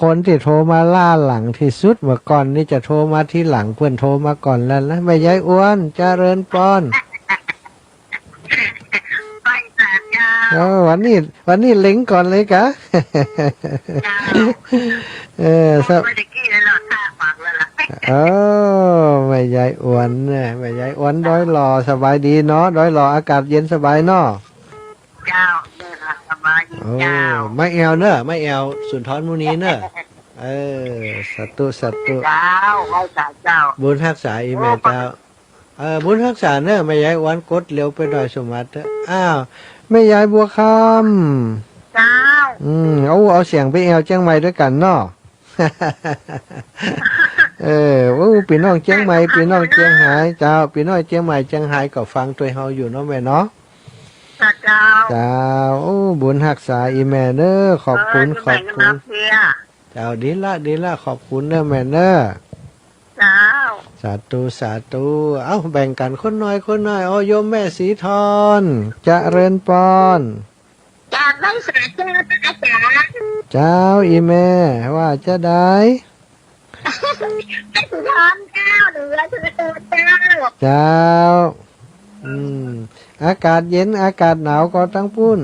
คนตี้โทรมาล้าหลังตี้สุด เมื่อก่อนนี่จะโทรมาทีหลัง เปิ้นโทรมาก่อนแล้วนะ แม่ยายอ้วน เจริญปอน ไปสาเจ้า เออ วันนี้ วันนี้เล็งก่อนเลยกะ เจ้า เออ สะ เมื่อกี้เลยเราท่าปากแล้วล่ะ เออ แม่ยายอ้วนเนี่ย แม่ยายอ้วนดอยหล่อ สบายดีเนาะ ดอยหล่ออากาศเย็นสบายเนาะ เจ้า เออ สบายดี โอ้ เจ้า แม่แอวเนาะ แม่แอวสุนทรมุนีเนาะ เออ สาธุ สาธุ เจ้า ไหว้สาเจ้า บุญฮักษาอี่แม่เจ้า โอ้ เออ บุญฮักษาเนาะ แม่ยายอ้วนกดเร็วไปหน่อย สมบัติเนาะ อ้าว แม่ยายบัวคำ เจ้า อืม เอา เอาเสียงไปแอวเจียงใหม่ด้วยกั๋นเนาะ เออ โอ้ ปี้น้องเจียงใหม่ ปี้น้องเจียงฮาย เจ้า ปี้น้องเจียงใหม่ เจียงฮายก็ฟังตวยเฮาอยู่เนาะแม่เนาะ เจ้า เจ้า โอ้ บุญฮักษาอี่แม่เนาะ ขอบคุณ เออ ขอบคุณ เจ้า ดีละ ดีละ ขอบคุณเนาะแม่เนาะ เจ้า สาธุ สาธุ เอ้า แบ่งกั๋นคนหน่อย คนหน่อย โอ้ โยมแม่สีทร เจริญปอน กราบไหว้สาเจ้า อาจ๋ารย์ เจ้า อี่แม่ ว่าจาใด แม่สีทรเจ้า หรือว่าสุนทรเจ้า เจ้า อืม อากาศเย็น อากาศหนาวก่อตังปุ้น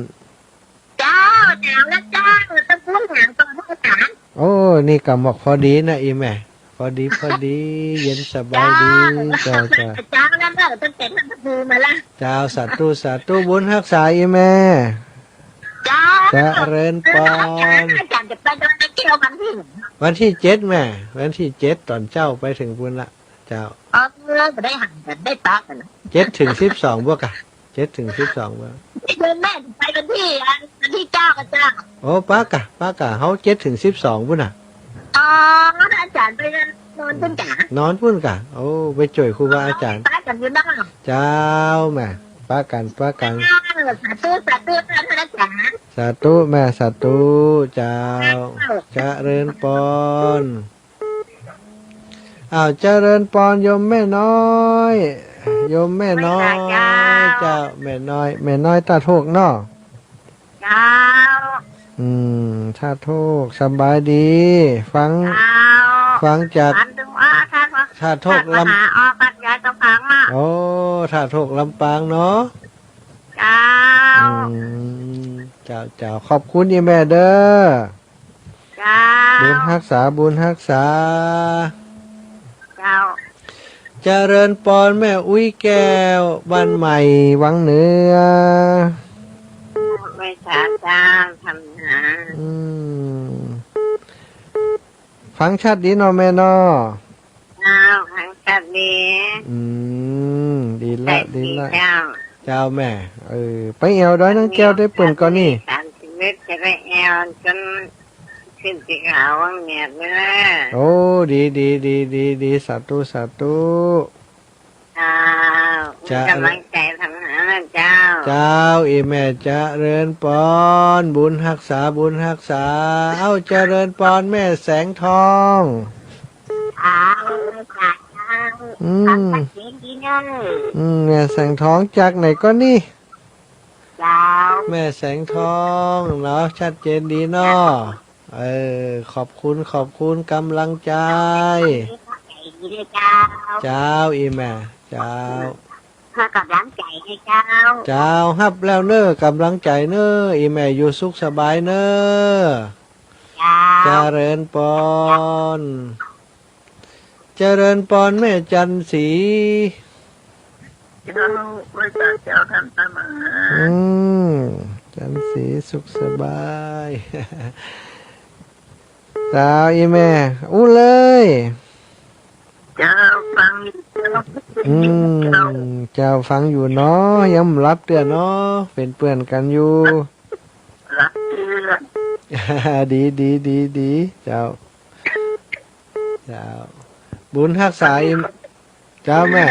เจ้า หนาวแล้วเจ้า ตังปุ้นหนาวก่อเจ้า โอ้ นี่ก็หมอกพอดีนะ อีแม่ พอดี พอดี เย็นสบายดี เจ้า เจ้า เจ้า เจ้า แล้วเนอะ ตั้งแต่ท่านพระภูมิมาละ เจ้า สาธุ สาธุ บุญฮักษา อีแม่ เจ้า เจริญปอน อาจารย์จะไปดอยน้ำแก้ววันที่ไหน วันที่เจ็ดแม่ วันที่เจ็ดต๋อนเจ๊าไปเถิงปู้นละ เจ้า เออ บ่ได้หันกั๋น ได้ปะกั๋นนะ เจ็ดเถิงสิบสองบ่กะ เจ็ดเถิงสิบสองบ่ เดือนแม่ไปวันที่ วันที่เก้าอะเจ้า โอ้ ปะกะ ปะกะ เฮาเจ็ดเถิงสิบสองปู้นน่ะ อ๋อ อาจารย์ไปนอนปู้นกะ นอนปู้นกะ โอ้ ไปจ้วยครูบาอาจารย์ ปะกั๋นอยู่นอก เจ้าแม่ ปะกั๋น ปะกั๋น เออ สาธุ สาธุ ท่านอาจารย์ สาธุแม่ สาธุ เจ้า เจ้า เจริญปอน อ้าว เจริญปอนโยมแม่น้อย โยมแม่น้อย เจ้า เจ้า แม่น้อย แม่น้อยต้าโทกเนาะ เจ้า อืม ต้าโทก สบายดี ฟัง เจ้า ฟังจาก อันดูว่าท่านว่า ต้าโทก ท่านมา ลำ หาออกบัตรยายต้องฟังอ่ะ โอ้ ต้าโทกลำปางเนาะ เจ้า อืม เจ้า เจ้า ขอบคุณอีแม่เด้อ เจ้า บุญฮักษา บุญฮักษา เจ้า เจริญปอนแม่อุ๊ยแก้ว บ้านใหม่วังเหนือ ไหว้สาเจ้า ทำงาน อืม ฟังชัดดีเนาะแม่เนาะ เจ้า ฟังชัดดี อืม ดีละ ชัดดี ดีละ เจ้า เจ้าแม่ เออ ไปแอ่วดอยนางแก้วได้เปิ้นก่อนี่ สามสิบเอ็ดจะไปแอ่วจน ขึ้นสีขาววังเหนือเลย โอ้ ดี ดี ดี ดี ดี สาธุ สาธุ เจ้า เจ้า กำลังใจ๋ทำงานนะเจ้า เจ้า อีแม่เจริญปอน บุญฮักษา บุญฮักษา เอ้า เจริญปอนแม่แสงทอง เจ้า เจ้า อืม ฟังชัดเจนดีเนาะ อืม แม่แสงทองจากไหนก่อนี่ เจ้า แม่แสงทองเนาะ ชัดเจนดีเนาะ เออ ขอบคุณ ขอบคุณกำลังใจ๋ เจ้า เจ้า อีแม่ เจ้า เพื่อกำลังใจ๋ให้เจ้า เจ้า ฮับแล้วเน้อกำลังใจ๋เน้อ อีแม่อยู่สุขสบายเน้อ เจ้า เจริญปอน เจริญปอนแม่จันทร์ศรี เจ้า ไหว้สาเจ้า ท่านพระมหา อืม จันทร์ศรีสุขสบาย เจ้า อีแม่ อู้เลย เจ้า ฟังอยู่เจ้า อืม เจ้า เจ้า ฟังอยู่เนาะ ยังบ่หลับเตื้อเนาะ เป๋นเปื้อนกั๋นอยู่ หลับเตื้อ ดี ดี ดี ดี เจ้า เจ้า บุญฮักษา เจ้าแม่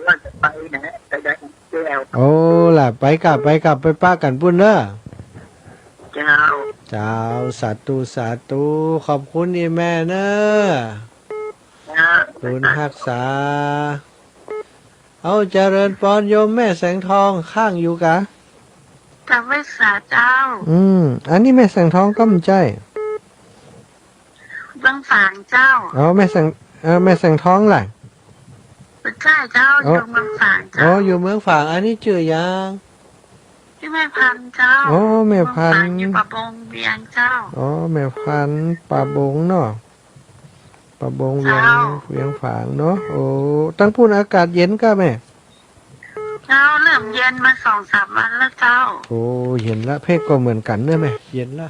ว่าจะไปนะ ไปดอยนางแก้ว โอ้ ล่ะ ไปก่ะ ไปก่ะ ไปปะกั๋นปุ้นเน้อ เจ้า เจ้า สาธุ สาธุ ขอบคุณอีแม่เน้อ เจ้า บุญฮักษา เอ้า เจริญปอนโยมแม่แสงทอง ค้างอยู่กา เจ้า ไหว้สาเจ้า อืม อันนี้แม่แสงทองก็บ่ใจ้ เมืองฝางเจ้า อ๋อ แม่แสง เอ่อ แม่แสงทองล่ะ บ่ใจ้เจ้า อ๋อ อยู่เมืองฝางเจ้า อ๋อ อยู่เมืองฝาง อันนี้จื้อหยัง จื้อแม่พันธุ์เจ้า อ๋อ แม่พันธุ์ เมืองฝางอยู่ป่าบงเวียงเจ้า อ๋อ แม่พันธุ์ป่าบงเนาะ ป่าบงเวียง เจ้า เวียงฝางเนาะ โอ้ ตังปุ้นอากาศเย็นก่าแม่ เจ้า เริ่มเย็นมาสองสามวันแล้วเจ้า โอ้ เย็นละ เพ่ก็เหมือนกั๋นเน้อแม่ เย็นละ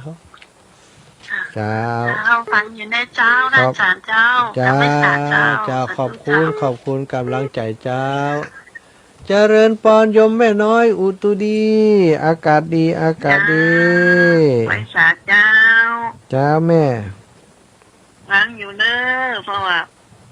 เจ้า เจ้า ฟังอยู่ในเจ้า ขอบ อาจารย์เจ้า เจ้า เจ้า ไหว้สาเจ้า เจ้า ขอบคุณ ขอบคุณกำลังใจ๋เจ้า เจริญปอนโยมแม่น้อยอุตุดี อากาศดี อากาศดี เจ้า ไหว้สาเจ้า เจ้าแม่ ฟังอยู่เน้อ เพราะว่า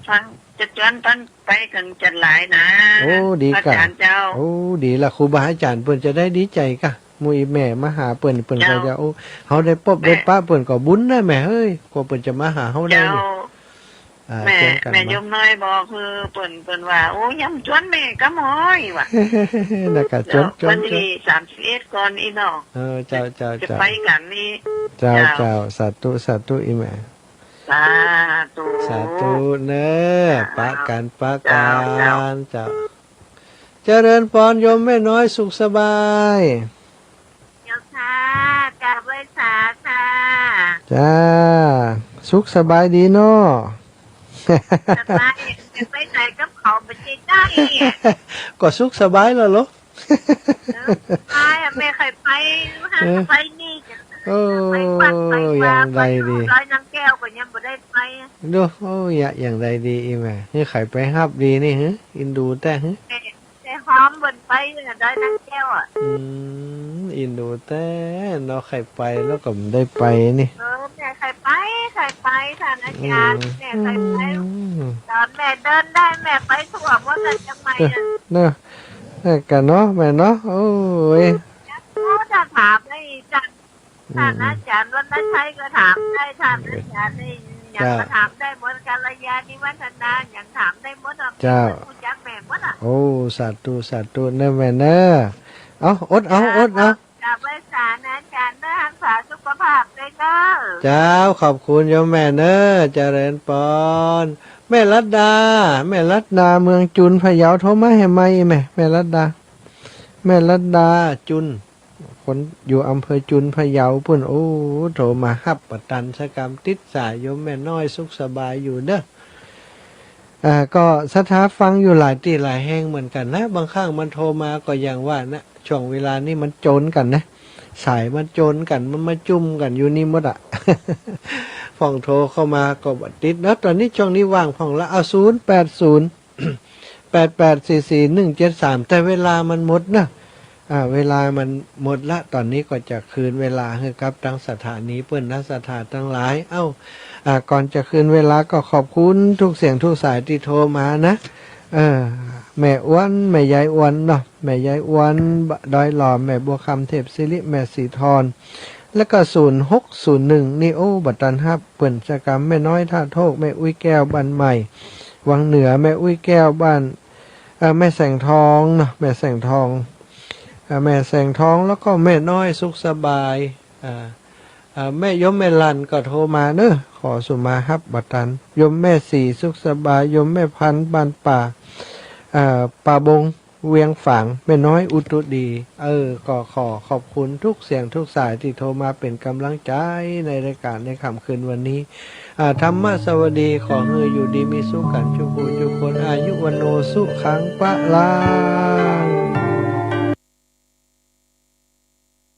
ฟังจะจวนตังไปกั๋นจัดหลายนะ โอ้ ดีก่ะ อาจารย์เจ้า โอ้ ดีละ ครูบาอาจ๋ารย์เปิ้นจะได้ดีใจ๋ก่ะ หมู่อี่แม่มาหาเปิ้น เปิ้นก็ เจ้า จะ โอ้ เฮาได้ปบ แม่ ได้ปะเปิ้นก็บุญนะแม่เฮ้ย กว่าเปิ้นจะมาหาเฮาได้ เจ้า นี่ อ่า แม่ เจ้งกั๋น แม่ มา โยมน้อยบอกคือเปิ้น เปิ้นว่า โอ้ ย้ำจวนแม่กำฮ้อยว่ะ นะกะ จวน เจ้า จวน วันตี้ จวน สามสิบเอ็ดก่อนอี้เนาะ เออ เจ้า เจ้า จะ เจ้า ไปกั๋นนี่ เจ้า เจ้า เจ้า สาธุ สาธุ อี่แม่ สาธุ สาธุเน้อ เจ้า ปะกั๋น ปะกั๋น เจ้า เจ้า เจ้า เจริญปอนโยมแม่น้อย สุขสบาย เจ้าค่ะ กราบไหว้สาค่ะ จ้า สุขสบายดีเนาะ สบาย จะไปใสกับเขาบ่ได้ ก็สุขสบายแล้วเหรอ เออ ไปอะ แม่ใค่ไป เออ ไปนี่ เออ ไปวัดไปวา อย่างใดดี ไปดอยนางแก้วก็ยังบ่ได้ไป ดู โอ้ย อย่างใดดีอีแม่ หื้อใค่ไปฮับดีนี่ หื้อ อินดูแต๊ หื้อ แม่ แต่หอมบ่ไปน่ะ ดอยนางแก้วอะ อืม อินดูแต๊เนาะ ใค่ไปแล้วก็บ่ได้ไปนี่ เออ แม่ใค่ไป ใค่ไป ท่านอาจารย์ อืม แม่ใค่ไป อืม ต๋อนแม่เดินได้ แม่ไปทั่วหมดแล้ว เจียงใหม่อะ เนาะ นั่นกะเนาะ แม่เนาะ โอ้ย โอ้ ถ้าถามไอ้จัน อืม ท่านอาจารย์รณชัยก็ถามได้ ท่านอาจารย์นี่หยัง เจ้า ก็ถามได้หมด กัลยาณิวัฒนาหยังถามได้หมดอะ เจ้า ฮู้จักแม่หมดอะ โอ้ สาธุ สาธุเน้อแม่เน้อ เอา อดเอา เจ้า อดเอา กราบไหว้สานะอาจารย์เน้อ ฮักษาสุขภาพด้วยเน้อ เจ้า ขอบคุณโยมแม่เน้อ เจริญปอน แม่รัตดา แม่รัตดา เมืองจุน พะเยา โทรมาแหมใหม่แม่ แม่รัตดา แม่รัตดา จุน คนอยู่อำเภอจุน พะเยา ปุ้น โอ้ โทรมาฮับบ่ตันสักกำ ติดสายโยมแม่น้อย สุขสบายอยู่เน้อ อ่า ก็ศรัทธาฟังอยู่หลายตี้หลายแห่งเหมือนกั๋นนะ บางครั้งมันโทรมาก็อย่างว่านะ ช่วงเวลานี้มันโจนกั๋นนะ สายมันโจนกั๋น มันมาจุ่มกั๋นอยู่นี่หมดอะ พ่องโทรเข้ามาก็บ่ติดเนาะ ต๋อนนี้ช่วงนี้ว่างพ่องละ เอา ศูนย์แปดศูนย์ แปดแปดสี่สี่หนึ่งเจ็ดสาม แต่เวลามันหมดนะ อ่า เวลามันหมดละ ต๋อนนี้ก็จะคืนเวลาหื้อกับตังศรัทธานี้เปิ้นนะ ศรัทธาตังหลาย เอ้า อ่า ก่อนจะคืนเวลาก็ขอบคุณทุกเสียงทุกสายตี้โทรมานะ เออ แม่อ้วน แม่ยายอ้วนเนาะ แม่ยายอ้วน ดอยหลอม แม่บัวคำ เทพศิริ แม่ศรีธร แล้วก็ ศูนย์หกศูนย์หนึ่ง นี่ โอ้ บ่ตันฮับเปิ้นสักกำ แม่น้อยท่าโทก แม่อุ๊ยแก้ว บ้านใหม่ วังเหนือ แม่อุ๊ยแก้ว บ้าน เอ่อ แม่แสงทองเนาะ แม่แสงทอง เอ่อ แม่แสงทอง แล้วก็แม่น้อยสุขสบาย อ่า อ่า แม่โยมแม่หลั่นก็โทรมาเน้อ ขอสุมาฮับบ่ตัน โยมแม่ศรีสุขสบาย โยมแม่พันธุ์บ้านป่า เอ่อ ป่าบง เวียงฝาง แม่น้อยอุตุดี เออ ก็ขอขอบคุณทุกเสียงทุกสายตี้โทรมาเป๋นก๋ำลังใจ๋ในรายก๋านในค่ำคืนวันนี้ อ่า ธรรมะสวัสดี ขอหื้ออยู่ดีมีสุขกั๋นจุ๊กผู้จุ๊กคน อายุวัณโณสุขังพลัง